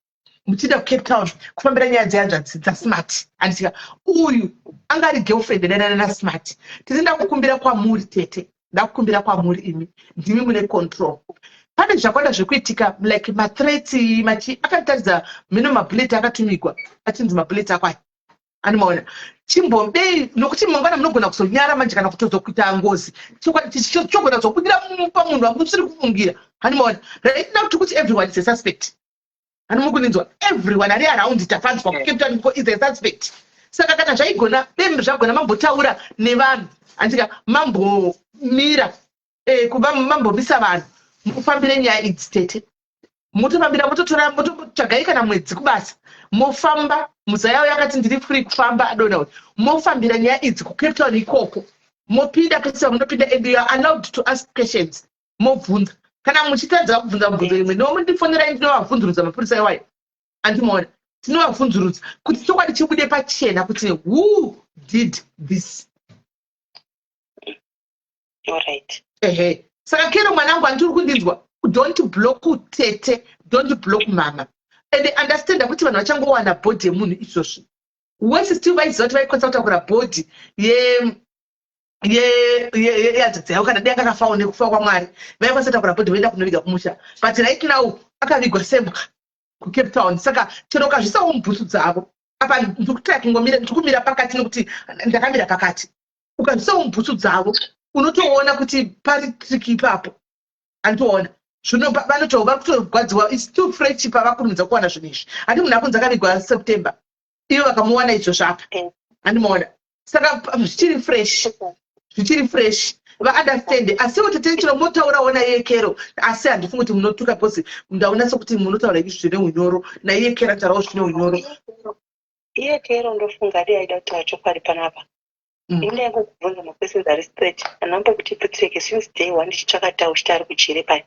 muchienda kuCape Town kufambira nyaya dzehanzvadzi dzaSmart, handisika? Uyu anga ari girlfriend danana naSmart. Tete, ndakukumbira kwamuri, tete, ndakukumbira kwamuri, imi ndimi mune control. Pane zvakawanda zvekuitika like mathreats machi akataridza mino mabullet akatumigwa achinzi mabullet ako aya, animaona. Chimbobei, nokuti mangwana munogona kuzonyara manje kana kutozokuita ngozi, chogona kuzobudira pamunhu wamusiri kufungira, animaona. Right now tikuti everyone is a suspect, hani muri kuninzwa? Everyone ari around Tafanzwa kuCape Town is a suspect. Saka kana zvaigona, dai zvagona mambotaura nevanhu, handika? Mambomira kuva mambomisa vanhu mufambire nyaya idzi, tete. Motofambira, mototora, mototsvagai kana mwedzi kubasa, mofamba. Muzaya yakati ndiri free kufamba, adona uyu, mofambira nyaya idzi kuCape Town ikoko, mopinda pese pamunopinda, and you are allowed to ask questions. Mobvunza kana muchitadza kubvunza mubvunzo imwe, nomundifonerai, ndinovabvunzurudza mapurisa iwayo, andimaona, tinovabvunzurudza kuti chokwadi chibude pachena kuti who did this. Alright. Ehe, saka Kero mwanangu, handiri kundinzwa? Don't block tete, don't block mama, and understand kuti vanhu vachangowana body yemunhu izvozvi. Wese still vaiziva kuti vaikwanisa kutakura body yehanzvadzi yavo kana dai anga akafawo nekufa kwaMwari, vaikwanisa kutakura body voenda kunoviga kumusha. But right now akavigwa sembwa kuCape Town. Saka chero ukazvisawo mubhutsu dzavo apa, ndikutaya kungomira, ndiri pakati nekuti ndakamira pakati, ukazvisawo mubhutsu dzavo unotoona kuti pari tricky ipapo, anditoona. Zvino vanoto vari kutorwadziwa. It's too fresh pavakurumidza kuwana zvinhu izvi. Handi munhu akunzi akavigwa September, ivo vakamuwana izvozvo apa, handimaona. Saka zvichiri fresh, zvichiri fresh, vaunderstand. Asiwo tete, chero motaurawo naiye Kero, asi handifungi kuti munotuka because ndaona sekuti munotaura izvi zvine unyoro, naiye Kero anotaurawo zvine unyoro. Iye Kero ndofunga dai aida kutaura chokwadi panapa. Ini ndaingokubvunza maquestions ari straight. Handina putseke since day one ndichitsvaka tau chiti ari kujere paya.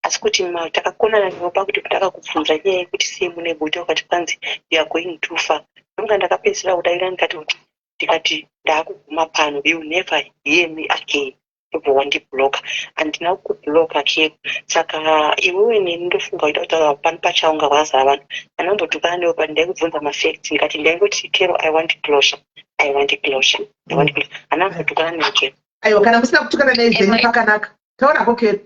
Asi kuti takakonana newe pakuti ndakakubvunza nyaya yekuti sei mune bonde, ukati kwanzi you are going too far. Ndomunga ndakapedzisira kudaira ndikati ndaakuguma pano, you never hear me again. Ndobva wandibloka. Handina kukubloka, Kero. Saka iwewe neni ndofunga kuita kutaura pano pachaunga kwakazara vanhu. Handambotukana newe, but ndaikubvunza mafacts. Ndikati ndaingoti, "Kero, I want closure, I want closure, I want closure." Handina kumbotukana newe, Kero. Aiwa, kana musina kutukana naye zvenyu pakanaka. Taurako, Kero.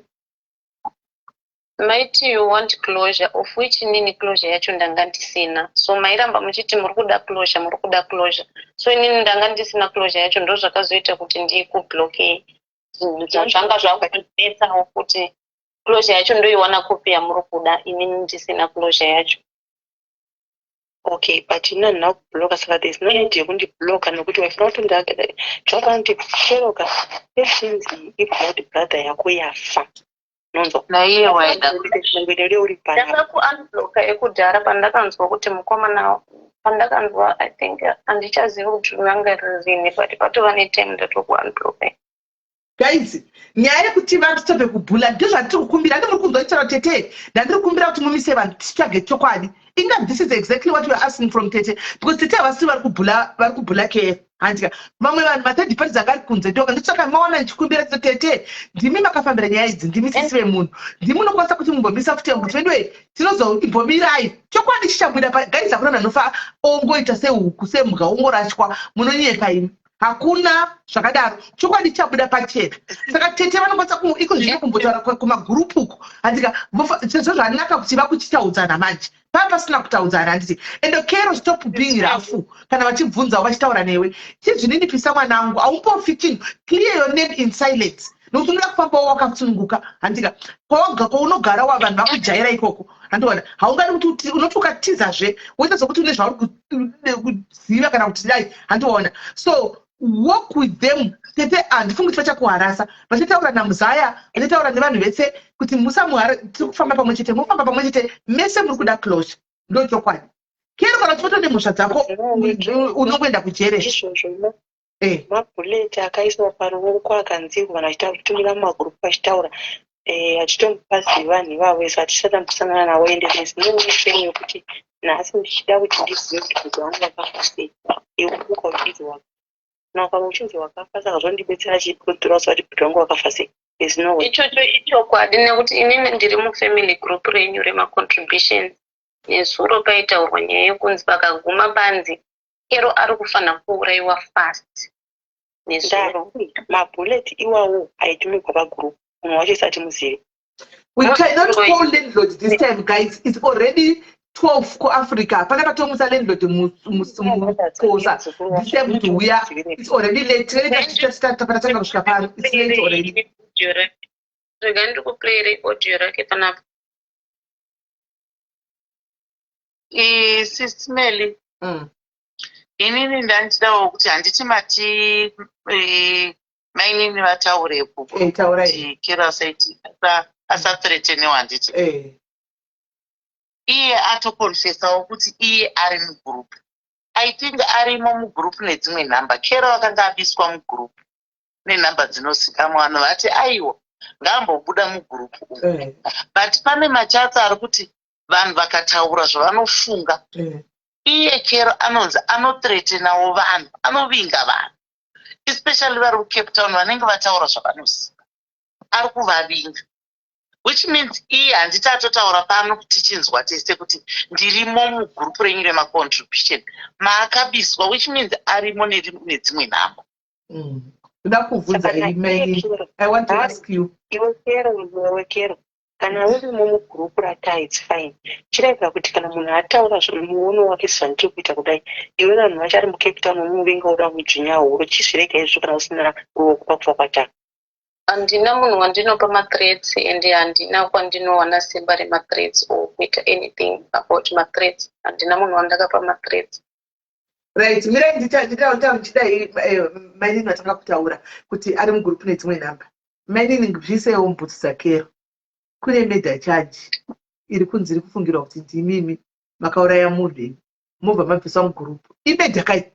Maiti you want closure, of which inini closure yacho ndanga ndisina. So mairamba muchiti muri kuda closure, muri kuda closure. So inini ndanga ndisina closure yacho. Ndo zvakazoita kuti ndikublokei. Zvanga zvakundinetsawo kuti closure yacho ndoiwana kupi yamuri kuda, inini ndisina closure yacho? Okay, but ini handina kubloka, saka there is no need yekundibloka, nekuti waifanira kuti zvakafanira kuti Keroka since iblood brother yako yafa, nonzwa? Naiye waida. Ngwedede uri panapa. Ndakakuunblocka ekudhara pandakanzwa kuti mukomana, pandakanzwa, I think handichazivi kuti ranga ririni, but patova netime ndatokuunblocka. Guys, nyaya yekuti vanhu titobve kubhula, ndozvatiri kukumbira. Ndimuri kunzwa chitaura tete, ndandiri kukumbira kuti mumise vanhu titsvage chokwadi. Inga this is exactly what we are asking from tete, because tete havasiri vari kubhula, vari kubhula Kero, handika? Vamwe vanhu mathird parties anga ari kunze ndoka nditsvaka mawana ndichikumbira tito. Tete, ndimi makafambira nyaya idzi, ndimi sisi vemunhu, ndimi munokwanisa kuti mumbomisa futi kuti anyway tinozombomirai. Chokwadi chichabuda. Guys, hakuna munhu anofa ongoita sehuku, sembwa, ongorashwa. Munonyepa imi, hakuna zvakadaro. Chokwadi chabuda pachena. Saka tete vanokwanisa iko zvino kumbotaura kumagurupu uko, handika? Sezvo zvanaka kuti vakuchitaudzana manje, pava pasina kutaudzana, handiti? And Kero, stop being rough kana vachibvunzawo, vachitaura newe. Chizvininipisa, mwanangu, haumbofi chinhu. Clear your name in silence, nokuti unoda kufambawo wakasununguka, handika? Kwawaga kwaunogara wa vanhu vakujaira ikoko, handiona? Haungadi kuti unoti ukatizazve woita sokuti une zvauri kuziva kana kuti dai, handiona? So work with them, tete. Handifungi kuti vachakuharasa. Vachataura namuzaya, vachataura nevanhu vese kuti musamuhara. Tiri kufamba pamwe chete, mofamba pamwe chete mese. Muri kuda closure, ndo chokwadi. Kero, kana uchibatwa nemhosva dzako, unongoenda kujere. Izvozvo mabhuleti akaiswa paruoko akanzirwa, vanhu vachitaura mumagurupu vachitaura, achitombopazivi vanhu ivavo. Isu hatisati tambosangana navo, ende there's no way yekuti nhasi ndichida kuti ndizive kuti bvudzi vangu vakafa sei, iwe muka uchinzi wakafa, kana uchinzi wakafa. Saka zvondibetsera chii kutura kuti bvudzi vangu vakafa sei? There's no way. Ichocho ichokwadi, nekuti inini ndiri mufamily group renyu remacontributions. Nezuro paitaurwa nyaya yekunzi pakaguma banzi Kero ari kufanira kuurayiwa fast nezuro. Mabhuleti iwawo aitumigwa pagurupu, munhu wacho isati muzivi. We cannot call landlord this time, guys. It's already 12 kuAfrica. Pana patomusa landlord mukosa this time kuti uya. It's already late. Tinenge kusvika pano. It's late already. Rega ndikuplayere audio rake panapa. Sis Melly, inini ndandidawo kuti, handiti mati mainini vataurepo? Taurai. Kuti Kero asaiti asathreatenewa, handiti? Eh. Iye atokonfesawo kuti iye ari mugurupu. I think arimo mugurupu nedzimwe nhamba. Kero akanga abiswa mugurupu nenhamba dzinozikamwa. Vanhu vati aiwa, ngaambobuda mugurupu umu. But pane machats ari kuti vanhu vakataura zvavanofunga, iye Kero anonzi anothreatenawo vanhu, anovinga vanhu, especially vari kuCape Town vanenge vataura zvavanoziva, ari kuvavinga, which means iye, handiti atotaura pano tichinzwa tese kuti ndirimo mugurupu renyu remacontribution maakabiswa, which means arimo nedzimwe nhamba. Ndoda kubvunza imi. I want to ask you. Iwe Kero, iwe Kero, kana urimo mugurupu rata, it's fine. Chireva kuti kana munhu ataura muono wake sezvandiri kuita kudai, iwe vanhu vacho ari muCape Town umuvinga, uda kudzvinya huro, chizvirega izvo kana usina ruoko pakufa kwataka. Handina munhu wandinopa mathreats, and handina kwandinowana simba remathreats or kuita anything about mathreats. Handina munhu wandakapa mathreats. Right, mirai nditaura ndichidai. Mainini vatanga kutaura kuti ari mugurupu nedzimwe nhamba. Mainini, zviisewo mubhutsu dzaKero. Kune murder charge iri kunzi iri kufungirwa kuti ndimimi makauraya munhu, imi mobva mabviswa mugurupu. Imurder kai,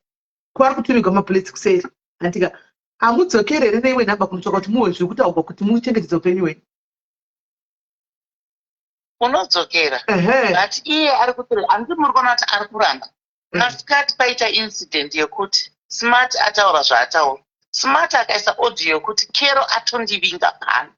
kwaari kutumigwa mabullets kuseri. Handika hamudzokere here neimwe nhamba kunotsvaka kuti muhwe zviri kutaurwa kuti muchengetedze upenyu hwenyu? Unodzokera, but iye ari kuti, handiti muri kuona kuti ari kuramba. Masikati paita incident yekuti Smart ataura zvaataura. Smart akaisa audio yekuti Kero atondivinga pano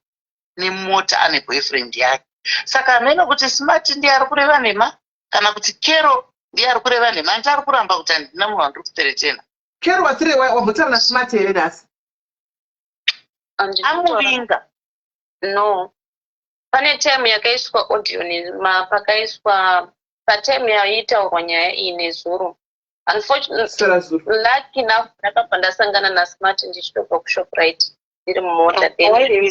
nemota ane boyfriend yake. Saka hameno kuti Smart ndiye ari kureva nhema kana kuti Kero ndiye ari kureva nhema. Handiti ari kuramba kuti handina munhu wandiri kuteretena. Kero watire wambotaura naSmart here nhasi? Amuvinga. No. Pane time yakaiswa audio pakaiswa patime yaitaurwa nyaya iyi nezuro. Unfortunately, lucky enough ndakabva ndasangana naSmart ndichitobva kuShoprite ndiri mumota. Then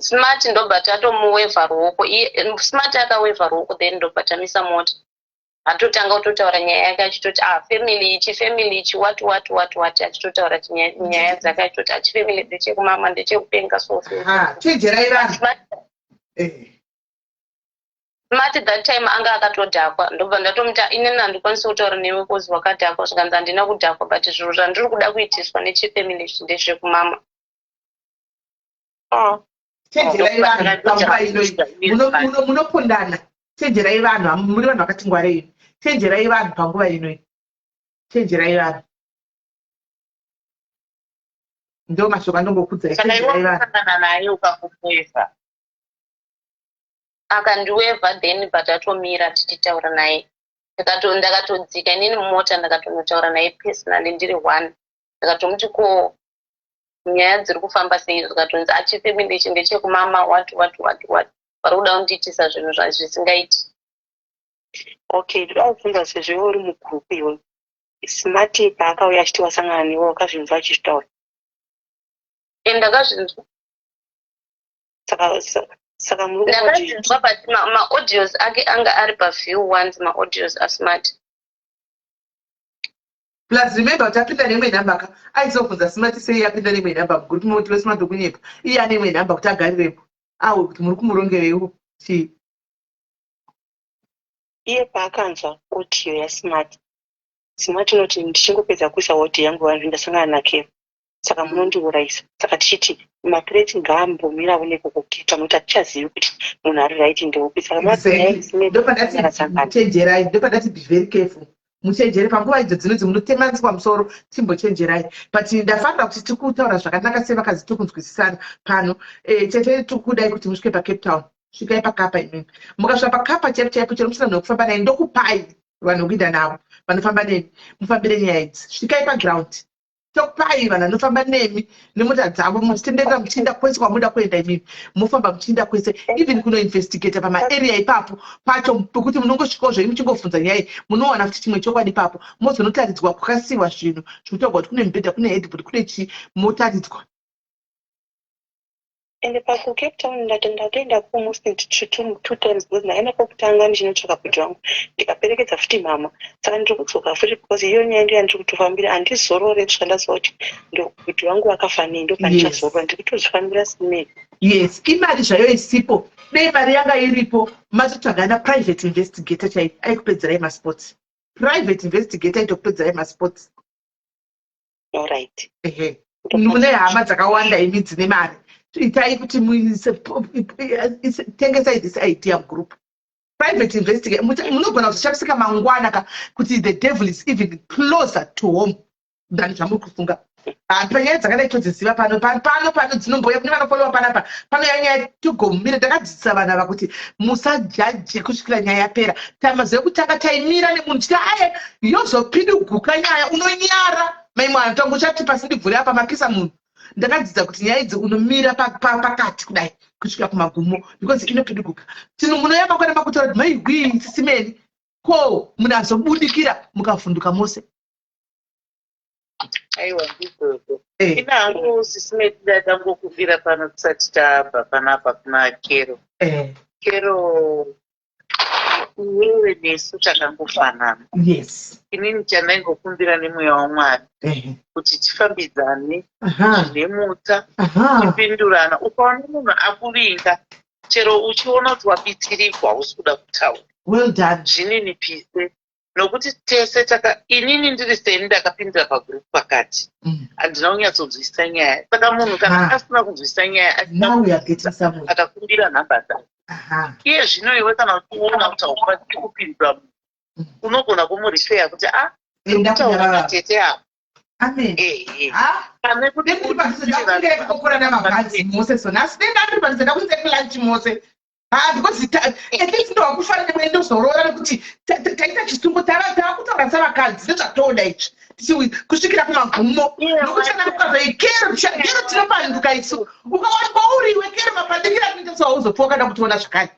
Smart ndobva tatomuwevha ruoko. Smart akawevha ruoko, then ndobva tamisa mota. Atotanga kutotaura nyaya yake achitoti, ah, family ichi, family ichi, what what what what, achitotaura nyaya dzake achitoti achi family ndechekumama, ndechekupenga, so Chenjerai vanhu. Smart that time anga akatodhakwa. Ndobva ndatomuti, inini handikwanisi kutaura newe cause wakadhakwa. Zvikanzi, handina kudhakwa, but zviro zvandiri kuda kuitiswa nechifamily ichi ndezvekumama. Chenjerai vanhu panguva ino, munopondana. Chenjerai vanhu, muri vanhu vakati ngwarei. Chenjerai vanhu panguva ino, chenjerai vanhu. Ndo mashoko andongokudzai. Saka iwe Chenjerai vanhu. wakasangana naye ukamuwevha? Akandiwevha, then but atomira tichitaura naye. Ndakatodzika inini mumota, ndakatonotaura naye personally ndiri one. Ndakatomuti, ko nyaya dziri kufamba sei? Zikatonzi achifamily ichi ndechekumama, what what what what, vari kuda kundiitisa zvinhu zvisingaiti. Okay, ndoda kubvunza, sezvo iwe uri mugroup iwe, Smart paakauya achiti wasangana newe, wakazvinzwa achizvitaura? Ndakazvinzwa. Saka muri kuona kuti Ndakazvinzwa, but maaudios ake anga ari paview once, maaudios aSmart. Plus remember kuti apinda neimwe nhamba ka. Aizobvunza Smart sei apinda neimwe nhamba mugroup, moti weSmart wekunyepa, iye ane imwe nhamba kuti agarirepo awe kuti muri kumurongereiwo chii. Iye paakanzwa audio yaSmart, Smart inoti, ndichingopedza kuisa audio yangu, vanhu ndasangana nakero, saka munondiurayisa. Saka tichiti mathreats ngaambomirawo nekukuketa, nokuti hatichazivi kuti munhu ari right ndeupi. Saka Exactly, ndopandati chenjerai, ndopandati be very careful, muchenjere panguva idzo dzinonzi munotemaniswa musoro. Timbochenjerai, but ndafarira kuti tiri kutaura zvakanaka sevakadzi, tiri kunzwisisana pano. Tete, tiri kudai kuti musvike paCape Town. Svikai paKapa imimi. Mukasvika paKapa chaipo chaipo, chero musina munhu wekufamba naye, ndokupai vanhu vekuenda navo vanofamba nemi, mufambire nyaya idzi. Svikai paground, tokupai vanhu vanofamba nemi nemota dzavo, muchitenderera muchienda kwese kwamuda kuenda imimi, mofamba muchienda kwese, even kunoinvestigata pamaarea ipapo pacho pekuti munongosvikawo zvenyu muchingobvunza nyaya iyi, munowana futi chimwe chokwadi ipapo. Mozonotaridzwa kwakasiyiwa zvinhu zvekutaurwa kuti kune mibhedha, kune headboard, kune chii, motaridzwa. Ende pakuCape Town ndatoenda almost two times, because ndaenda kwokutanga ndichinotsvaka bhudhi wangu, ndikaperekedza futi mama. Saka ndiri kudzoka futi because iyo nyaya ndiyo yandiri kutofambira. Handizorore kusvika ndaziva kuti bhudhi vangu vakafa nei, ndopandichazorora. Ndiri kutozvifambira simei. Yes, imari zvayo isipo. Dei mari yanga iripo, matotsvagana private investigator chai aikupedzerai masports. Private investigator aitokupedzerai masports. Alright. Ehe, mune hama dzakawanda imi dzine mari. Itai kuti tengesai this idea mugroup, private investigator. Munogona kuzoshandisika mangwana ka kuti the devil is even closer to home than zvamuri kufunga. Panyaya dzakadai todziziva pano pano pano, dzinomboya kune vanofollowa panapa. Panoya nyaya tigomira. Ndakadzidzisa vanhu ava kuti musajaje kusvikira nyaya yapera. Tamaziva kutanga taimira nemunhu chiti aye yozopinduguka nyaya, unonyara maimwe anhu tongo uchati pasi ndibvure apa makisa munhu. Ndakadzidza kuti nyaya idzi unomira pakati kudai kusvika kumagumo, because inopinduguka. Tino munoya makwana makutaura kuti maihwii sisimeni ko munhu azobudikira, mukavhunduka mose. Aiwa, ndizvozvo. Ina hangu sisimeti ndatangokufira pano tisati tabva panapa kuna Kero. Kero, iwewe nesu takangofanana. Inini chandaingokumbira nemweya waMwari kuti tifambidzane zvine mutsa, tipindurana. Ukaona munhu akuvinga, chero uchiona kuti wabitirigwa, hausi kuda kutaura, Well done. zvininipise. Nokuti tese taka, inini ndiri seni ndakapindira pagroup pakati, handina kunyatsonzwisisa nyaya. Saka munhu kana asina kunzwisisa nyaya, Now we are getting somewhere. akakumbira nhamba dzake, iye zvino iwe kana uchiona kuti haukwanisi kupindura munhu, unogona kumurifeya kuti a Enda kutaura kunyarara. natete ava. Amen. Ehe. Ha? Pane kuti Ndiri padhuze ndakunge kokora namabhazi mose so nhasi denda ndiri padhuze ndakunze kulunch mose. Ha, because at least ndowakufanira nemwe ndozorora nekuti taita chisungo, tava kutaura savakadzi ndezvatoda izvi. Kusvikira kumagumo, nokuti kana kukazoikero kero tinopanduka isu. Ukawanikwa uriwe kero, mapandikira atinoita so hauzopiwa kana kutiona zvakare,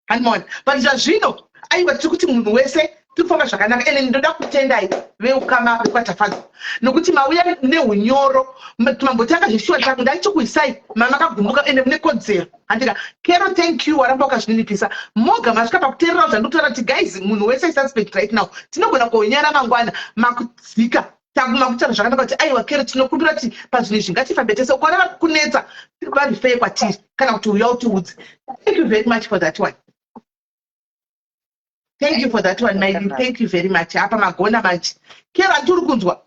handimaona. But zvazvino, aiwa, tiri kuti munhu wese tiri kufamba zvakanaka. Ende ndoda kutendai veukama vekwaTafadzwa nokuti mauya neunyoro. Mambotanga zveshuwa changu ndaichokuisai, mamakagumbuka, ende mune kodzero, handika? Kero, thank you, waramba wakazvininipisa. Moga masvika pakuteerera zvandikutaura kuti guys, munhu wese suspect right now, tinogona kuonyara mangwana makudzika makutaura zvakanaka kuti aiwa Kero, tinokumbira kuti pazvinhu izvi ngatifambe tese. Ukaona vari kunetsa, varifeye kwatiri kana kuti uya utiudze. Thank you very much for that one. Thank you for that one, my dear. Thank you very much. Apa magona manje. Kero, handiri kunzwa.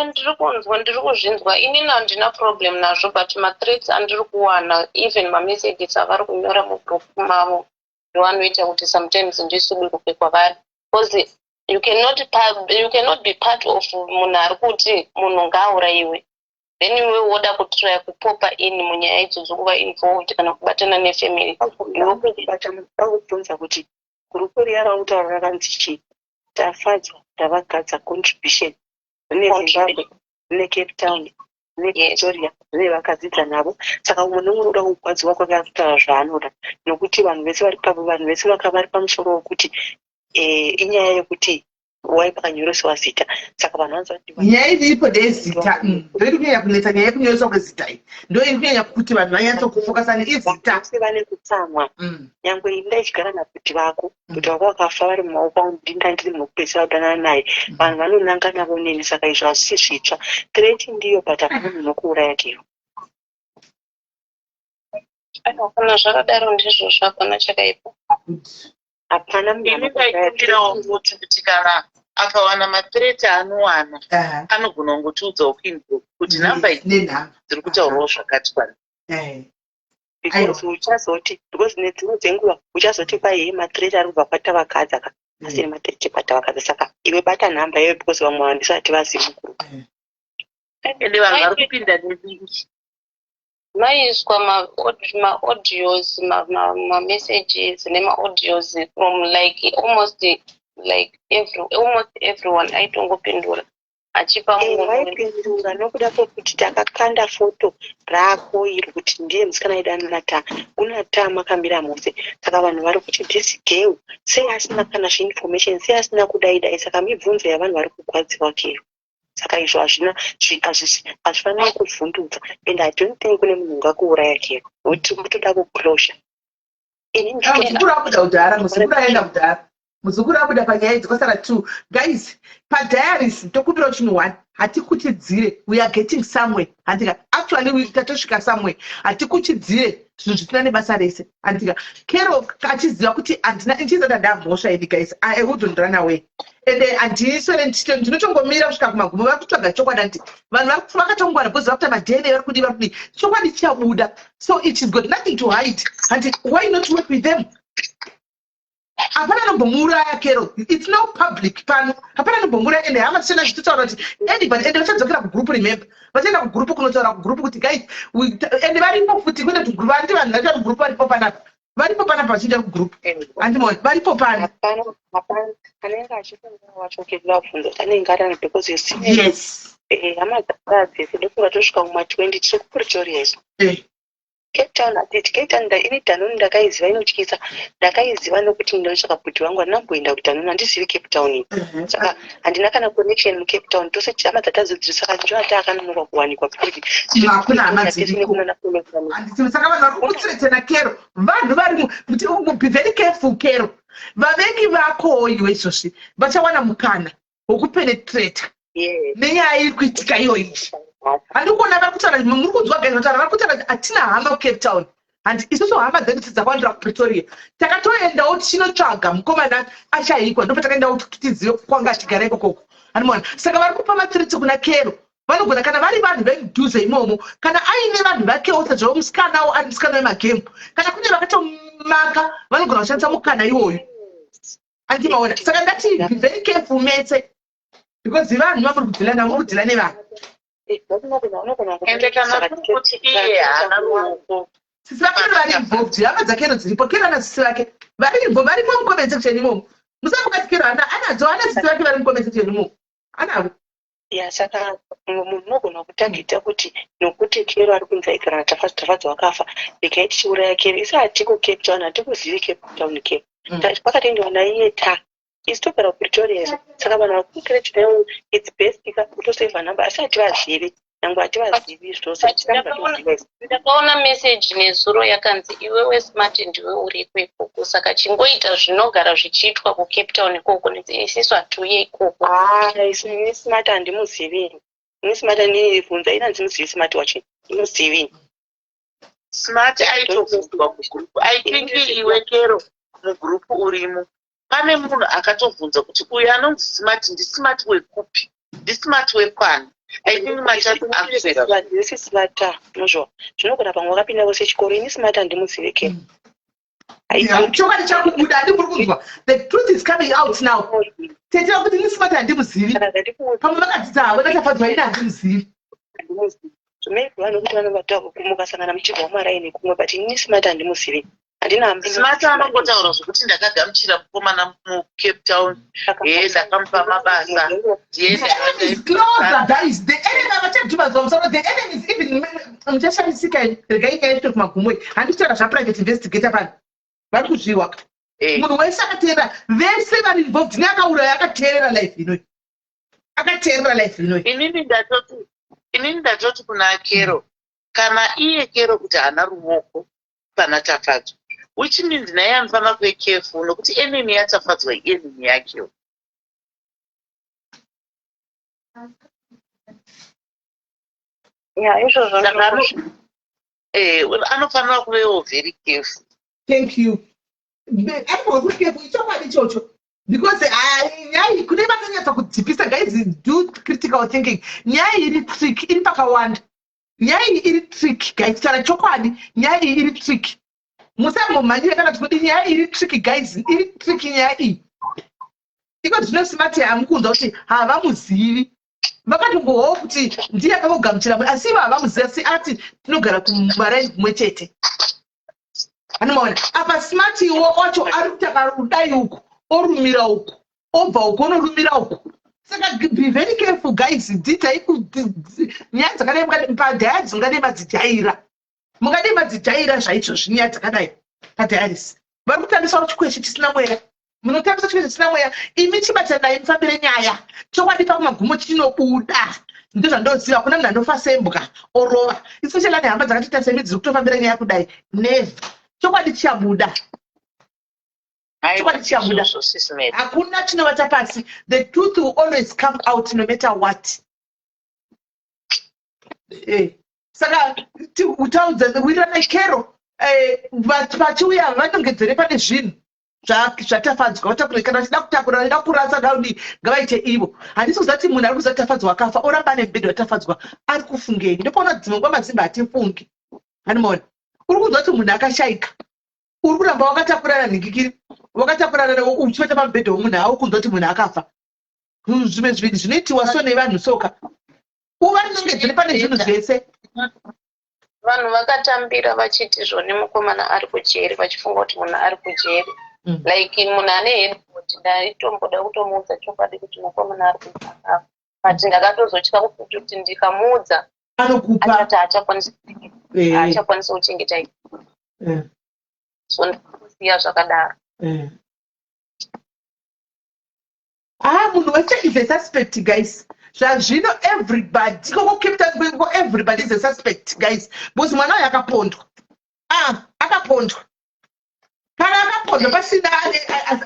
Ndiri kunzwa, ndiri kuzvinzwa. Inini handina problem nazvo, but mathreats andiri kuwana, even mamessages avari kunyora mugroup mavo, ndo anoita kuti sometimes ndisuduruke kwavari, because you cannot be part of munhu ari kuti munhu ngaaurayiwe, then iwe woda kutrya kupopa in munyaya idzodzo, kuva involved kana kubatana nefamily. Pakubvunza kuti gurupu riya rautaura rakanzi chii? Tafadzwa Ndavagadza Contribution. Rine Zimbabwe, rine Cape Town, rine Pretoria, rine vakadzidza navo. Saka umwe neumwe unoda kugwadziwa kwake ari kutaura zvaanoda, nokuti vanhu vese vari papo, vanhu vese vari pamusoro wokuti inyaya yekuti wai pakanyoreswa zita. Saka vanhu vanoziva kuti Nyaya iripo ndezita. Ndo iri kunyanya kunetsa, nyaya yekunyoreswa kwezita iyi ndo iri kunyanya kuti vanhu vanyatsokufokasa neizita. Vese vane kutsamwa. Nyangwe ini ndaichigara nabhuti vako, bhuti vako vakafa vari mumaoko angu, ndinda ndiri munhu wekupedzisira kudanana naye, vanhu vanonanga navo neni. Saka izvo hazvisi zvitsva. Threat ndiyo, but hapana munhu unokuuraya, Kero. Aiwa, kana zvakadaro ndizvozvo, hapana chakaipa. Hapana munhu Ini anokuuraya. ndaikumbirawo kuti kana akawana mathreats anowana, anogona kungotiudzawo kuinbox kuti nhamba idzi Nenhamba dziri kutaurawo zvakati kwani. Because uchazoti, because nedzimwe dzenguva uchazoti kwai mathreats ari kubva kwaTavakadza ka, asiri mathreats ekwaTavakadza. Saka iwe bata nhamba iyoyo, because vamwe vanhu ndisati vaziva mukuru. Ende vanhu vari kupinda nelink. Maiswa maaudios, mamessages nemaaudios from like almost like every, almost everyone aitongopindura achipa munhu. Vaipindura nokuda kwekuti takakanda foto rako iri kuti ndiye musikana aidana nata una ta makamira mose. Saka vanhu vari kuti this girl sei asina kana zviinformation, sei asina kudai dai. Saka mibvunzo yavanhu vari kugwadziwa, Kero. Saka izvo hazvina hazvifaniri kuvhundutsa, and I don't think kune munhu ungakuuraya, Kero, nokuti tiri kutoda kuclosure. Ini Muzukuru abuda kudhara, muzukuru aenda kudhara, muzukuru abuda panyaya idzi. Kwasara two guys padiaries. Tokumbirawo chinhu one, hatikuchidzire. We are getting somewhere, handika? Actually tatosvika somewhere. Hatikuchidzire zvinhu zvisina nebasa rese, handika? Kero achiziva kuti handina ndichizati handamhosva ini guys, I wouldn't run away, ende handiswere ndinotongomira kusvika kumagumo. Vari kutsvaga chokwadi, handiti? Vanhu vakatongwara because vakuita maDNA, vari kudii, vari kudii, chokwadi chichabuda. So it is got nothing to hide, handi? Why not work with them? Hapana anombomuuraya, Kero. It's now public pano, hapana anombomuuraya. Ende hama tichena zvichitaura kuti anybody, ende vachadzokera kugroup. Remember, vachaenda kugroup kunotaura kugroup kuti guys, ende varipo futi kwete kuti group handiti vanhu vacha kugroup, varipo panapa, varipo panapa vachienda kugroup, handimoni? Varipo pano. Hapana, hapana anenge achifunga wacho kekuda kubvunza kuti anenge arani, because you see, hama dzakadzi dzese ndofunga tosvika kuma20 tiri kuPretoria isu. Cape Town hatiti Cape Town. Ini Danoni ndakaiziva, inotyisa. Ndakaiziva nokuti ndinotsvaka bhuti vangu. Handinamboenda kuDanoni, handizivi Cape Town iyi. Saka handina kana connection muCape Town. Tose hama dzatazodziri, saka ndicho ati akanonoka kuwanikwa because Hakuna hama dziriko. Handiti? Saka vanhu vari kukuthreatena, Kero, vanhu vari kuti be very careful, Kero. Vavengi vako iwe izvozvi vachawana mukana wekupenetrata nenyaya iri kuitika iyoyi. Handiri kuona vari kutaura, muri kunzwa guys vataura, vari kutaura kuti hatina hama kuCape Town. Handi isusu hama dzedu dzakawandira kuPretoria, takatoendawo tichinotsvaga mukomana ashayikwa. Ndopatakaendawo kuti tizive kwanga achigara ikokoko, hanimona. Saka vari kupa mathreats kuna Kero vanogona, kana vari vanhu vemudhuze imomo, kana aine vanhu vakewo, sezvo musikanawo ari musikana wemagemu, kana kune vakatomaka, vanogona kushandisa mukana iwoyo, andimaona. Saka ndati be very careful metse, because vanhu vamuri kudeala navo, muri kudeala nevanhu. Ende kana kuri kuti iye haana ruoko. Sisi vaKero vari involved, hama dzaKero dziripo. Kero ana sisi vake vari involved, varimo mucomment section imomo. Musangokati Kero ana anadzo, ana sisi vake vari mucomment section imomo, anavo. Ya, saka munhu unogona kutargeta kuti nokuti Kero ari kunzi aigara naTafadza, Tafadza wakafa, regai tichiuraya Kero. Isi hatiko Cape Town, hatikuzivi Cape Town. Kero pakatoendiwa naiye, ta isi togara kuPretoria isu. Saka vanhu vakucreate, it's best ka kutosevha number, asi hativazivi, nyange hativazivi zvose. Tisanogatoziva isu. Ndakaona meseji nezuro yakanzi, "Iwewe Smart, ndiwe uriko ikoko, saka chingoita zvinogara zvichiitwa kuCape Town ikoko, nekuti isisu hatiuye ikoko." Ah, isu ini Smart handimuzivi. Ini Smart ndibvunza, ini handimuzivi Smart wacho, imuzivi. Smart aitobvunzwa mugroup. I think iwe Kero mugroup urimo, pane munhu akatobvunza kuti uyu anonzi Smart ndiSmart wekupi, ndiSmart wekwani. I think machaanswera. Ndisi Smart nozvo zvinogona pamwe wakapinda vose chikoro. Ini Smart handimuzivi, Kero. Chokwadi chakubuda, handimuri kunzwa? The truth is coming out now. Tetera kuti ini Smart handimuzivi, pamwe vakadzidza havo naTafadzwa, ini handimuzivi. Maybe vanokuti vanovata mukasangana muchibva mumaraini kumwe, but ini Smart handimuzivi, handina. Smart anongotaura zvokuti ndakagamuchira mukomana muCape Town, he ndakamupa mabasa, ndiye. The enemy is closer, guys. The enemy avachadhumazwa musoro. The enemy is even muchashamisika. Regai nyaya isvike kumagumo. Handisi kutaura zvaprivate investigator pano, vari kuzviwa. Munhu wese akateerera, vese vari involved neakauraya akateerera live inoi, akateerera live inoi. Inini ndatoti kuna Kero, kana iye Kero kuti haana ruoko pana Tafadzwa, which means naye anofanira kuve careful, nokuti enemy yaTafadzwa ienemy yakewo. Ya, izvozvo. Saka anofanira kuvewo very careful. Thank you. Anofanira kuve careful, ichokwadi ichocho, because ah, nyaya kune vanonyatsa kudzipisa. Guys, do critical thinking. Nyaya iri trick, iri pakawanda. Nyaya iyi iri trick, guys. Taura chokwadi, nyaya iyi iri trick. Musambomhanyire kana kuti nyaya iri trick, guys, iri trick nyaya iyi. Iko zvino Smart hamukunzwa kuti havamuzivi, vakatongohwawo kuti ndiye akangogamuchira, asi ivo havamuzivi, asi ati tinogara kumaraini kumwe chete, anomaona. Apa Smart iwo wacho ari kuti akadai uku orumira uku, obva uku onorumira uku. Saka be very careful, guys. Dzidzai nyaya dzakadai padiaries, mungadai madzijaira, mungadai madzijaira zvaizvozvi nyaya dzakadai padiaries. Vari kutambisa chikweshe chisina mweya, munotambisa chikweshe chisina mweya. Imi chibatanai, mufambire nyaya. Chokwadi pakumagumo chinobuda, ndozvandoziva. Hakuna munhu anofa sembwa orova, especially ane hama dzakatoita semi dziri kutofambira nyaya kudai. Never. Chokwadi chichabuda, chokwadi chichabuda. Izvozvo, Sis Mary. Hakuna chinovata pasi. The truth will always come out, no matter what. Saka utaudza, wirirana Kero, vachiuya vanongedzere pane zvinhu zvaTafadzwa vatakure. Kana vachida kutakura, vachida kurasa, daudi ngavaite ivo. Handisi kuziva kuti munhu ari kuziva kuti Tafadzwa akafa oramba ane mubhedha waTafadzwa ari kufungei. Ndopaona dzimwe nguva mazimba hatifungi, hanimona. Uri kunzwa kuti munhu akashaika, uri kuramba wakatakurana nhingikiri, wakatakurana uchivata pamubhedha wemunhu auri kunzwa kuti munhu akafa. Zvimwe zvinhu zvinoitiwa so nevanhu soka, uvanongedzere pane zvinhu zvese. Vanhu vakatambira vachiti zvoni mukomana ari kujeri, vachifunga kuti munhu ari kujeri. Like munhu ane headboard, ndaitomboda kutomuudza chokwadi kuti mukomana ari kuakafa, but ndakatozotya kuti ndikamuudza anokupa achati haachakwanisi, haachakwanisi kuchengeta. So ndikusiya zvakadaro. Ah, munhu wese is a suspect, guys. Zvazvino everybody ikoko Cape Town kweko, everybody is a suspect, guys, because mwana uyu akapondwa. Ah, akapondwa. Kana akapondwa pasina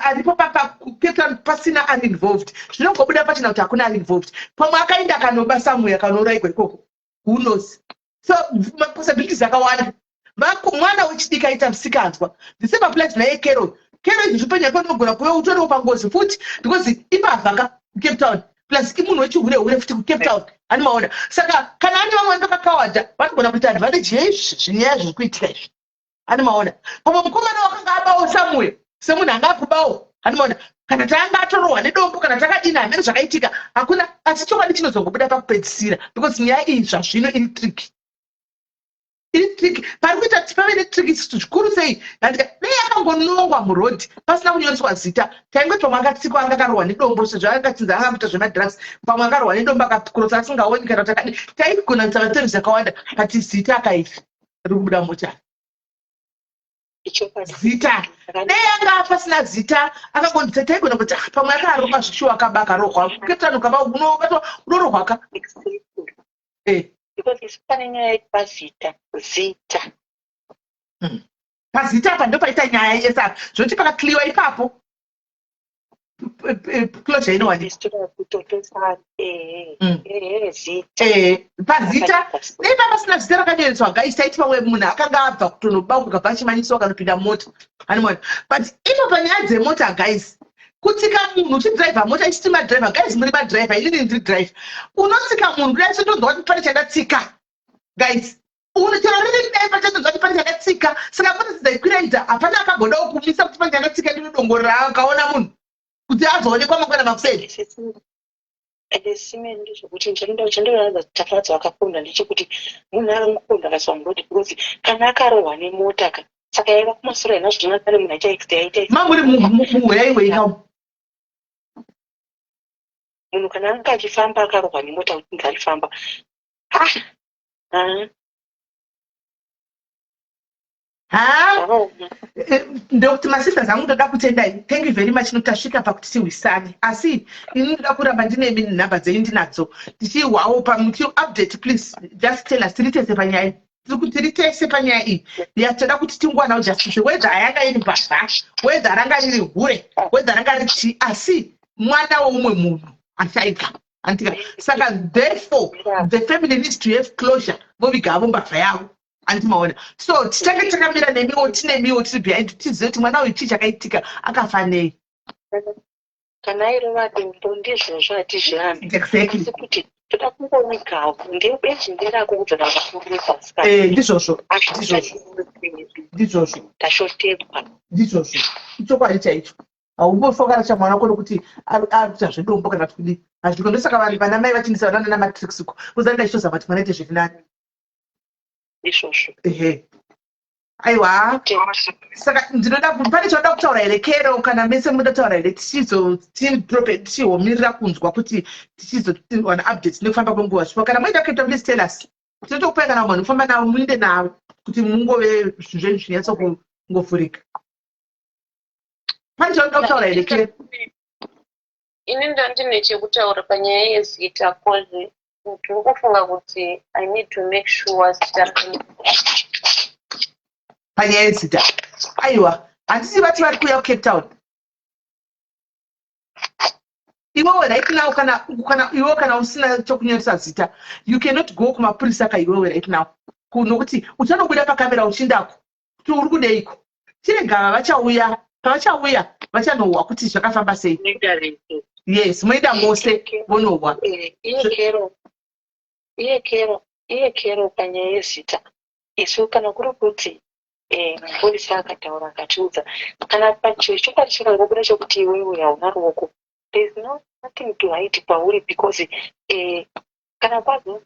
aripo paCape Town, pasina ari involved, zvinongobuda pachena kuti hakuna ari involved. Pamwe akaenda akanoba somewhere, akanourayigwa ikoko, who knows? So mapossibilities akawanda. Mwana wechidiki aita musikanzwa. The same applies naye Carol. Carol izvozvo panyaya panogona kuve utoriwo pangozi futi because imbavha ka kuCape Town, plus imunhu wechihure hure futi kuCape Town, animaona. Saka kana ane vamwe vanotokakawanda vanogona kuita advantage yeizvi zvinyaya zviri kuitika izvi, animaona. Pamwe mukomana wakanga abawo somewhere, semunhu anga akubawo, animaona, kana taanga atorohwa nedombo kana takadini, hamene zvakaitika hakuna, asi chokwadi chinozongobuda pakupedzisira because nyaya iyi zvazvino iri tricky, iri tricky. Pari kuita kuti pave netricky zvikuru sei, andika dei akangonongwa murodhi pasina kunyoreswa zita, taingoti pamwe akatsikwa, anga akarohwa nedombo sezvo akachinzi anga kuita zvemadrugs, pamwe akarohwa nedombo akakurosa asingaoni kana kuti akadi, taigona kuita matheories akawanda. But zita akaifi riri kubuda mochari. Ichokwadi. Zita dei anga pasina zita, akangonzi, taigona kuti, "Ah, pamwe akarohwa zvishuwa, akaba, akarohwa kuKetano, kaba unobatwa, unorohwa ka." Because isu pane nyaya yepazita, zita. Pazita apa ndopaita nyaya yese apa, zvoti pakakliwa ipapo, closure inowanikwa. Isu toda kutotosana, ehe. Ehe, zita. Pazita dei pasina zita rakanyoreswa, guys, taiti pamwe munhu akanga abva kutonoba kukabva achimanyiswa kanopinda mota, animona. But ipo panyaya dzemota, guys, kutsika munhu uchidhiraivha mota, ichiti madhiraivha, guys, muri madhiraivha, inini ndiri dhiraivha, unotsika munhu kudai sotonzwa kuti pane chandatsika, guys. Chero riri dai pachatonzwa kuti pane chandatsika. Saka mota dzaikwira idza, hapana akambodawo kumisa kuti pane chandatsika, ndinodongorera akaona munhu kuti azoonekwa mangwana makuseni. Ende simene ndezvekuti chandinoratidza Tafadzwa akaponda ndechekuti munhu akangoponda akaiswa murodhi, because kana akarohwa nemota ka, saka yaiva kumasure, haina zvinoona pane munhu aita aita. Mamuri muhweyaiweika. Munhu kana anga achifamba akarohwa nemota, kuti munhu achifamba, ha ha. Ha. Zvakaoma. Ndokuti masisters angu, ndoda kutendai, thank you very much, nokuti tasvika pakuti tiwisane, asi ini ndoda kuramba ndinemi, nhamba dzenyu ndinadzo, tichihwawo pamuti update. Please just tell us, tiri tese panyaya iyi, tiri tese panyaya iyi yatoda kuti tingowanawo justice, whether ayanga iri mbavha, whether ranga riri hure, whether ranga riri chii, asi mwana weumwe munhu ashaika, andika. Saka therefore the family needs to have closure, voviga havo mbavha yavo, andimaona. So tichange takamira nemiwo, tinemiwo, tiri behind, tizive kuti mwana uyu chii chakaitika, akafa nei. Kana airova dombo, ndizvozvo, hatizvirambi. Exactly. Asi kuti toda kungovigawo, ndebenzi nderako kudzora vakuru pasi. Ndizvozvo, ndizvozvo, ndizvozvo. Tashotekwa. Ndizvozvo, ichokwadi chaicho. Haumbofa cha mwana wako nokuti ari kuita zvedombo kana kuti kudii, hazviko. Ndosaka vanhu vana mai vachindisa vana namatrix uko kuzanga ichitozama kuti mwana ite zviri nani. Izvozvo. Ehe, aiwa, saka ndinoda, pane chauda kutaura here, Kero, kana mese munoda kutaura here, tichizotidrope, tichihomirira kunzwa kuti tichizowana updates nekufamba kwenguva zvipo. Kana moenda kuita, please tell us, tinotokupai kana vanhu kufamba navo, muinde navo kuti mungove zvinhu zvenyu zvinyatso kungovhurika. Pane chaunoda kutaura here, Kero? Ini ndandine chekutaura panyaya yezita, cause ndiri kufunga kuti I need to make sure zita rangu. Panyaya yezita, aiwa, handisi vati vari kuuya kuCape Town. Iwewe right now, kana iwewe kana usina chokunyoresa zita, you cannot go kumapurisa ka iwewe right now, nokuti uchanobuda pakamera uchindako kuti uri kudeiko. Chiregava vachauya, pavachauya vachanohwa kuti zvakafamba sei. Yes, moenda mose vonohwa. Iye Kero, iye Kero, iye Kero, panyaya yezita, isu kana kuri kuti mupurisa akataura akatiudza, kana pachokwadi chakangobuda chekuti iwewe hauna ruoko, there is no nothing to hide kwauri, because kana kwazo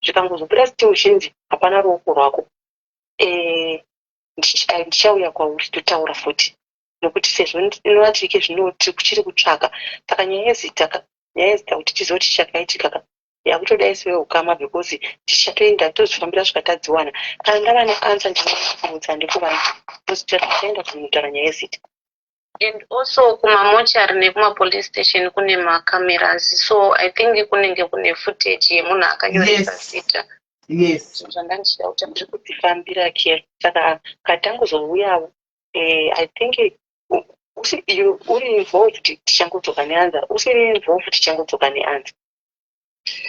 zvikangozobuda still uchinzi hapana ruoko rwako, ndichauya kwauri totaura futi, nokuti sezvo inoratike zvino kuchiri kutsvaka. Saka nyaya yezita ka, nyaya yezita, kuti tizive kuti chakaitika ka, yakutodai seveukama, because tichatoenda tozvifambira svika tadziwana. Kana ndava neanswer ndinokuudza, ndikuvanza, because tichaenda kunotaura nyaya yezita. And also kumamochari nekumapolice station kune macameras, so I think kunenge kune footage yemunhu akanyoresa zita. Zvandandichida kuti Ndiri kudzifambira, Kero, saka katangozouyawo, I think uri involved, tichangodzoka neanswer, usiri involved, tichangodzoka neanswer.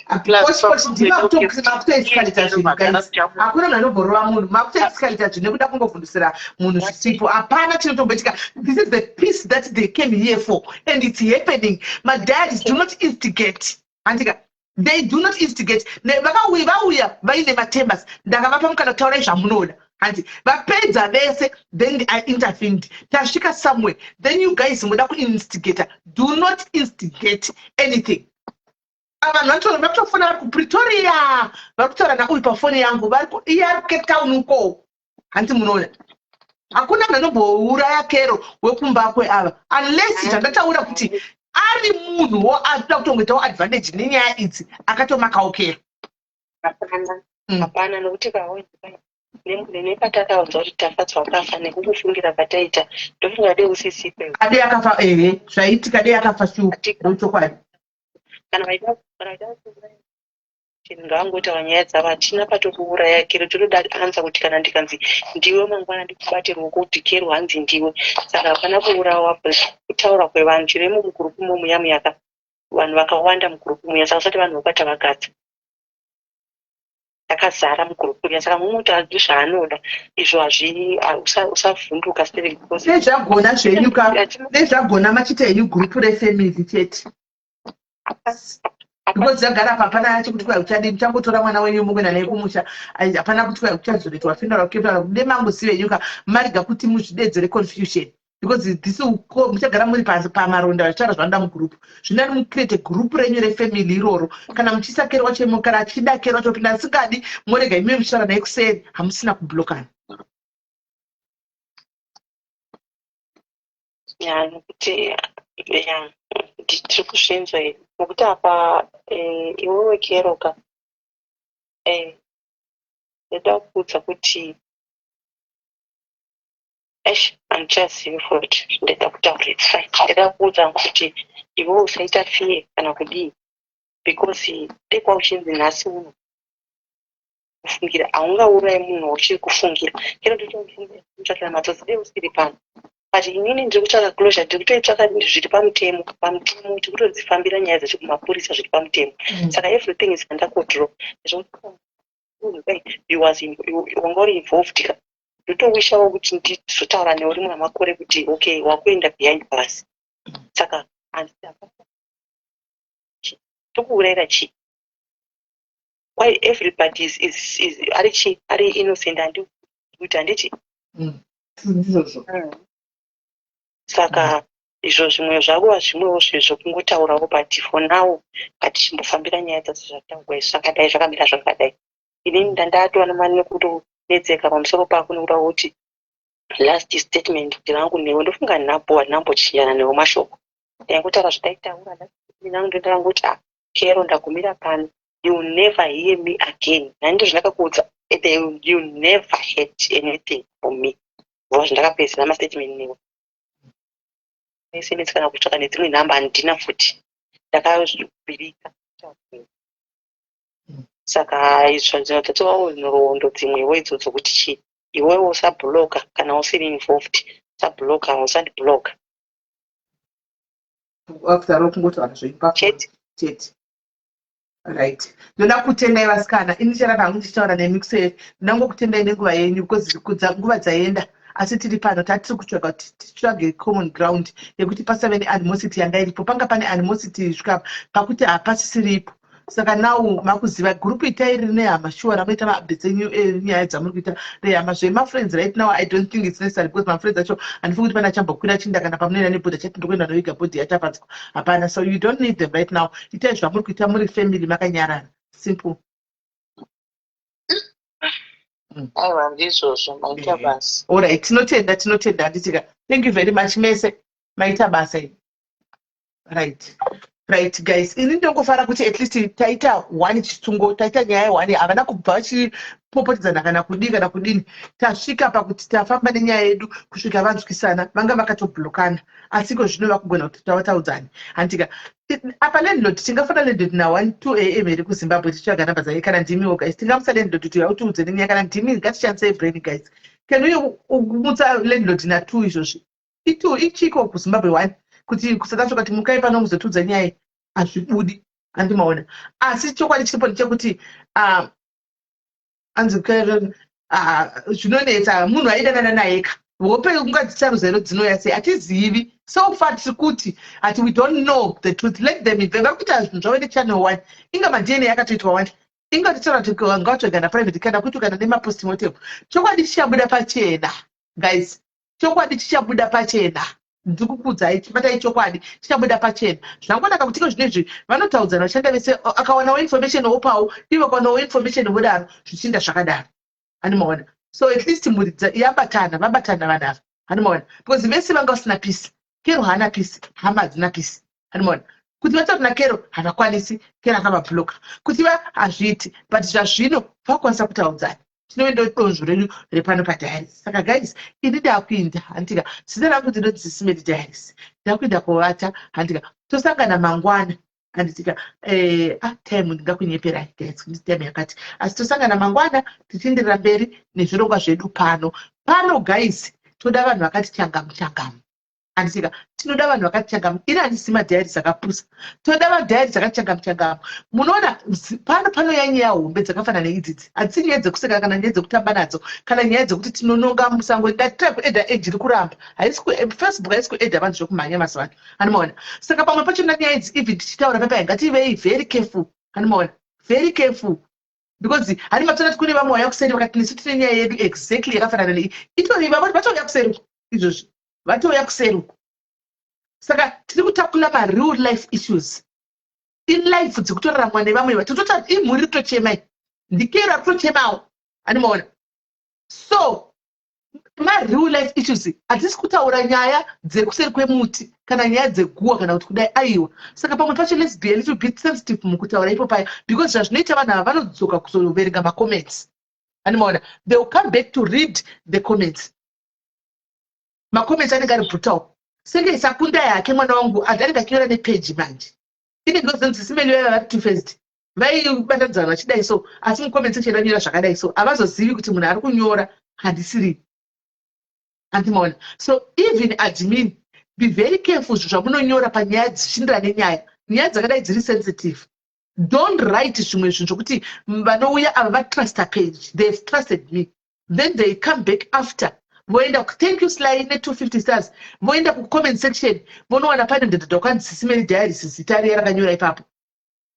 Makutoescalata zvinhu guys. Hakuna munhu anomborova munhu. Makutoescalata zvinhu nekuda kungovhundusira munhu zvisipo. Hapana chinotomboitika. This is the peace that they came here for and it's happening. Madiaries do not instigate, handika? They do not instigate. Vakauya, vauya vaine matembers. Ndakavapa mukana, taurai zvamunoda, hanti? Vapedza vese, then I intervened. Tasvika somewhere, then you guys muda kuinstigata. Do not instigate anything. Vanhu vatofona vari kuPretoria, vari kutaura nauyu pafoni yangu, iye ari kuCape Town uko, hanti? Munoona, hakuna munhu anombouraya Kero wekumbakwe ava unless zvandataura kuti ari munhuwo anoda kutongoitawo advantage nenyaya idzi, akatomakawo Kero. Hapana. Hapana, nokuti nepatakaunza kuti Tafadzwa akafa nekukufungira kwataita, ndofunga dei usisipo. Ade akafa, ehe, zvaitika dei akafa, shuwa, ndochokwadi. Kana vaida chinhu, ngavangotaura nyaya dzavo. Hatina patokuuraya Kero. Totoda anza kuti kana ndikanzi ndiwe mangwana, ndikubate ruoko kuti Kero hanzi ndiwe. Saka hapana kuurawa, kutaura kwevanhu. Chiremo mugurupu momuya muyaka vanhu vakawanda mugurupu muya, saka usati vanhu vokwata vagadza takazara mugurupu riya. Saka mumwe kuti zvaanoda izvo hazvi, usavhunduka stereki. Nezvagona zvenyu ka, nezvagona machita henyu gurupu refamily chete, because zvagara apa hapana chekuti kwai uchadini. Muchangotora mwana wenyu mukuenda naye kumusha. Hapana kuti kwai uchazoretwa funeral capital nemanguzive henyu ka. Mariga kuti muzvidedzere confusion, because this muchagara muri pamaronda vachitaura zvavanoda mugurupu. Zvinani mucreate gurupu renyu refamily iroro. Kana muchiisa Kero wacho, kana achida Kero wacho pinda, asingadi morega imi muchitaura naye kuseri, hamusina kublokana. Ya, nokuti ya, tiri kuzvinzwa here, nokuti apa iwewe Keroka, ndoda kuudza kuti eish, handichazivi futi ndeda kutaura. It's fine. Ndeda kuudza kuti iwewe usaita fear kana kudii, because dekwa uchinzi nhasi uno kufungira, haungaurayi munhu wauchiri kufungira. Kero ndotomutsvakira matsotsi dei usiri pano, but inini ndiri kutsvaka closure, ndiri kutoitsvaka zviri pamutemo. Pamutemo tiri kutodzifambira nyaya dzacho kumapurisa zviri pamutemo. Saka everything is under control. You was wanga uri involved ka. Ndotowishawo kuti ndizotaura newe rimwe ramakore kuti okay, wakuenda behind bars. Saka tokuurayira chii? Why everybody is ari chi ari innocent? Handi kuti handiti? Ndizvozvo. Saka izvo zvimwe zvakuva zvimwewo zvekungotaurawo, but for now ngatichimbofambira nyaya dzacho zvataurwa izvi zvakadai, zvakamira zvakadai. Inini ndandatova nekutonetseka pamusoro pako nekuda kuti last statement rangu newe, ndofunga nhapo handinambochinjana newe mashoko. Ndaingotaura zvataitaura nangu, ndandangoti, ah, Kero, ndagumira pano. You never hear me again. Nandizvo zvandakakuudza, you never heard anything from me vuva zvandakapedzera mastatement newe. SMS kana kutsvaka nedzimwe nhamba handina futi, ndakazvibirika. Saka izvo ndinototovawo nhoroondo dzimwewo idzo dzokuti chi iwewe usabhuloka kana usiri involved, usabhuloka, usandibhuloka. After all, kungotaura zvenyu chete. Chete. Right, ndoda kutendai vasikana. Ini charamba hangu ndichitaura nemi kuseri. Ndinangokutendai nenguva yenyu because nguva dzaenda, asi tiri pano, tatiri kutsvaga kuti titsvage common ground yekuti pasave neanimosity yanga iripo. Panga pane animosity svika pakuti hapasisiripo. Saka now makuziva gurupu itai rine hama, shuwa, ramunoita maupdates enyu enyaya dzamuri kuita rehama. Zvemafriends right now I don't think it's necessary because mafriends acho handifungi kuti pane achambokwira chinda kana pamunoenda nebhodhi achati ndokuenda noviga bhodhi yaTafadzwa. Hapana. So you don't need them right now. Itai zvamuri kuita muri family makanyarara, simple. Aiwa, ndizvozvo, maita basa. Alright, tinotenda, tinotenda, handitika? Thank you very much mese, maita basa ini. Right guys, ini ndongofara kuti at least taita one chisungo, taita nyaya one. Havana kubva vachipopotedzana kana kudii kana kudini. Tasvika pakuti tafamba nenyaya yedu kusvika vanzwisana. Vanga vakatoblokana, asi iko zvino vakugona kuti tavataudzani, handika? Apa landlord, tingafona landlord na1 2 a.m. here kuZimbabwe tichitsvaga namba dzake? Kana ndimiwo guys, tingamusa landlord kuti yautiudze nenyaya? Kana ndimi, ngatishandisei brain guys. Can we kumutsa landlord na2 izvozvi? I2 ichiko kuZimbabwe, 1 kuti kuSouth Africa, kuti mukai pano muzotiudza nyaya? Hazvibudi. Andimaona. Asi chokwadi chiripo ndechekuti anzi zvinonetsa, munhu aidanana naye ka. Hope ungadzisarudza ero dzinouya sei? Hatizivi. So far tiri kuti hati, we don't know the truth. Let them, vari kuita zvinhu zvavo nechannel one. Inga maDNA akatoitwa one, inga tichitaura kuti ngavatsvaga naprivate kana kuti kana nemapostmortem. Chokwadi chichabuda pachena, guys, chokwadi chichabuda pachena. Ndiri kukuudzai, chibatai, chokwadi chichabuda pachena. Zvangonaka kuti iko zvinezvi vanotaudzana, vashanda vese, akawanawo information opawo, ivo akawanawo information vodaro, zvichiinda zvakadaro. Animaona? So at least mhuri yabatana, vabatana vanhu ava. Animaona? Because vese vanga vasina peace. Kero haana peace, hama hadzina peace. Animaona kuti vatauri nakero havakwanisi, Kero akavabloka kuti va hazviiti, but zvazvino vakwanisa kutaudzana. Tinove ndo donzvo redu repano padiaries. Saka guys, ini ndakuinda, handika? Zita rangu ndinonzi Simedi Diaries. Ndakuinda kovata, handika? Tosangana mangwana, handitika? Time ndingakunyeperai, guys, kuti time yakati, asi tosangana mangwana tichienderera mberi nezvirongwa zvedu pano. Pano, guys, toda vanhu vakati changamu changamu, handisika? Tinoda vanhu vakati changamu. Ini handisi madiaries akapusa. Toda madiaries akati changamu changamu. Munoona pano panouya nyaya hombe dzakafanana neidzidzi. Hadzisi nyaya dzekuseka kana nyaya dzekutamba nadzo kana nyaya dzekuti tinononga musango. Ndatira kuadda age, iri kuramba. Haisi Facebook, haisi kuadda vanhu zvekumhanya mazuva ano. Anomaona? Saka pamwe pachona nyaya idzi, even tichitaura papai, ngativei very careful. Anomaona? Very careful, because hani matona kuti kune vamwe vauya kuseri vakati nesu tine nyaya yedu exactly yakafanana nei. Itori vatouya kuseri izvozvi, vatouya kuseri uku. Saka tiri kutakula mareal life issues, ilife dzekutoraramwa nevamwe. Totota imhuri ritochemai, ndikero ritochemawo. Animaona? So mareal life issues, hatisi kutaura nyaya dzekuseri kwemuti kana nyaya dzeguwa kana kuti kudai, aiwa. Saka pamwe pacho let's be a little bit sensitive mukutaura ipo paya, because zvazvinoita, vanhu ava vanodzoka kuzoverenga macomments. Animaona? They will come back to read the comments. Macomments anenge ari brutal. Senge sakunda yake mwana wangu anenge achinyora nepeji manje. Ine ndozonzi simeli vaiva vari two faced, vaibatanidzana vachidai so, asi mucomment section vanyora zvakadai so. Havazozivi kuti munhu ari kunyora handisiri. Andimaona? So even admin, be very careful zvinhu zvamunonyora panyaya dzichindira nenyaya. Nyaya dzakadai dziri sensitive. Don't write zvimwe zvinhu zvokuti vanouya ava vatrusta page. They have trusted me, then they come back after voenda, "Thank you, Sly, ne250 stars." Voenda kucomment section, vonowana pane ndedhedha kwanzi Sisimeni Diaries, zita riya rakanyora ipapo.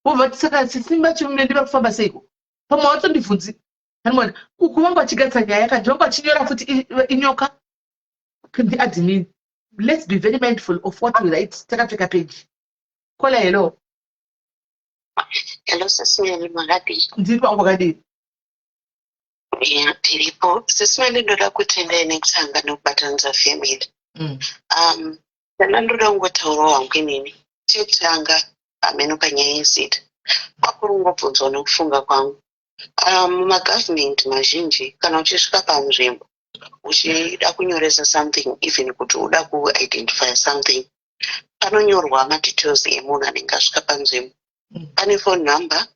Vobva vati, "Saka sisimi vacho ndiva kufamba seiko?" Pamwe vatondibvunzi. Anoona uku vanga vachigatsa nyaya kandi vanga vachinyora futi inyoka ndiadmin. Let's be very mindful of what we write takapfeka page. Kola, hello. Hello, Sisimeli, makadii? Ndiri pangu, wakadii? Ya, tiripo. Sisimeli, ndoda kutendai nekutanga nekubatanidza family. Kana ndoda kungotaurawo hangu inini, chekutanga, hameno panyaya yezita, kwakuri kungobvunzwa nekufunga kwangu. Mumagavhmendi mazhinji, kana uchisvika panzvimbo uchida kunyoresa something, even kuti uda kuidentify something, panonyorwa madetails emunhu anenge asvika panzvimbo. Pane phone number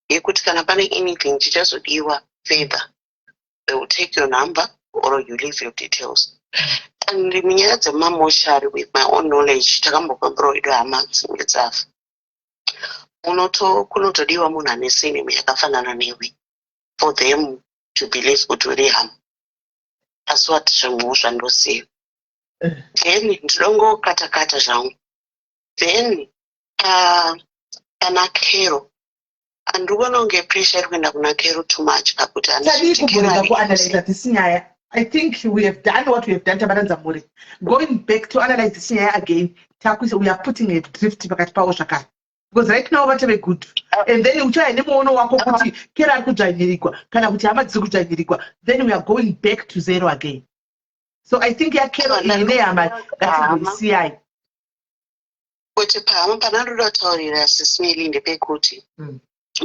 yekuti kana pane anything chichazodiwa further, they will take your number or you leave your details. And munyaya dzemamoshari, with my own knowledge, takambofambirawo edu hama dzinenge dzafa. Unoto kunotodiwa munhu ane surname yakafanana newe for them to believe kuti uri hama. Asi wati zvimwewo zvandosiya, then ndinongokata-kata zvangu. Then pana Kero, handiri kuona kunge pressure iri kuenda kuna Kero too much pakuti Tadii kubvunza kuanalyza this nyaya? I think we have done what we have done, tabatanidza mhuri. Going back to analyze this nyaya again, takuisa, we are putting a drift pakati pavo zvakare, because right now vatove good, and then uchauya nemuono wako kuti Kero ari kudzvanyirigwa kana kuti hama dziri kudzvanyirigwa. Then we are going back to zero again. So I think yakero iyi nehama ngatimboisiyai. Kuti pahama panandoda kutaurira Sisimeli ndepekuti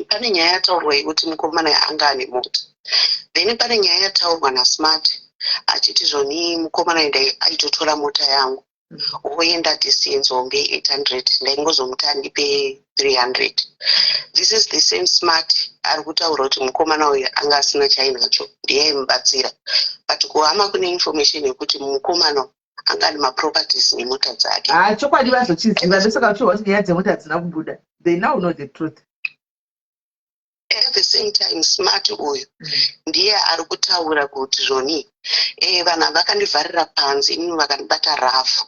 pane nyaya yataurwa yekuti mukomana anga ane mota. Then pane nyaya yataurwa naSmart achiti zvoni mukomana enda aitotora mota yangu woenda distance hombe 800, ndaingozomuti andipe 300. This is the same Smart ari kutaura kuti mukomana uyu anga asina chainacho, ndiye aimubatsira. But kuhama kune information yekuti mukomana Anga ane maproperties nemota dzake. Ha, chokwadi vazochiziva, ndosaka uchihwa kuti nyaya dzemota hadzina kubuda. They now know the truth. At the same time, Smart uyu ndiye ari kutaura kuti zvoni vanhu ava vakandivharira panze, inini vakandibata rafu.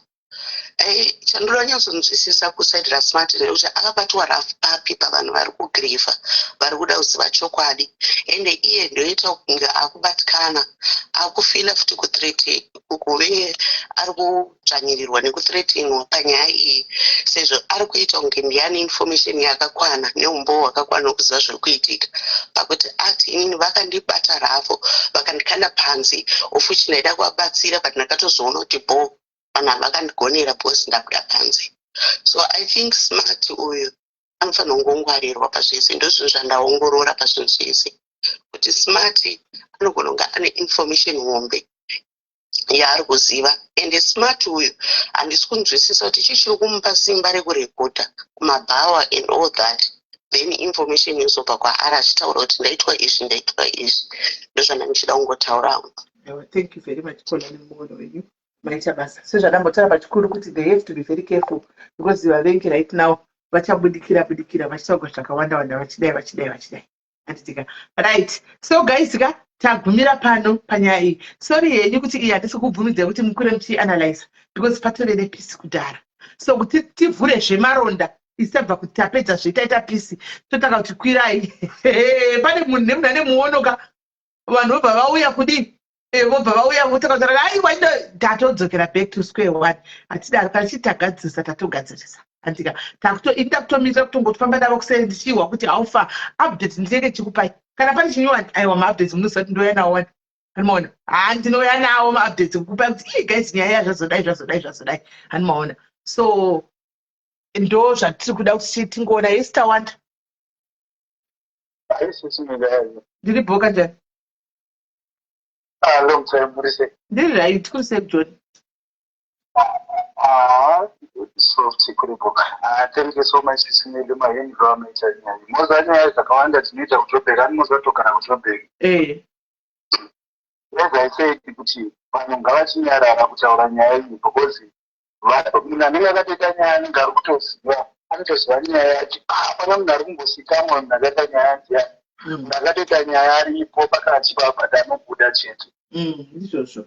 Chandoda kunyatsonzwisisa kuside raSmart ndekuti akabatwa rafu papi pavanhu vari kugriever, vari kuda kuziva chokwadi? Ende iye ndoita kunge akubatikana, akufeela futi kuthreat, kuve ari kudzvanyirirwa nekuthreatenwa panyaya iyi, sezvo ari kuita kunge ndiane information yakakwana neumbowo hwakakwana wekuziva zviri kuitika, pakuti ati, "Inini vakandibata rafu, vakandikanda panze, of which ndaida kuvabatsira, but ndakatozoona kuti bo vanhu ava vakandigonera because ndabuda panze." So I think Smart uyu anofanira kungongwarirwa pazvese. Ndozvinhu zvandaongorora pazvinhu zvese, kuti Smart anogona kunge ane information hombe yaari kuziva. Ende Smart uyu handisi kunzwisisa kuti chii chiri kumupa simba rekurekodha kumabhawa and all that, then information yozobva kwaari achitaura kuti ndaitwa izvi, ndaitwa izvi. Ndozvanda ndichida kungotaurawo. Thank you very much, Kola, nemuono wenyu. Maita basa. Sezvandambotaura pachikuru kuti they have to be very careful, because vavengi right now vachabudikira budikira vachitaurwa zvakawanda wanda, vachidai, vachidai, vachidai, handitika? Right, so guys ka, tagumira pano panyaya iyi. Sorry henyu kuti iyi handisi kubvumidzai kuti mukure muchianalyza, because patove nepeace kudhara. So kuti tivhure zvemaronda isabva kuti tapedza zvetaita peace, totanga kuti kwirai pane munhu nemunhu ane muono ka, vanhu vobva vauya kudii, vobva vauya votanga kutaura, "Aiwa, tatodzokera back to square one." Hatidaro. Kana chiti tagadzirisa, tatogadzirisa, handika? Ini ndakutomirira kutongofamba navo kuseri, ndichihwa kuti haufa update ndinenge chikupai kana pane chinyowani. Aiwa, maupdates munoziva kuti ndouya nawo wani, hanimaona? Ha, ndinouya nawo maupdates kukupai kuti, "Ii guys, nyaya yazvazodai, zvazodai, zvazodai," hanimaona? So ndo zvatiri kuda kuti tingoona. Yes, Tawanda. Ndiri bhoka njani? Long time, muri sei? Ndiri right. Kuri sei, John? Ah, soft kuripo. Ah, thank you so much, Simile, mahendro amaita nyaya. Moza nyaya dzakawanda dzinoita kuJobek, ani mozatogara kuJobek. As I said kuti vanhu ngavachinyarara kutaura nyaya iyi, because munhu anenge akatoita nyaya anenge ari kutoziva, anotoziva nyaya yacho. Hapana munhu ari kumbosikamwa munhu akaita nyaya ndiyani. Munhu akatoita nyaya aripo pakati pabhati anobuda chete. Ndizvozvo.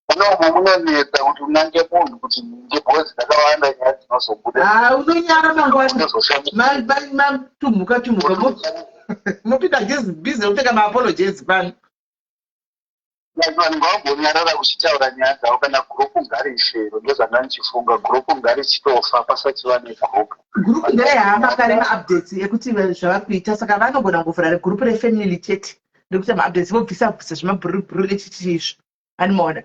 Unomu munonetsa kuti unange munhu kuti ngebhozi dzakawanda nyaya dzinozobuda. Ha, unonyara mangwana. Unozoshamisa. Matumhuka tumhuka, mopinda busy nekupfeka maapologies pano. Vanhu ngavambonyarara kuchitaura nyaya dzavo. Kana gurupu ngarifero, ndozvanga ndichifunga, gurupu ngarichitofa pasati vane gurupu. Gurupu nderehama kare, maupdates ekuti zvavari kuita. Saka vanogona kuvhura regurupu refamily chete nekuti maupdates vobvisa bvisa zvemabhurubhuru nechichi izvo, animaona?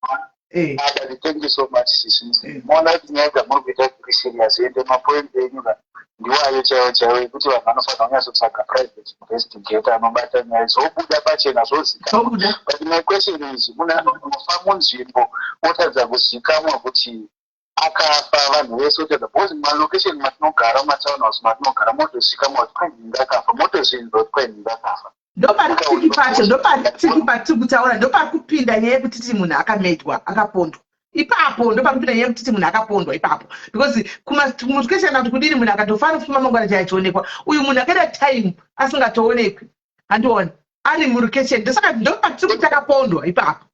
Ah, but thank you so much, sisi. Maona kuti nyaya dzamuri kuita dziri serious, ende mapoints enyu ka ndiwayo chaiwo chaiwo, ekuti vanhu vanofanira kunyatsotsvaga private investigator anobata nyaya, zvobuda pachena, zvozikanwa. Zvobuda. But my question is, munhu anofa munzvimbo otadza kuzikanwa kuti akafa, vanhu vese otadza, because mumalocation matinogara, mumatown house matinogara, motozikanwa kuti kwainhingi akafa, motozvinzwa kuti kwainhingi akafa. Ndopari tricky pacho, ndopari tricky patiri kutaura, ndopari kupinda nyaya yekuti ti munhu akamedwa, akapondwa ipapo. Ndopari kupinda nyaya yekuti ti munhu akapondwa ipapo, because kumalocation kuti kudini, munhu akatofa anofuma mangwana chai achionekwa. Uyu munhu akaita time asingatoonekwi, handiona ari mulocation. Ndosaka ndopatiri kuti akapondwa ipapo,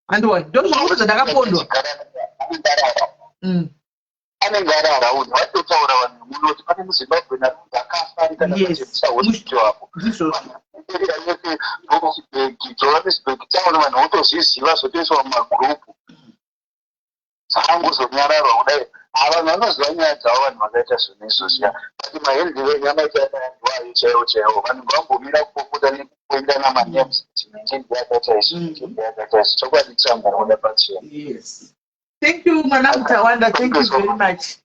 handiona? Ndozvinokuti zvandakapondwa. Anenge ari around, vatotaura vanhu munoti pane muZimbabwe narinzi akafa ari kana pachemisa hospital apo. Ndizvozvo. Yese Johannesburg, Johannesburg town, vanhu votozviziva, zvotoiswa mumagurupu, zvangozonyararwa kudai. Ha, vanhu vanoziva nyaya dzavo, vanhu vakaita zvinhu izvozviya. But mahendiro enyu amaita ndiwayo chaiwo chaiwo. Vanhu vambomira kupopota nekuendana manames kuti nhingi yakaita izvi, nhingi yakaita izvi. Chokwadi changobuda pachena. Yes, thank you, mwanangu Tawanda. Thank you very much.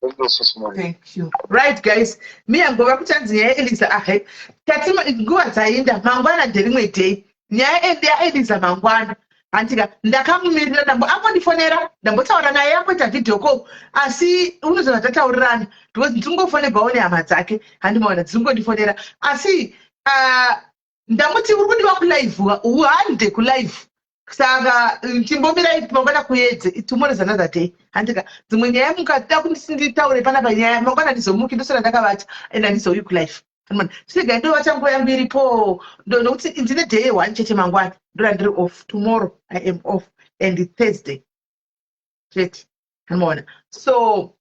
Thank you, Sis Molly. Thank you. Right guys, miyangova kuchanzi nyaya yaEliza ahe tati nguva dzainda. Mangwana nderimwe day, nyaya yaEliza mangwana, handika? Ndakamumirira, ndambo ambondifonera, ndambotaura naye, amboita video call, asi unozova tataurirana because ndingofonerwawo nehama dzake, handimaona? Dzingondifonera, asi Ndamuti uri kudiwa kulive, uhande kulive. Saka chimbomirai mangwana kuedze. Tomorrow is another day, handika? Dzimwe nyaya mukada kuti nditaure panapa nyaya mangwana, handizomuki, ndosara ndakavata and handizouyi kulive. Chiregai ndovata nguva yangu iripo, nokuti ndine day one chete mangwana, ndoda ndiri off. Tomorrow I am off and Thursday chete, anomaona. So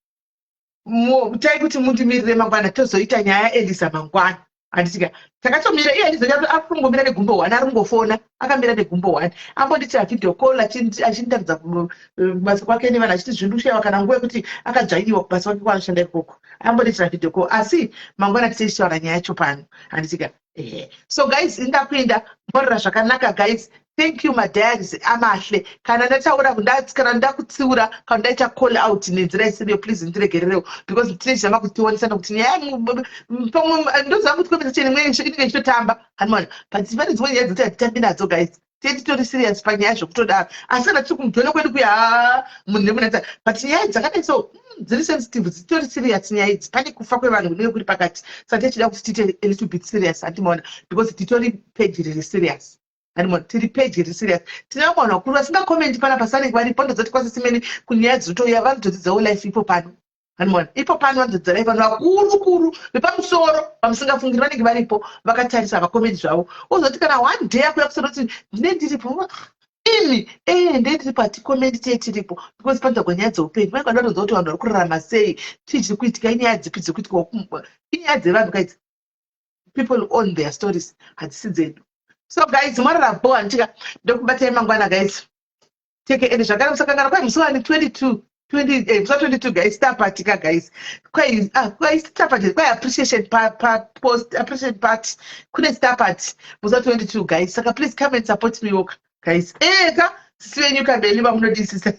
tai kuti mundimirire mangwana, tozoita nyaya Elisa mangwana, handitika? Takatomira iye andizoita, ari kungomira negumbo one, ari kungofona akamira negumbo one. Ambonditira video call achindiratidza kubasa kwake nevanhu, achiti zvindushayiwa kana nguva yekuti akadzvanyiwa kubasa kwake kwaanoshanda ikoko. Ambonditira video call, asi mangwana tichitaura nyaya yacho pano, handitika? Ehe. So guys, indakuenda mborera zvakanaka. Guys, thank you, madiaries amahle. Kana ndataura, kana ndakutsiura, kana ndaita call out nenzira isiriyo, please ndiregererewo, because tine chizama kutionesa, nokuti nyaya pamwe ndoziva kuti conversation imwe inenge ichitotamba, hanimona, but pane dzimwe nyaya dzekuti hatitambi nadzo, guys. Tee titori serious panyaya zvekutodaro, asi kana tiri kumudhona kwedu kuya, haa, munhu nemunhu, but nyaya dzakadai so dziri sensitive, dzitori serious nyaya idzi. Pane kufa kwevanhu kunenge kuri pakati, saka tichida kuti tiite a little bit serious, handimaona, because titori page riri serious, handimaona? Tiri page riri serious. Tine vamwe vanhu vakuru vasingacommenti panapa, sanenge varipo. Ndozoti kwasisimeni kunyaya dzinotouya, vanotodzidzawo life ipo pano, handimaona? Ipo pano vanotodzidza life. Vanhu vakuru kuru vepamusoro vamusingafungiri vanenge varipo vakatarisa vacommendi zvavo. Uzoti kana one day akuya kusoro kuti ndine ndiripo imi, ee, ndee ndiripo, haticommendi, tee tiripo because panotsvagwa nyaya dzeupenyu. Vanenge vanoda kutonzwa kuti vanhu vari kurarama sei, chii chiri kuitika, inyaya dzipi dziri kuitika, inyaya dzevanhu kaidzi. People own their stories, hadzisi dzedu. So guys, mwarara bo, handitika? Ndokubatai mangwana, guys. Teke ende zvakare musakangana kwai musi wani 22, 20, musi wa22, guys, star party ka, guys. Kwai, ah, kwai star party, kwai appreciation pa, pa post appreciation party, kune star party musi wa22, guys. Saka please come and support me woka, guys. Eka sisi venyu kambeli vamunodisisa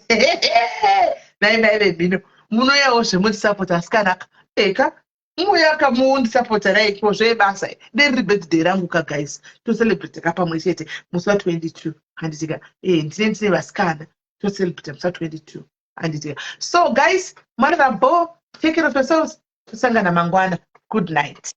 nai mai vemhino, munoyawo zvemundisapota, asikanaka eka muyaka mundisapota raiko zvebasa deriri birthday rangu ka, guys. Tocelebrate ka pamwe chete musi wa22, handitika? E, ndine vasikana, tocelebrate musi wa22, handitika? So guys, mwarara bo, take care of yourselves. Tosangana mangwana. Good night.